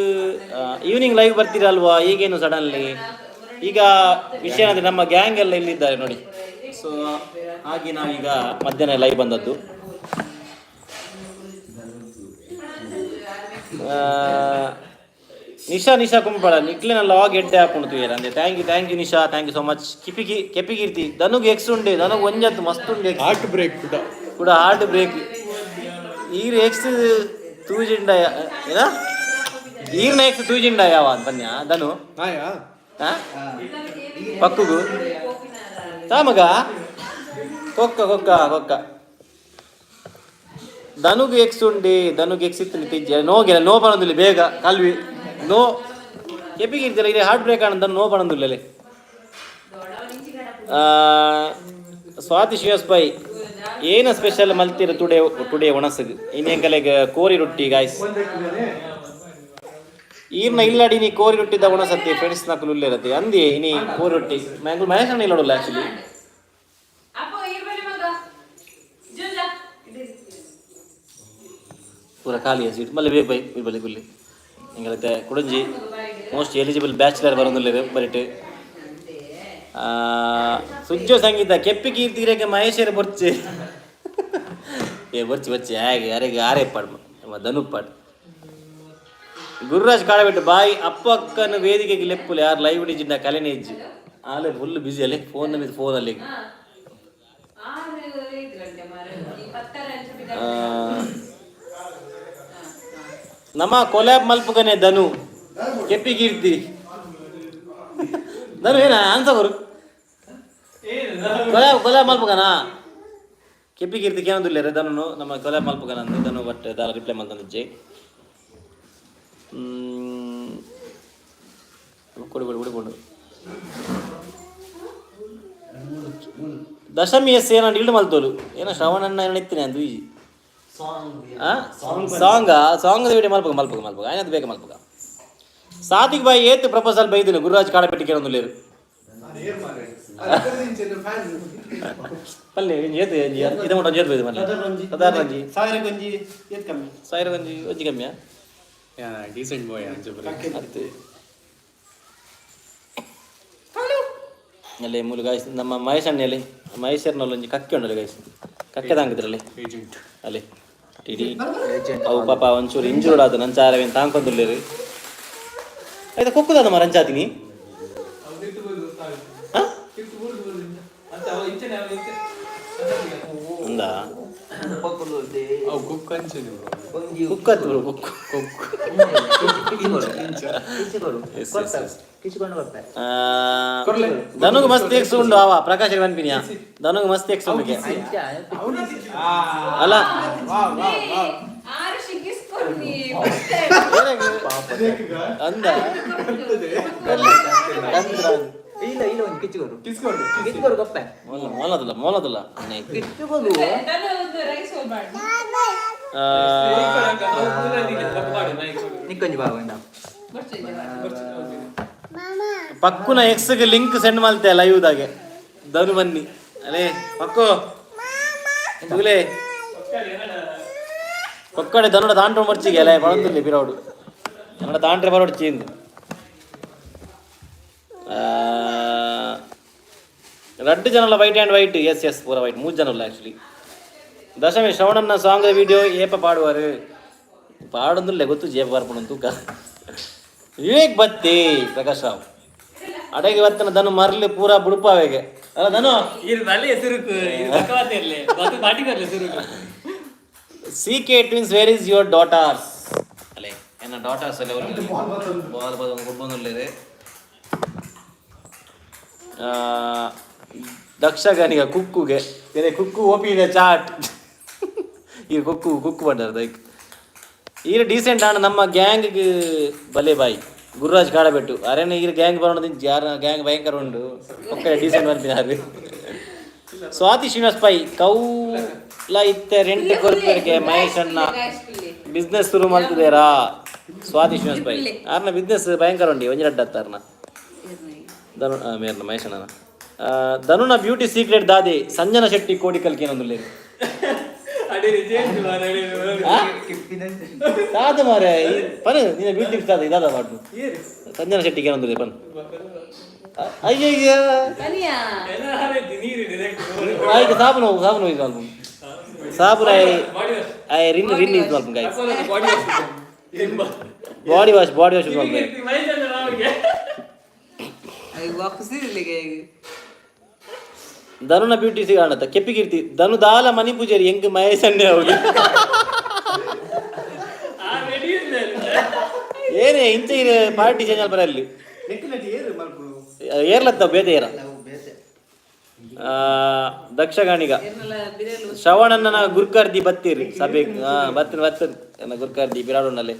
evening live ಬರ್ತೀರಲ್ವಾ, ಈಗೇನು ಸಡನ್ಲಿ? ಈಗ ವಿಷಯ ಏನಂದ್ರೆ ನಮ್ಮ ಗ್ಯಾಂಗ್ ಎಲ್ಲ ಇಲ್ಲಿದ್ದಾರೆ ನೋಡಿ. ಸೊ ಹಾಗೆ ನಾವೀಗ ಮಧ್ಯಾಹ್ನ ಲೈವ್ ಬಂದದ್ದು. ನಿಶಾ ನಿಶಾ ಕುಂಪಳ ನಿಕ್ಲಿನ ಲಾಗ್ ಎಡ್ಡೆ ಹಾಕೊಂಡು ತುಯರ್ ಅಂದೆ. Thank you, thank you Nisha, thank you so much. ಕಿಪಿಕಿ ಕೆಪಿಕೀರ್ತಿ ಧನುಗ್ ಎಕ್ಸ್ ಉಂಡೆ, ಧನುಗ್ ಒಂಜತ್ತು ಮಸ್ತ್ ಉಂಡೆ. ಹಾರ್ಟ್ ಬ್ರೇಕ್ ಕೂಡ. ಕೂಡ ಹಾರ್ಟ್ ಬ್ರೇಕ್. ಈರ್ ಎಕ್ಸ್ ತೂಜಿಂಡ ಏನ ಈರ್ನ ಎಕ್ಸ್ ತೂಜಿಂಡ ಯಾವ ಬನ್ಯ ಧನು. ನಾಯಾ. ಆ? ಪಕ್ಕುಗು ತಾಮಗ ಕೊಕ್ಕ ಕೊಕ್ಕ ಕೊಕ್ಕ ಧನುಗ್ ಎಕ್ಸ್ ಉಂಡಿ, ಧನುಗ್ ಎಕ್ಸ್ ಇತ್ತು ತಿಜ್ಜೆ ನೋಗೆಲ್ಲ ನೋ ಬರೋದಿಲ್ಲ ಬೇಗ ಕಲ್ವಿ ನೋ ಕೆಪಿಗೆ ಇಲ್ಲಿ ಹಾರ್ಟ್ ಬ್ರೇಕ್ ಆನಂದ ನೋ ಬರೋದಿಲ್ಲ. ಸ್ವಾತಿ ಶ್ರೀನಿವಾಸ್ ಪೈ ಏನ ಸ್ಪೆಷಲ್ ಮಲ್ತಿರ ಟುಡೇ ಟುಡೇ ಒಣಸಗ್? ಇನ್ನೇಂಕಲೆಗ್ ಕೋರಿ ರೊಟ್ಟಿ ಗಾಯ್ಸ್. ಈರ್ನ ಇಲ್ಲಡಿ ನೀ ಕೋರಿ ರೊಟ್ಟಿದ ಒಣಸತ್ತಿ ಫ್ರೆಂಡ್ಸ್ ನಕಲು ಉಲ್ಲೇರತ್ತೆ ಅಂದಿ ಇನಿ ಕೋರಿ ರೊಟ್ಟಿ ಮ್ಯಾಂಗ್ಳೂರ್ ಮಹೇಶ್ ಅಣ್ಣ ಇಲ್ಲೋಡಲ್ಲ ಆಕ್ಚುಲಿ. ಅಪ್ಪ ಈರ್ ಬನ್ನಿ ಮಗ ಜೋಜ. ಪೂರ ಖಾಲಿ ಸೀಟ್ ಮಲ್ಲೆ ಬೇಕು ಬೈ ಬಲ್ಲಿ ಗುಲ್ಲಿ ಎಂಗಲತ್ತೆ ಕುಡಂಜಿ most eligible bachelor ಬರೋದಿಲ್ಲ ಬರಿಟ್. ಸುಜ್ಜೋ ಸಂಗೀತ ಕೆಪ್ಪಿ ಕೀರ್ತಿರಕ್ಕೆ ಮಹೇಶ್ವರ ಬೊರ್ಚಿ ಏ ಬೊರ್ಚಿ ಬೊರ್ಚಿ ಹೇಗೆ ಅರೆಗೆ ಆರೆ ಪಾಡ್ ನಮ್ಮ ಧನುಪಾಡ್. ಗುರುರಾಜ್ ಕಾಡಬಿಟ್ಟು ಬಾಯಿ ಅಪ್ಪ ಅಕ್ಕನ ವೇದಿಕೆಗೆ ಲೆಪ್ಪುಲೆ ಯಾರು ಲೈವ್ ಡಿಜಿನ ಕಲೆನೇ ಇಜ್ಜಿ ಆಲೆ ಫುಲ್ ಬ್ಯುಸಿ ಅಲ್ಲಿ ಫೋನ್ ನಮಿದ್ ಫೋನ್ ಅಲ್ಲಿ. ಆರು ಐದು ಗಂಟೆ ಮಾರ ಈ ಪತ್ತರ. ನಮ್ಮ ಕೊಲ್ಯಾಬ್ ಮಲ್ಪುಗನೆ ಧನು ಕೆಪ್ಪಿ ಕೀರ್ತಿ ಧನು ಏನ ಆನ್ಸರ್ ಕೊರು. ಕೊಲ್ಯಾಬ್ ಕೊಲ್ಯಾಬ್ ಮಲ್ಪುಗನ ಕೆಪ್ಪಿ ಕೀರ್ತಿ ಕೇನೊಂದುಲ್ಲೆರ್ ಧನುನು ನಮ್ಮ ಕೊಲ್ಯಾಬ್ ಮಲ್ಪುಗನ ಅಂದ್ ಧನು ಬಟ್ ದಾಲ ರಿಪ್ಲೈ ಮಲ್ತೊಂದಿಜ್ಜೆ. ಕೊಡಿ ಕೊಡಿ ಕೊಡಿ. ದಶಮಿ ಎಸ್ ಏನ ಇಲ್ಡು ಮಲ್ತೋಲು ಏನ ಶ್ರವಣಣ್ಣ ಏನ ಇತ್ತಿನ ಅಂದು ಈಜಿ song song video ಮಲ್ಪಗ ಮಲ್ಪಗ ಮಲ್ಪಗ ಆಯ್ನದು ಬೇಗ ಮಲ್ಪಗ. ಸಾದಿಕ್ ಬಾಯ್ ಏತ್ ಪ್ರಪೋಸಲ್ ಬೈದಿನ ಗುರುರಾಜ್ ಕಾಡಪೆಟ್ಟಿ ಕೇಳೊಂದುಲ್ಲೇರು ಪಲ್ಲೆ ಏತ್ ಇದು ಮುಟ್ಟ ಒಂಜಿ ಏತ್ ಬೈದು ಮಲ್ಲೆ ಸಾಧಾರಣ ಒಂಜಿ ಸಾವಿರ ಒಂಜಿ ಏತ್ ಕಮ್ಮಿ? ಸಾವಿರ ಒಂಜಿ ಒಂಜಿ ಕಮ್ಮಿಯಾ? ಡೀಸೆಂಟ್ ಬಾಯ್ ಅಂಚ. ಅತ್ತೆ ಅಲ್ಲೇ ಮೂಲು ಗಾಯ್ಸ್ ನಮ್ಮ ಮಹೇಶ್ ಅಣ್ಣಲ್ಲಿ ಮಹೇಶರ್ನಲ್ಲಿ ಒಂಜಿ ಕಕ್ಕೆ ಉಂಡಲ್ಲ ಗಾಯ್ಸ್, ಕಕ್ಕೆ ತಾಂಗಿದ್ರಲ್ಲಿ. ಏಜೆಂಟ್. ಅಲ್ಲಿ ಟಿಡಿ ಅವು ಪಾಪ ಒಂಚೂರು ಇಂಜೂರ್ಡ್ ಆದ ನಂಚಾರವೇನು ತಾಂಕೊಂದುಲ್ಲೇರು. ಆಯ್ತಾ ಕೊಕ್ಕುದಾದ ಮರ ಅಂಚಾತೀನಿ. ಅಂದ. ಅವು ಕುಕ್ ಅಂಚನೆ ಬ್ರೋ. ಕುಕ್ಕತ್ತು ಬ್ರೋ, ಕುಕ್ಕು. Yes, yes, yes. ಧನುಗ್ ಮಸ್ತ್ ಎಕ್ಸ್ ಉಂಡು ಅವ ಪ್ರಕಾಶ್ ಮನ್ಪಿನಿಯಾ ಧನುಗ್ ಮಸ್ತ್ ಎಕ್ಸ್ ಉಂಡು ಅಲ್ಲ. ಆರು ಶಿಗಿಸ್ಕೊಡ್ನಿ. ಅಂದ. ಇಲ್ಲ ಇಲ್ಲ ಒಂದು ಕಿಚ್ಚುಗೋರು. ಕಿಸ್ಕೊಂಡು. ಕಿಚ್ಚುಗೋರು ಗೊಪ್ಪೆ. ಮೊಲ ಮೊಲದಲ್ಲ ಮೊಲದಲ್ಲ. ಕಿಚ್ಚುಗೋರು. ಒಂದು ರೈಸ್ ಹೋಗ್ಬಾರ್ದು. ನಿಕ್ಕೊಂಜಿ ಬಾವಂಡ. ಪಕ್ಕುನ ಎಕ್ಸ್ಗೆ ಲಿಂಕ್ ಸೆಂಡ್ ಮಲ್ತೆ ಲೈವ್ ದಾಗೆ ಧನು ಬನ್ನಿ ಅಲೇ ಪಕ್ಕು ತೂಲೆ ಕೊಕ್ಕಡೆ ಧನುಡ ತಾಂಡ್ರ ಮರ್ಚಿಗೆ ಅಲೆ ಬಳಂದುಲ್ಲಿ ಬಿರೌಡು ಕನ್ನಡ ತಾಂಡ್ರೆ ಬರೋಡು ಚೀಂದು. ರಡ್ಡ್ ಜನಲ white and white. Yes yes, ಪೂರ ವೈಟ್. ಮೂರು ಜನಲ್ಲ ಆ್ಯಕ್ಚುಲಿ. ದಶಮಿ ಶ್ರವಣನ್ನ ಸಾಂಗ್ ವಿಡಿಯೋ ಏಪ ಪಾಡುವಾರು? ಪಾಡೊಂದುಲ್ಲೆ, ಗೊತ್ತು ಜೇಪ ಬರ್ಪುಂಡು ತೂಕ. ವಿವೇಕ್ ಬತ್ತಿ, ಪ್ರಕಾಶ್ ರಾವ್ ಅಡಗೆ ಬತ್ತನ. ದನು ಮರ್ಲಿ ಪೂರ ಬುಡುಪಾವೆಗೆ ಅಲ್ಲ ಧನು? ಇರು ಬಲ್ಲೆ ಸುರುಕು ಇದು ಪಕ್ಕವಾತ ಇರ್ಲಿ ಬತ್ತು ಪಾಟಿ ಬರ್ಲಿ ಸುರುಕು. C K twins, where is your daughters? ಅಲ್ಲೇ ಎನ್ನ ಡಾಟರ್ಸ್ ಅಲ್ಲೇ ಬಾಲ್ ಬಾಲ್ ಗುಬ್ಬಂದುಲ್ಲೇರು. ದಕ್ಷಗನಿಗ ಕುಕ್ಕುಗೆ ಬೇರೆ ಕುಕ್ಕು ಓಪಿ ಇದೆ ಚಾಟ್. ಈ ಕುಕ್ಕು ಕುಕ್ಕು ಬಂಡಾರ ದೈಕ್. ಈರ ಡೀಸೆಂಟ್ ಆಣ ನಮ್ಮ ಗ್ಯಾಂಗ್ಗೆ ಬಲೆ ಬಾಯಿ. ಗುರುರಾಜ್ ಕಾಡಬೆಟ್ಟು ಅರೇನ ಈರ ಗ್ಯಾಂಗ್ ಬರೋಣ. ಯಾರ ಗ್ಯಾಂಗ್ ಭಯಂಕರ ಉಂಡು. ಒಕ್ಕಡೆ ಡೀಸೆಂಟ್ ಬರ್ತಿನಾರು. ಸ್ವಾತಿ ಶ್ರೀನಿವಾಸ್ ಪೈ, ಕೌಲ ಇತ್ತೆ ರೆಂಟ್ ಕೊರ್ಪೆರ್ಗೆ. ಮಹೇಶ್ ಅಣ್ಣ ಬಿಸ್ನೆಸ್ ಶುರು ಮಾಡ್ತಿದ್ದೀರಾ? ಸ್ವಾತಿ ಶ್ರೀನಿವಾಸ್ ಪೈ ಆರ್ನ ಬಿಸ್ನೆಸ್ ಭಯಂಕರ ಉಂಡಿ. ಒಂಜಿ ರಡ್ಡ ಅತ್ತಾರ್ನ ಧನು ಮೇರ್ನ ಮಹೇಶ್ ಅಣ್ಣನ. ಧನುನ ಬ್ಯೂಟಿ ಸೀಕ್ರೆಟ್ ದಾದೆ? ಸಂಜನಾ ಶೆಟ್ಟಿ ಕೋಡಿಕಲ್ ಏನೊಂದು. ಅಡಿ ಚೇಂಜ್ ಮಾರ್ರೆ. ದಾದ ಮಾರೆ ಪನ್, ನಿನ್ನ ಬ್ಯೂಟಿ ಟಿಪ್ಸ್ ದಾದ ಇದಾದ ಮಾಡು. ಸಂಜನಾ ಶೆಟ್ಟಿಗೆ ಏನೊಂದು ಪನ್. ಅಯ್ಯಯ್ಯ. ಕನಿಯಾ. ಎಲ್ಲ ಹಾರೈತಿ ನೀರು ಡೈರೆಕ್ಟ್. ಆಯ್ತು, ಸಾಬೂನು ಸಾಬೂನು ಯೂಸ್ ಮಾಡ್ಬೋದು. ಸಾಬೂನು I body wash. I Rin Rin use ಮಾಡ್ಬೋದು guys. Body wash. Body wash, body wash use ಮಾಡ್ಬೋದು. ಮಹೇಶ್ ಅಣ್ಣ ಅವರಿಗೆ. ಅಯ್ಯೋ, ಖುಷಿ ಇರ್ಲಿಕ್ಕೆ ಈಗ. ಧನುನ ಬ್ಯೂಟಿ ಸಿಗೋಣ. ಕೆಪ್ಪಿಗಿರ್ತಿ ಧನು ದಾಲ ಮನಿ ಪೂಜಾರಿ ಹೆಂಗ್ ಮಹೇಶ್ ಅಣ್ಣೆ ಅವ್ರಿಗೆ. ಆ ರೆಡಿ ಇಲ್ಲ. ಏನೇ ಇಂಚ ಪಾರ್ಟಿ ಚೇಂಜ್ ಬರಲ್ಲಿ. ನೆಕ್ಕಿನಟ್ಟಿ ಏರು ಮಲ್ಪು. ಏರ್ಲತ್ತ ಬೇತೆ ಏರ. ದಕ್ಷಗಾಣಿಗ. ಏರ್ನಲ ಬಿರಲು. ಶ್ರವಣನ್ನ ಗುರ್ಕರ್ದಿ ಬತ್ತೀರಿ ಸಭೆ. ಹಾ, ಬತ್ತೀನಿ ಬತ್ತೀನಿ. ನನ್ನ ಗುರ್ಕರ್ದಿ ಬಿರಾಡೋಣಲ್ಲಿ.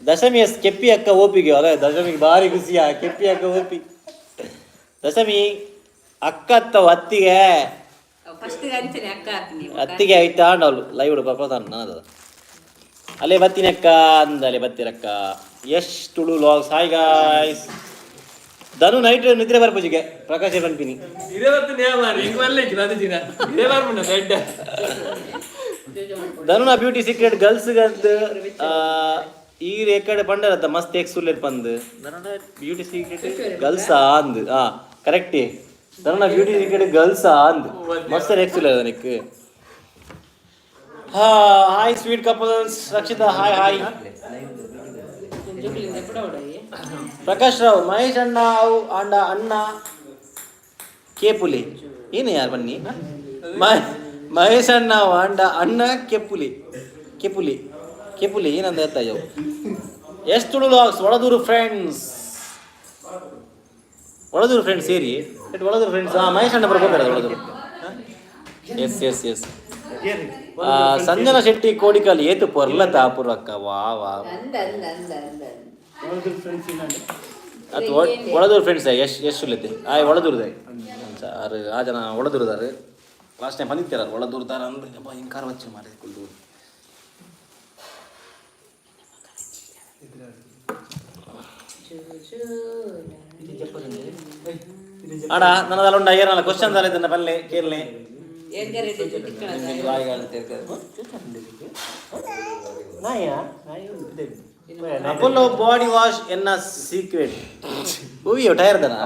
ದಶಮಿ ಎಸ್ ಕೆಪ್ಪಿ ಅಕ್ಕ ಓಪಿಗೆ ಅಲ್ಲ. ದಶಮಿಗೆ ಭಾರಿ ಖುಷಿಯ ಕೆಪ್ಪಿ ಅಕ್ಕ ಓಪಿ. ದಶಮಿ ಅಕ್ಕ ಅತ್ತವ ಅತ್ತಿಗೆ. ಫಸ್ಟ್ ಅಂಚನೆ ಅಕ್ಕ ಹಾಕ್ತೀನಿ. ಅತ್ತಿಗೆ ಐತೆ ಆಂಡವಳು ಲೈವ್ ಪಾಪ ನನ್ನದ. ಅಲ್ಲೇ ಬತ್ತೀನಿ ಅಕ್ಕ ಅಂದ. ಅಲ್ಲೇ ಬತ್ತೀರಕ್ಕ. Yash Tulu vlogs, hi guys. Dhanu night ನಿದ್ರೆ ಬರ್ಪುಜಿಗೆ ಪ್ರಕಾಶ್ ಪನ್ಪಿನಿ. ಇದೇ ಬರ್ತೀನಿ ಮಾರ್ರೆ, ಹಿಂಗ್ ಬರ್ಲಿಕ್ಕೆ ಅದು ದಿನ ಇದೇ ಬರ್ಮುಂಡ ದೊಡ್ಡ. ಧನುನ ಬ್ಯೂಟಿ ಸೀಕ್ರೆಟ್ ಗರ್ಲ್ಸ್ ಗಂತ ಈ ರೇಕಡೆ ಪಂಡರತ್ತ ಮಸ್ತ್ ಎಕ್ಸ್ ಸುಲ್ಲೆಟ್ ಪಂದ್. ಧನುನ ಬ್ಯೂಟಿ ಸೀಕ್ರೆಟ್ ಗರ್ಲ್ಸ್ ಅಂದ್. ಆ ಕರೆಕ್ಟ್, ಧನುನ ಬ್ಯೂಟಿ ಸೀಕ್ರೆಟ್ ಗರ್ಲ್ಸ್ ಅಂದ್. ಮಸ್ತ್ ಎಕ್ಸ್ ಸುಲ್ಲೆ ಅದಕ್ಕೆ. ಹಾ, hi sweet couples. Rakshita, hi hi. ಜೋಕ್ಲಿಂದ ಎಪ್ಪಡ. Prakash Rao, Mahesh ಅಣ್ಣ ಅವು ಅಂಡ ಅಣ್ಣ ಕೇಪುಲಿ ಏನು ಯಾರು ಬನ್ನಿ. ಮಹೇಶ್ ಅಣ್ಣ ಅಂಡ ಅಣ್ಣ ಕೆಪ್ಪುಲಿ ಕೆಪುಲಿ ಕೆಪುಲಿ ಏನಂದ ಹೇಳ್ತಾ ಇದ್ದವು. ಎಷ್ಟು ತುಳು ವ್ಲಾಗ್ಸ್. ಒಳದೂರು ಫ್ರೆಂಡ್ಸ್, ಒಳದೂರು ಫ್ರೆಂಡ್ಸ್ ಸೇರಿ it. ಒಳದೂರು ಫ್ರೆಂಡ್ಸ್. ಹಾಂ, ಮಹೇಶ್ ಅಣ್ಣ ಬರ್ಕೋಬೇಡ ಒಳದೂರು. S S S. Sanjana Shetty Kodikal ಏತು ಪೊರ್ಲ ತಾಪುರಕ್ಕ. ವಾ ವಾ. ಅಂದ ಅಂದ ಅಂದ ಅಂದ. ಅದು ಒಳದೂರು ಫ್ರೆಂಡ್ಸ್. ಯಶ್ ಯಶ್ ಸುಲಿದ್ದೆ ಆಯ್ ಒಳದೂರ್ದೆ ಆರು ಆ ಜನ ಒಳದೂರ್ದಾರು. ಲಾಸ್ಟ್ ಟೈಮ್ ಬಂದಿತ್ತಾರ ಒಳದೂರ್ದಾರ ಅಂದ್ರೆ. ಅಬ್ಬಾ, ಹಿಂಗೆ ಕಾರ್ ವಚ್ಚು ಮಾರೆ ಕುಲ್ದೂರು. ಅಡ ನನ್ನದಲ್ಲ ಉಂಡ ಏನಲ್ಲ ಕ್ವಶನ್ ದಾಲ ಇದನ್ನ ಪಲ್ಲೆ ಕೇಳಲೆ. ನಾಯಾ ನಾಯಿ ಒಂದು. ಅಪೋಲೋ ಬಾಡಿ ವಾಶ್ ಎನ್ನ ಸೀಕ್ರೆಟ್ ಹೂವಿಯೋ ಟೈರ್ ದನ.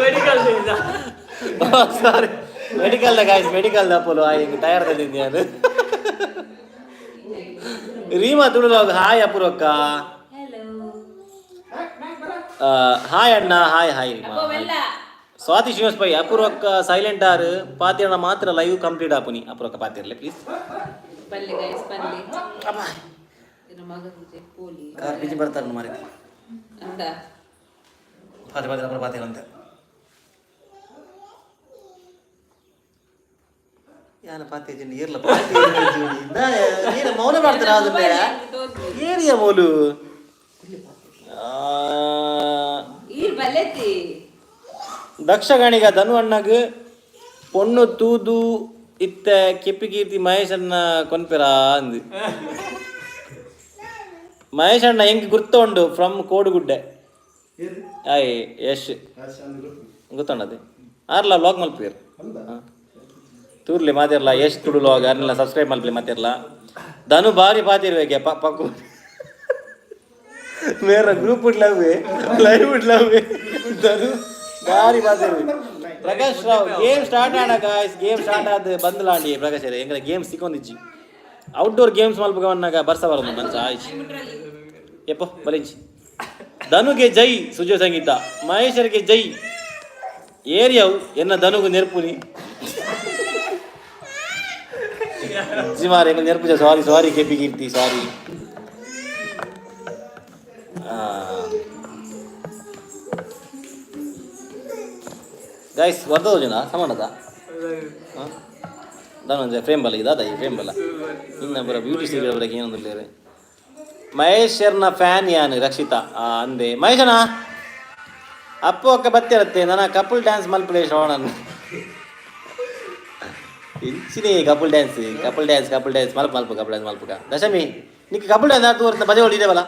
Medical. Sorry, medical the guys, medical the Apollo. ಹಿಂಗ್ ಟೈರ್ ತಂದಿದ್ದೆ. ರೀಮಾ ತುಳು ಹಾಯ್ ಅಪೂರ್ವಕ್ಕ. ಹಲೋ. ಹಾಯ್ ಅಣ್ಣ, ಹಾಯ್ ಹಾಯ್ ರೀಮಾ. ಅಪ್ಪ ಮೆಲ್ಲ. ಸ್ವಾತಿ ಶ್ರೀನಿವಾಸ್ ಪೈ, ಅಪೂರ್ವಕ್ಕ ಸೈಲೆಂಟ್ ಆರ್ ಪಾತಿರಣ ಮಾತ್ರ ಲೈವ್ ಕಂಪ್ಲೀಟ್ ಆಪುನಿ. ಅಪೂರ್ವಕ್ಕ ಪಾತಿರ್ಲೆ ಪ್ಲೀಸ್. ಪಲ್ಲೆ ಗೈಸ್, ಪಲ್ಲೆ. ಇನ್ನು ಮಗ ಪೋಲಿ. ಕಾರ್ ಬಿಜಿ ಬರ್ತಾರೆ ಮಾರಿ. ಅಂದ. ಪಾತಿ ಪಾತಿ ಅಪರ ಪಾತಿರಂತೆ ಯಾನ ಪಾತಿ ಏರ್ಲ ಪಾತಿ ಏನ ಮೌನ ಮಾಡ್ತಾರ ಅದನ್ನ ಏರಿಯ ಮೌಲು. ಈ ಬಲ್ಲೆತಿ. ದಕ್ಷಗಣಿಗ ಧನು ಅಣ್ಣಗ್ ಪೊಣ್ಣು ತೂದು ಇತ್ತ ಕೆಪ್ಪಿಕೀರ್ತಿ ಮಹೇಶನ್ನ ಕೊನ್ಪೆರ ಅಂದು. ಮಹೇಶ್ ಅಣ್ಣ ಹೆಂಗ್ ಗುರ್ತ ಉಂಡು ಫ್ರಮ್ ಕೋಡುಗುಡ್ಡೆ. ಆಯ್ ಯಶ್ ಗೊತ್ತುಂಡದೆ ಆರ್ಲ ವ್ಲಾಗ್ ಮಲ್ಪೇರ್ ತೂರ್ಲಿ ಮಾತಿರ್ಲ. ಯಶ್ ತುಳು ವ್ಲಾಗ್ ಅರ್ನೆಲ್ಲ ಸಬ್ಸ್ಕ್ರೈಬ್ ಮಲ್ಪಲಿ ಮಾತಿರ್ಲ. ಧನು ಬಾರಿ ಪಾತಿರ್ಬೇಕೆ ಪಕ್ಕು. ಮೇರ group love, live love. Dhanu ಬಾರಿ ಬಾರಿ. ಪ್ರಕಾಶ್ ರಾವ್, ಗೇಮ್ ಸ್ಟಾರ್ಟ್ ಆಡ ಗಾಯ್ಸ್. ಗೇಮ್ ಸ್ಟಾರ್ಟ್ ಆದ ಬಂದ್ಲಾಂಡಿ ಪ್ರಕಾಶ್. ಎಂಕಲ ಗೇಮ್ ಸಿಕ್ಕೊಂದಿಜ್ಜಿ. ಔಟ್ಡೋರ್ ಗೇಮ್ಸ್ ಮಲ್ಪಗ ವನ್ನಾಗ ಬರ್ಸ ಬರೋದು ಮಂಚ ಆಯ್ತು. ಯಪ್ಪ ಬಲಿಂಚಿ. ಧನುಗೆ ಜೈ, ಸುಜೋ ಸಂಗೀತ ಮಹೇಶರಿಗೆ ಜೈ. ಏರಿಯಾವು ಎನ್ನ ಧನುಗು ನೆರ್ಪುನಿ ಜಿಮಾರ್ ಎಂಗ ನೆರ್ಪುಜ. ಸಾರಿ ಸಾರಿ ಕೆಪಿ ಕೀರ್ತಿ, ಸಾರಿ ಗೈಸ್. ವರ್ಧದ ಜನ ಸಮಾನದ ದಾನ ಒಂಜಿ ಫ್ರೇಮ್ ಬಲ್ಲ ಇದಾದ ಈ ಫ್ರೇಮ್ ಬಲ್ಲ ಇನ್ನ ಬರ ಬ್ಯೂಟಿ ಸೀರಿಯಲ್ ಬರಕ್ಕೆ ಏನೊಂದು. ಮಹೇಶರ್ನ ಫ್ಯಾನ್ ಯಾನು ರಕ್ಷಿತಾ. ಅಂದೆ ಮಹೇಶನ ಅಪ್ಪು ಅಕ್ಕ ಬತ್ತಿರತ್ತೆ. ನನ್ನ ಕಪಲ್ ಡ್ಯಾನ್ಸ್ ಮಲ್ಪುಲೆ ಶ್ರವಣನ್. ಇಂಚಿನೇ couple dance, couple dance, couple dance ಮಲ್ಪ ಮಲ್ಪ couple dance ಮಲ್ಪುಗ. ದಶಮಿ, ನಿಕ್ ಕಪಲ್ ಡ್ಯಾನ್ಸ್ ಆತು ವರ್ತ ಬಜೆ ಹೊಡಿದೇವಲ್ಲ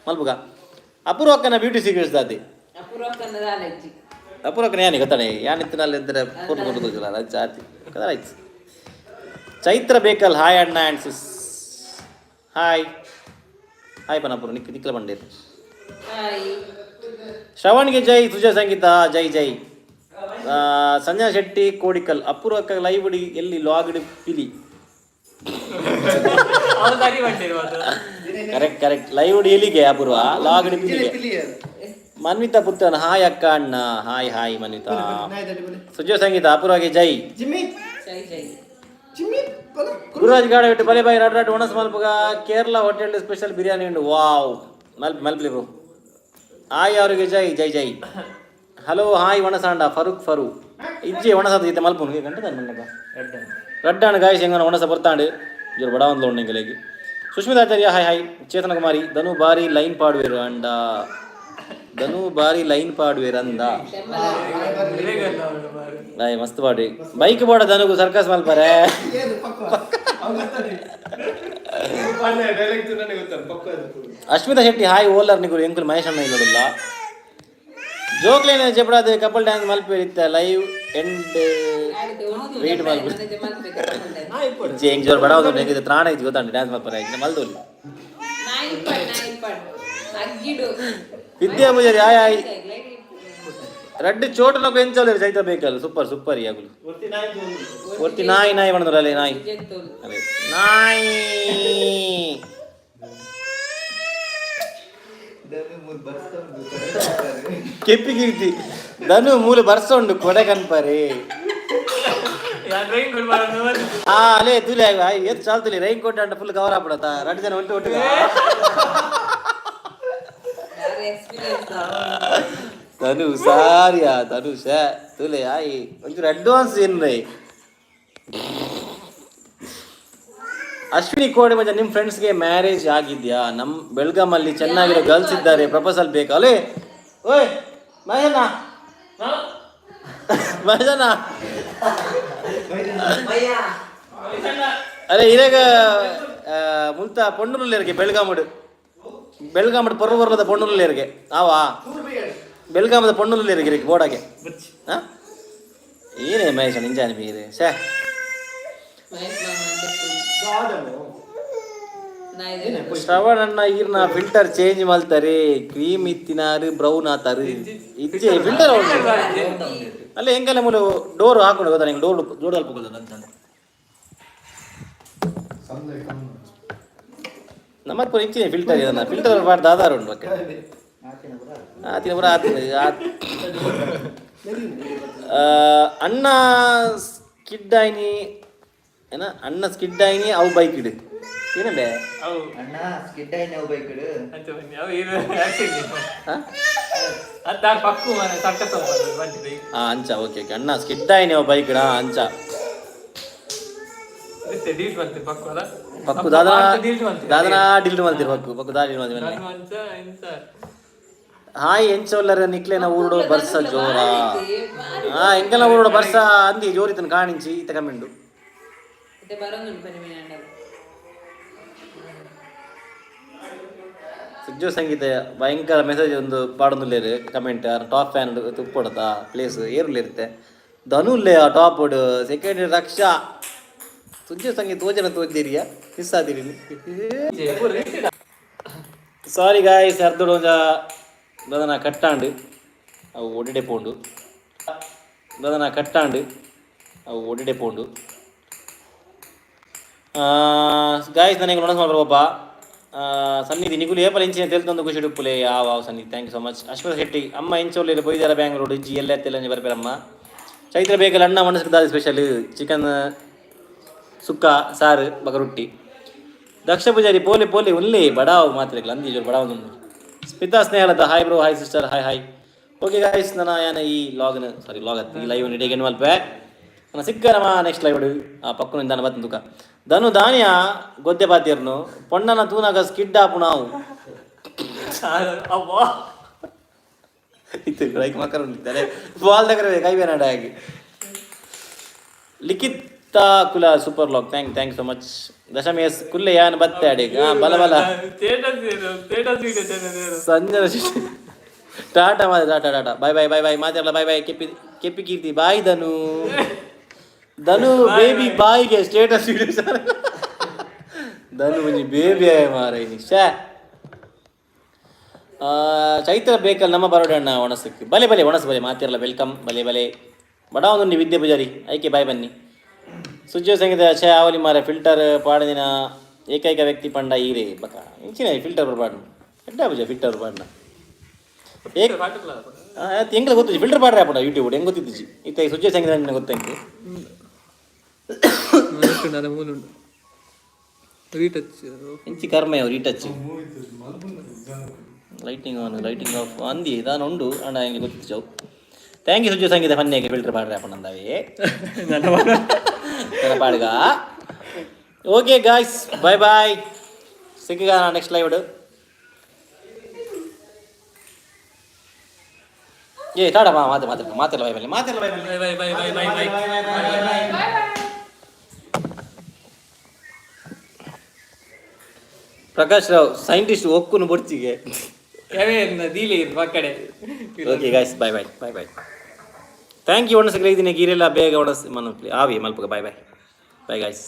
ಮಲ್ಪುಗ. ಅಪೂರ್ವ ಅಕ್ಕನ ಬ್ಯೂಟಿ ಸೀಕ್ರೆಟ್ಸ್ ದಾತಿ. ಅಪೂರ್ವಕ್ಕನ ದಾಲಜ್ಜಿ. ಅಪೂರ್ವಕ್ಕನ ಯಾನಿ ಗೊತ್ತಾನೆ ಯಾನ್ ಇತ್ತಿನಲ್ಲಿ ಇದ್ದರೆ ಪೂರ್ಣ ಕೊಟ್ಟು ಅದು ಜಾತಿ ಆಯ್ತು. ಚೈತ್ರ ಬೇಕಲ್, ಹಾಯ್ ಅಣ್ಣ ಆ್ಯಂಡ್ ಸಿಸ್. ಹಾಯ್ ಹಾಯ್ ಪನಪುರ ನಿಕ್ ನಿಕ್ಲ ಬಂಡೇರು. ಹಾಯ್. ಶ್ರವಣ್ಗೆ ಜೈ, ಸುಜಯ ಸಂಗೀತ ಜೈ ಜೈ. ಸಂಜನಾ ಶೆಟ್ಟಿ ಕೋಡಿಕಲ್, ಅಪೂರ್ವಕ್ಕ ಲೈವ್ ಎಲ್ಲಿ ಲಾಗ್ಡ್ ಪಿಲಿ. ಅವು ಸರಿ ಬಂದಿರುವುದು. ಕರೆಕ್ಟ್ ಕರೆಕ್ಟ್, ಲೈವ್ ಎಲ್ಲಿಗೆ ಅಪೂರ್ವ ಲಾಗ್ಡ್ ಪಿಲಿಗೆ. ಮನ್ವಿತಾ ಪುತ್ರನ್, ಹಾಯ್ ಅಕ್ಕ ಅಣ್ಣ. Hi hi Manvita. ಸುಜಯ ಸಂಗೀತ ಅಪೂರ್ವಗೆ ಜೈ. ಜಿಮ್ಮಿ. ಜೈ ಜೈ. ಜಿಮ್ಮಿ ಬಲ. ಗುರುರಾಜ್ ಗಾಡ ಬಿಟ್ಟು ಬಲೆ ಬಾಯಿ ರಡ್ ರಡ್ ಒಣಸ್ ಮಲ್ಪುಗ. ಕೇರಳ ಹೋಟೆಲ್ ಸ್ಪೆಷಲ್ ಬಿರಿಯಾನಿ ಉಂಡು. ವಾವ್, ಮಲ್ಪ ಮಲ್ಪಲಿ ಬ್ರೋ. ಹಾಯ್ ಅವರಿಗೆ ಜೈ ಜೈ ಜೈ. ಹಲೋ ಹಾಯ್ ಒಣಸಾಂಡ ಫರೂಕ್ ಫರು ಇಜ್ಜೆ ಒಣಸಾದ ಈತ ಮಲ್ಪುನು ಗಂಟೆ ಮಣ್ಣಪ್ಪ ರಡ್ಡಾಣ ಗಾಯಸ್ ಹೆಂಗನ ಒಣಸ ಬರ್ತಾಂಡು ಇವರು ಬಡ ಒಂದು ಉಂಡು. ಸುಷ್ಮಿತಾ ಆಚಾರ್ಯ ಹಾಯ್ ಹಾಯ್. ಚೇತನ ಕುಮಾರಿ, ಧನು ಬಾರಿ ಲೈನ್ ಪಾಡುವೆರು ಅಂಡ. ಧನು ಬಾರಿ ಲೈನ್ ಪಾಡುವೆರು ಅಂದ. ಬಾಯ್ ಮಸ್ತ್ ಪಾಡಿ. ಬೈಕ್ ಬೋಡ ಧನುಗು ಸರ್ಕಸ್ ಮಲ್ಪರೆ. ಏನು ಪಕ್ಕ ಡೈಲಾಗ್ ನನಗೆ ಗೊತ್ತಲ್ಲ ಪಕ್ಕ ಅದು. ಅಶ್ಮಿತಾ ಶೆಟ್ಟಿ ಹಾಯ್. ಓಲರ್ ನಿಗುರು ಎಂಕುಲು ಮಹೇಶ್ ಅಣ್ಣ ಇಲ್ಲಡಿಲ್ಲ. ಜೋಕ್ಲೇನ ಜಬಡಾದ ಕಪಲ್ ಡ್ಯಾನ್ಸ್ ಮಲ್ಪೆ ಇತ್ತ ಲೈವ್ ಎಂಡ್ ವೇಟ್ ಮಲ್ಪು. ಇಜ್ಜೆ ಎಂಕ್ ಜೋರ್ ಬಡ ಒಂದು ಹೆಂಗಿದೆ ತ್ರಾಣ ಇಜ್ಜಿ ಗೊತ್ತಾಂಡು ಡ್ಯಾನ್ಸ್ ಮಲ್ಪರೆ ಮಲ್ದೋಲಿ. ಅಗ್ಗಿಡು. ವಿದ್ಯಾ ಪೂಜಾರಿ ಹಾಯ್ ಹಾಯ್. ರಡ್ಡು ಚೋಟನ ಎಂಚೋಲಿ ಚೈತ್ರ ಬೇಕಲ್ಲ. ಸೂಪರ್ ಸೂಪರ್ ಯಾಗುಲು ಒತ್ತಿ ನಾಯಿ ನಾಯಿ ಬಂದ್ರಲ್ಲ ನಾಯಿ. ಅದೇ ನಾಯಿ. ಕೆಪ್ಪಿ ಕೀರ್ತಿ, ಧನು ಮೂಲ ಬರ್ಸೊಂಡು ಕೊಡೆ ಕನ್ಪರೆ. ಯಾನ್ ರೈನ್ ಕೋಟ್ ಪಾಡೊಂದು. ಆ ಅಲೇ ತುಲೆ ಏತ್ ಚಾಲ್ತುಲಿ ರೈನ್ ಕೋಟ್ ಅಂಡ ಫುಲ್ ಕವರ್ ಆಪಡತ ರಡ್ಡು ಜನ ಒಟ್ಟು ಒಟ್ಟು. ಎಕ್ಸ್ಪೀರಿಯನ್ಸ್. ಧನು ಸಾರಿಯಾ ಧನು ಶೇ ತುಲೆ ಆಯ್ ಒಂಚೂರು ಅಡ್ವಾನ್ಸ್ ಏನ್ರೈ. ಅಶ್ವಿನಿ ಕೋಡೆ ಮಜ, ನಿಮ್ಮ ಫ್ರೆಂಡ್ಸ್ಗೆ ಮ್ಯಾರೇಜ್ ಆಗಿದ್ಯಾ? ನಮ್ಮ ಬೆಳ್ಗಾಮಲ್ಲಿ ಚೆನ್ನಾಗಿರೋ ಗರ್ಲ್ಸ್ ಇದ್ದಾರೆ, ಪ್ರಪೋಸಲ್ ಬೇಕಾ? ಅಲೇ ಓಯ್ ಮಹೇಶಣ್ಣ, ಮಹೇಶಣ್ಣ, ಅರೆ ಇರಾಗ ಮುಲ್ತ ಪೊಣ್ಣುಲ್ಲೇರಿಗೆ ಬೆಳ್ಗಾಮಡು ಬೆಳ್ಗಾಮಡು ಪೊರ್ರು ಬರ್ಲದ ಪೊಣ್ಣುಲ್ಲೇರಿಗೆ ಆವಾ ಬೆಳ್ಗಾಮದ ಪೊಣ್ಣುಲ್ಲೇರಿಗೆ ಇರಕ್ಕೆ ಬೋಡಾಗೆ. ಹಾಂ ಏನೇ ಮಹೇಶಣ್ಣ ಇಂಜಾನಿ ಬೀರೆ ಶೇ. ಮಹೇಶ್ ಮಾಮ. ಶ್ರವಣಣ್ಣ ಈರ್ನ ಫಿಲ್ಟರ್ ಚೇಂಜ್ ಮಲ್ತಾರೆ. ಕ್ರೀಮ್ ಇತ್ತಿನಾರು ಬ್ರೌನ್ ಆತಾರು. ಇಜ್ಜೆ ಫಿಲ್ಟರ್ ಅಲ್ಲ ಹೆಂಗೆಲ್ಲ ಮೂಲ ಡೋರ್ ಹಾಕೊಂಡು ಗೊತ್ತಾ ನಿಂಗೆ ಡೋರ್ ಡೋರ್ ಅಲ್ಪ ಗೊತ್ತಾ ನಮ್ಮ ಪೂರ ಇಂಚಿನ ಫಿಲ್ಟರ್ ಇದನ್ನ ಫಿಲ್ಟರ್ ಬಾರ್ದು ಆಧಾರ ಉಂಟು. ಓಕೆ ಆತಿನ ಪೂರ ಆತಿನ. ಅಣ್ಣ ಸ್ಕಿಡ್ ಆಯ್ನಿ ಏನ? ಅಣ್ಣ ಸ್ಕಿಡ್ ಆಯ್ನಿ ಅವು ಬೈಕ್ ಇಡು ಏನಂಬೆ. ಅವು ಅಣ್ಣ ಸ್ಕಿಡ್ ಆಯ್ನ ಬೈಕ್. ಅಂಚ ಬನ್ನಿ ಅವು ಇದು ಆಕ್ಸಿಡೆಂಟ್. ಹಾ? ಅದಾರ್ ಪಕ್ಕು ಮನೆ ಸರ್ಕಸ್ ಬಂದಿದೆ. ಆ ಅಂಚ, ಓಕೆ ಓಕೆ. ಅಣ್ಣ ಸ್ಕಿಡ್ ಆಯ್ನಿ ಅವು ಬೈಕ್ ಇಡ ಅಂಚ. ಇತ್ತೆ ಡೀಲ್ ಬಂತು ಪಕ್ಕು ಅಲ್ಲ. ಪಕ್ಕು ದಾದನ. ಡೀಲ್ ಬಂತು. ದಾದನ ಡಿಲ್ಡ್ ಮಲ್ತಿರ್ ಪಕ್ಕು ಪಕ್ಕು ದಾದಿ ಮಲ್ತಿ. ನಾನು ಅಂಚ ಇಂಚ. ಹಾಯ್ ಎಂಚೋಲ್ಲರ ನಿಕ್ಲೆನ ಊರುಡು ಬರ್ಸ ಜೋರ? ಹಾ ಎಂಕೆಲ್ಲ ಊರುಡು ಬರ್ಸ ಅಂದಿ ಜೋರಿತನ ಕಾಣಿಂಚಿ ಇತ್ತ ಕಮ್ಮಿಂಡು. ಬರೋದು ಬನ್ನಿ ಮೇಡಮ್. ಸುಜ್ಜು ಸಂಗೀತ ಭಯಂಕರ ಮೆಸೇಜ್ ಒಂದು ಪಾಡೊಂದುಲ್ಲೇರು ಕಮೆಂಟ್. ಟಾಪ್ ಫ್ಯಾನ್ ತುಪ್ಪೊಡತ ಪ್ಲೇಸ್ ಏರುಲಿರುತ್ತೆ. ಧನುಲ್ಲೇ ಟಾಪ್ ಸೆಕೆಂಡ್ ರಕ್ಷಾ. ಸುಜ್ಜು ಸಂಗೀತ ತೋಜನ ತೋಜಿರಿಯ ಮಿಸ್ ಆದಿರಿ. ಸಾರಿ ಗಾಯ್ಸ್, ಅರ್ಧಡು ಒಂಜ ದಾದನ ಕಟ್ಟಾಂಡ್, ಅವು ಒಡಿಡೆ ಪೋಂಡು. ದಾದನ ಕಟ್ಟಾಂಡ್, ಅವು ಒಡಿಡೆ ಪೋಂಡು. ಗಾಯ್ಸ್, ನನಗೆ ಒಣಸ್ ಮಾಡ್ರಪ್ಪ. ಸನ್ನಿಧಿ ನಿಗುಲು ಏಪಲ್ ಇಂಚಿನ ತೆಲ್ತೊಂದು ಖುಷಿ ಉಪ್ಪುಲೆ. ಯಾವ ಆವ್ ಸನ್ನಿಧಿ, thank you so much. Ashwath Shetty, ಅಮ್ಮ ಇಂಚೋಲಿ ಬೊಯ್ದಾರ ಬ್ಯಾಂಗ್ಳೂರು ಇಜ್ಜಿ ಎಲ್ಲ ತೆಲ್ಲಂಜಿ ಬರ್ಪೇರಮ್ಮ. ಚೈತ್ರ ಬೇಕಲ್, ಅಣ್ಣ ಮನಸ್ಸಿಗೆ ದಾದಿ ಸ್ಪೆಷಲ್ ಚಿಕನ್ ಸುಕ್ಕ ಸಾರು ಬಕ ರೊಟ್ಟಿ. ದಕ್ಷ ಪೂಜಾರಿ, ಪೋಲೆ ಪೋಲೆ ಉನ್ಲೆ ಬಡಾವ್ ಮಾತ್ರ ಅಂದಿ ಜೋರು ಬಡಾವ್ ಉಂಡು. Smitha Snehalatha, hi bro, hi sister, hi hi. Okay guys, ನನ್ನ ಯಾನ ಈ ಲಾಗ್ನ, ಸಾರಿ ಲಾಗ್ ಅತ್ತ, ಈ ಲೈವ್ ಇಡೀ ಮಲ್ಪೆ. ನನ್ನ ಸಿಕ್ಕರಮ್ಮ ನೆಕ್ಸ್ಟ್ ಲೈವ್. ಆ ಪಕ್ಕನ ದಾನ ಬತ್ತುಕ ಧನು ದಾನಿಯ ಗೊದ್ದೆ ಪಾತಿರ್ನು ಪೊಣ್ಣನ ತೂನಾಗ ಸ್ಕಿಡ್ ಆಪು ನಾವು. ಅವ್ವಾ. ಇತ್ತು ಲೈಕ್ ಮಕ್ಕಳು ಉಂಟಿದ್ದಾರೆ ಬಾಲ್ దగ్గర ಕೈ ಬೇಡ ಆಗಿ. ಲಿಖಿತ ಕುಲ, super vlog, thank thank so much. Dashami S ಕುಲ್ಲೆ ಯಾನ್ ಬತ್ತೆ ಅಡಿಗೆ. ಹಾ, ಬಲ ಬಲ. Status status video. Sanjana Shetty, tata ಮಾತೆ, tata tata, bye bye bye bye ಮಾತಾಡಲ್ಲ, bye bye. Keppi Keppi Keerthi, bye. Dhanu Dhanu baby ಬಾಯ್ಗೆ ಸ್ಟೇಟಸ್ ವಿಡಿಯೋ. ಧನು ಒಂಜಿ ಬೇಬಿ ಆಯ ಮಾರೈ ಶೇ. ಚೈತ್ರ ಬೇಕಲ್, ನಮ್ಮ ಬರೋಡೆ ಅಣ್ಣ ಒಣಸಕ್ಕೆ ಬಲೆ ಬಲೆ ಒಣಸು ಬಲೆ ಮಾತಿರಲ್ಲ, welcome ಬಲೆ ಬಲೆ. ಬಡ ಒಂದು ವಿದ್ಯೆ ಪೂಜಾರಿ ಐಕೆ ಬಾಯ್ ಬನ್ನಿ. ಸುಜ್ಜೋ ಸಂಗೀತ ಛೇ ಆವಲಿ ಮಾರೆ, ಫಿಲ್ಟರ್ ಪಾಡದಿನ ಏಕೈಕ ವ್ಯಕ್ತಿ ಪಂಡ ಈರೇ ಬಕ ಇಂಚಿನ ಫಿಲ್ಟರ್ ಪಾಡು ಎಡ್ಡ ಪೂಜೆ ಫಿಲ್ಟರ್ ಪಾಡ್ನ ಏಕ್ ಎಂಗ್ಲ ಗೊತ್ತಿಜ್ಜಿ ಫಿಲ್ಟರ್ ಪಾಡ್ರೆ ಅಪ್ಪಡ ಯೂಟ್ಯೂಬ್ ಹೆಂಗ್ ಗೊತ್ತಿದ್ದಿಜ್ಜಿ. ಇತ್ತ ಸುಜ್ಜೋ ಸಂಗೀತ ಗೊತ್ತಂಗೆ. ಮೂಲುಂಡು ರೀಟಚ್. ಇಂಚಿ ಕರ್ಮ retouch, lighting on lighting off ಅಂದಿ ದಾನ ಉಂಡು ಅಣ್ಣ ಎಂಗೆ ಗೊತ್ತಿಜ್ಜವು. Thank you ಸುಜ್ಜೋ ಸಂಗೀತ ಫನ್ನೇಗೆ ಫಿಲ್ಟರ್ ಪಾಡ್ರೆ ಅಪ್ಪಣಂದವೇ ನನ್ನ ಪಾಡ್ಗ. ಓಕೆ ಗಾಯ್ಸ್, ಬಾಯ್ ಬಾಯ್, ಸಿಕ್ಕಿಗ ನೆಕ್ಸ್ಟ್ ಲೈವ್. ಏ ಟಾಟಾ ಮಾ ಮಾತು ಮಾತು ಮಾತೆಲ್ಲ ಬಾಯ್ ಬನ್ನಿ, ಮಾತೆಲ್ಲ ಬಾಯ್ ಬನ್ನಿ. Bye bye bye bye bye bye. Prakash Rao scientist ಒಕ್ಕುನು ಬೊಡ್ಚಿಗೆ. ದೀಲಿ ಪಕ್ಕಡೆ. Okay guys, bye bye bye bye, thank you. ಒಣಸಕ್ಕೆ ಇದ್ದೀನಿ ಗೀರೆಲ್ಲ ಬೇಗ ಒಣಸ್ ಮನ ಆವಿ ಮಲ್ಪಗ. Bye bye bye guys.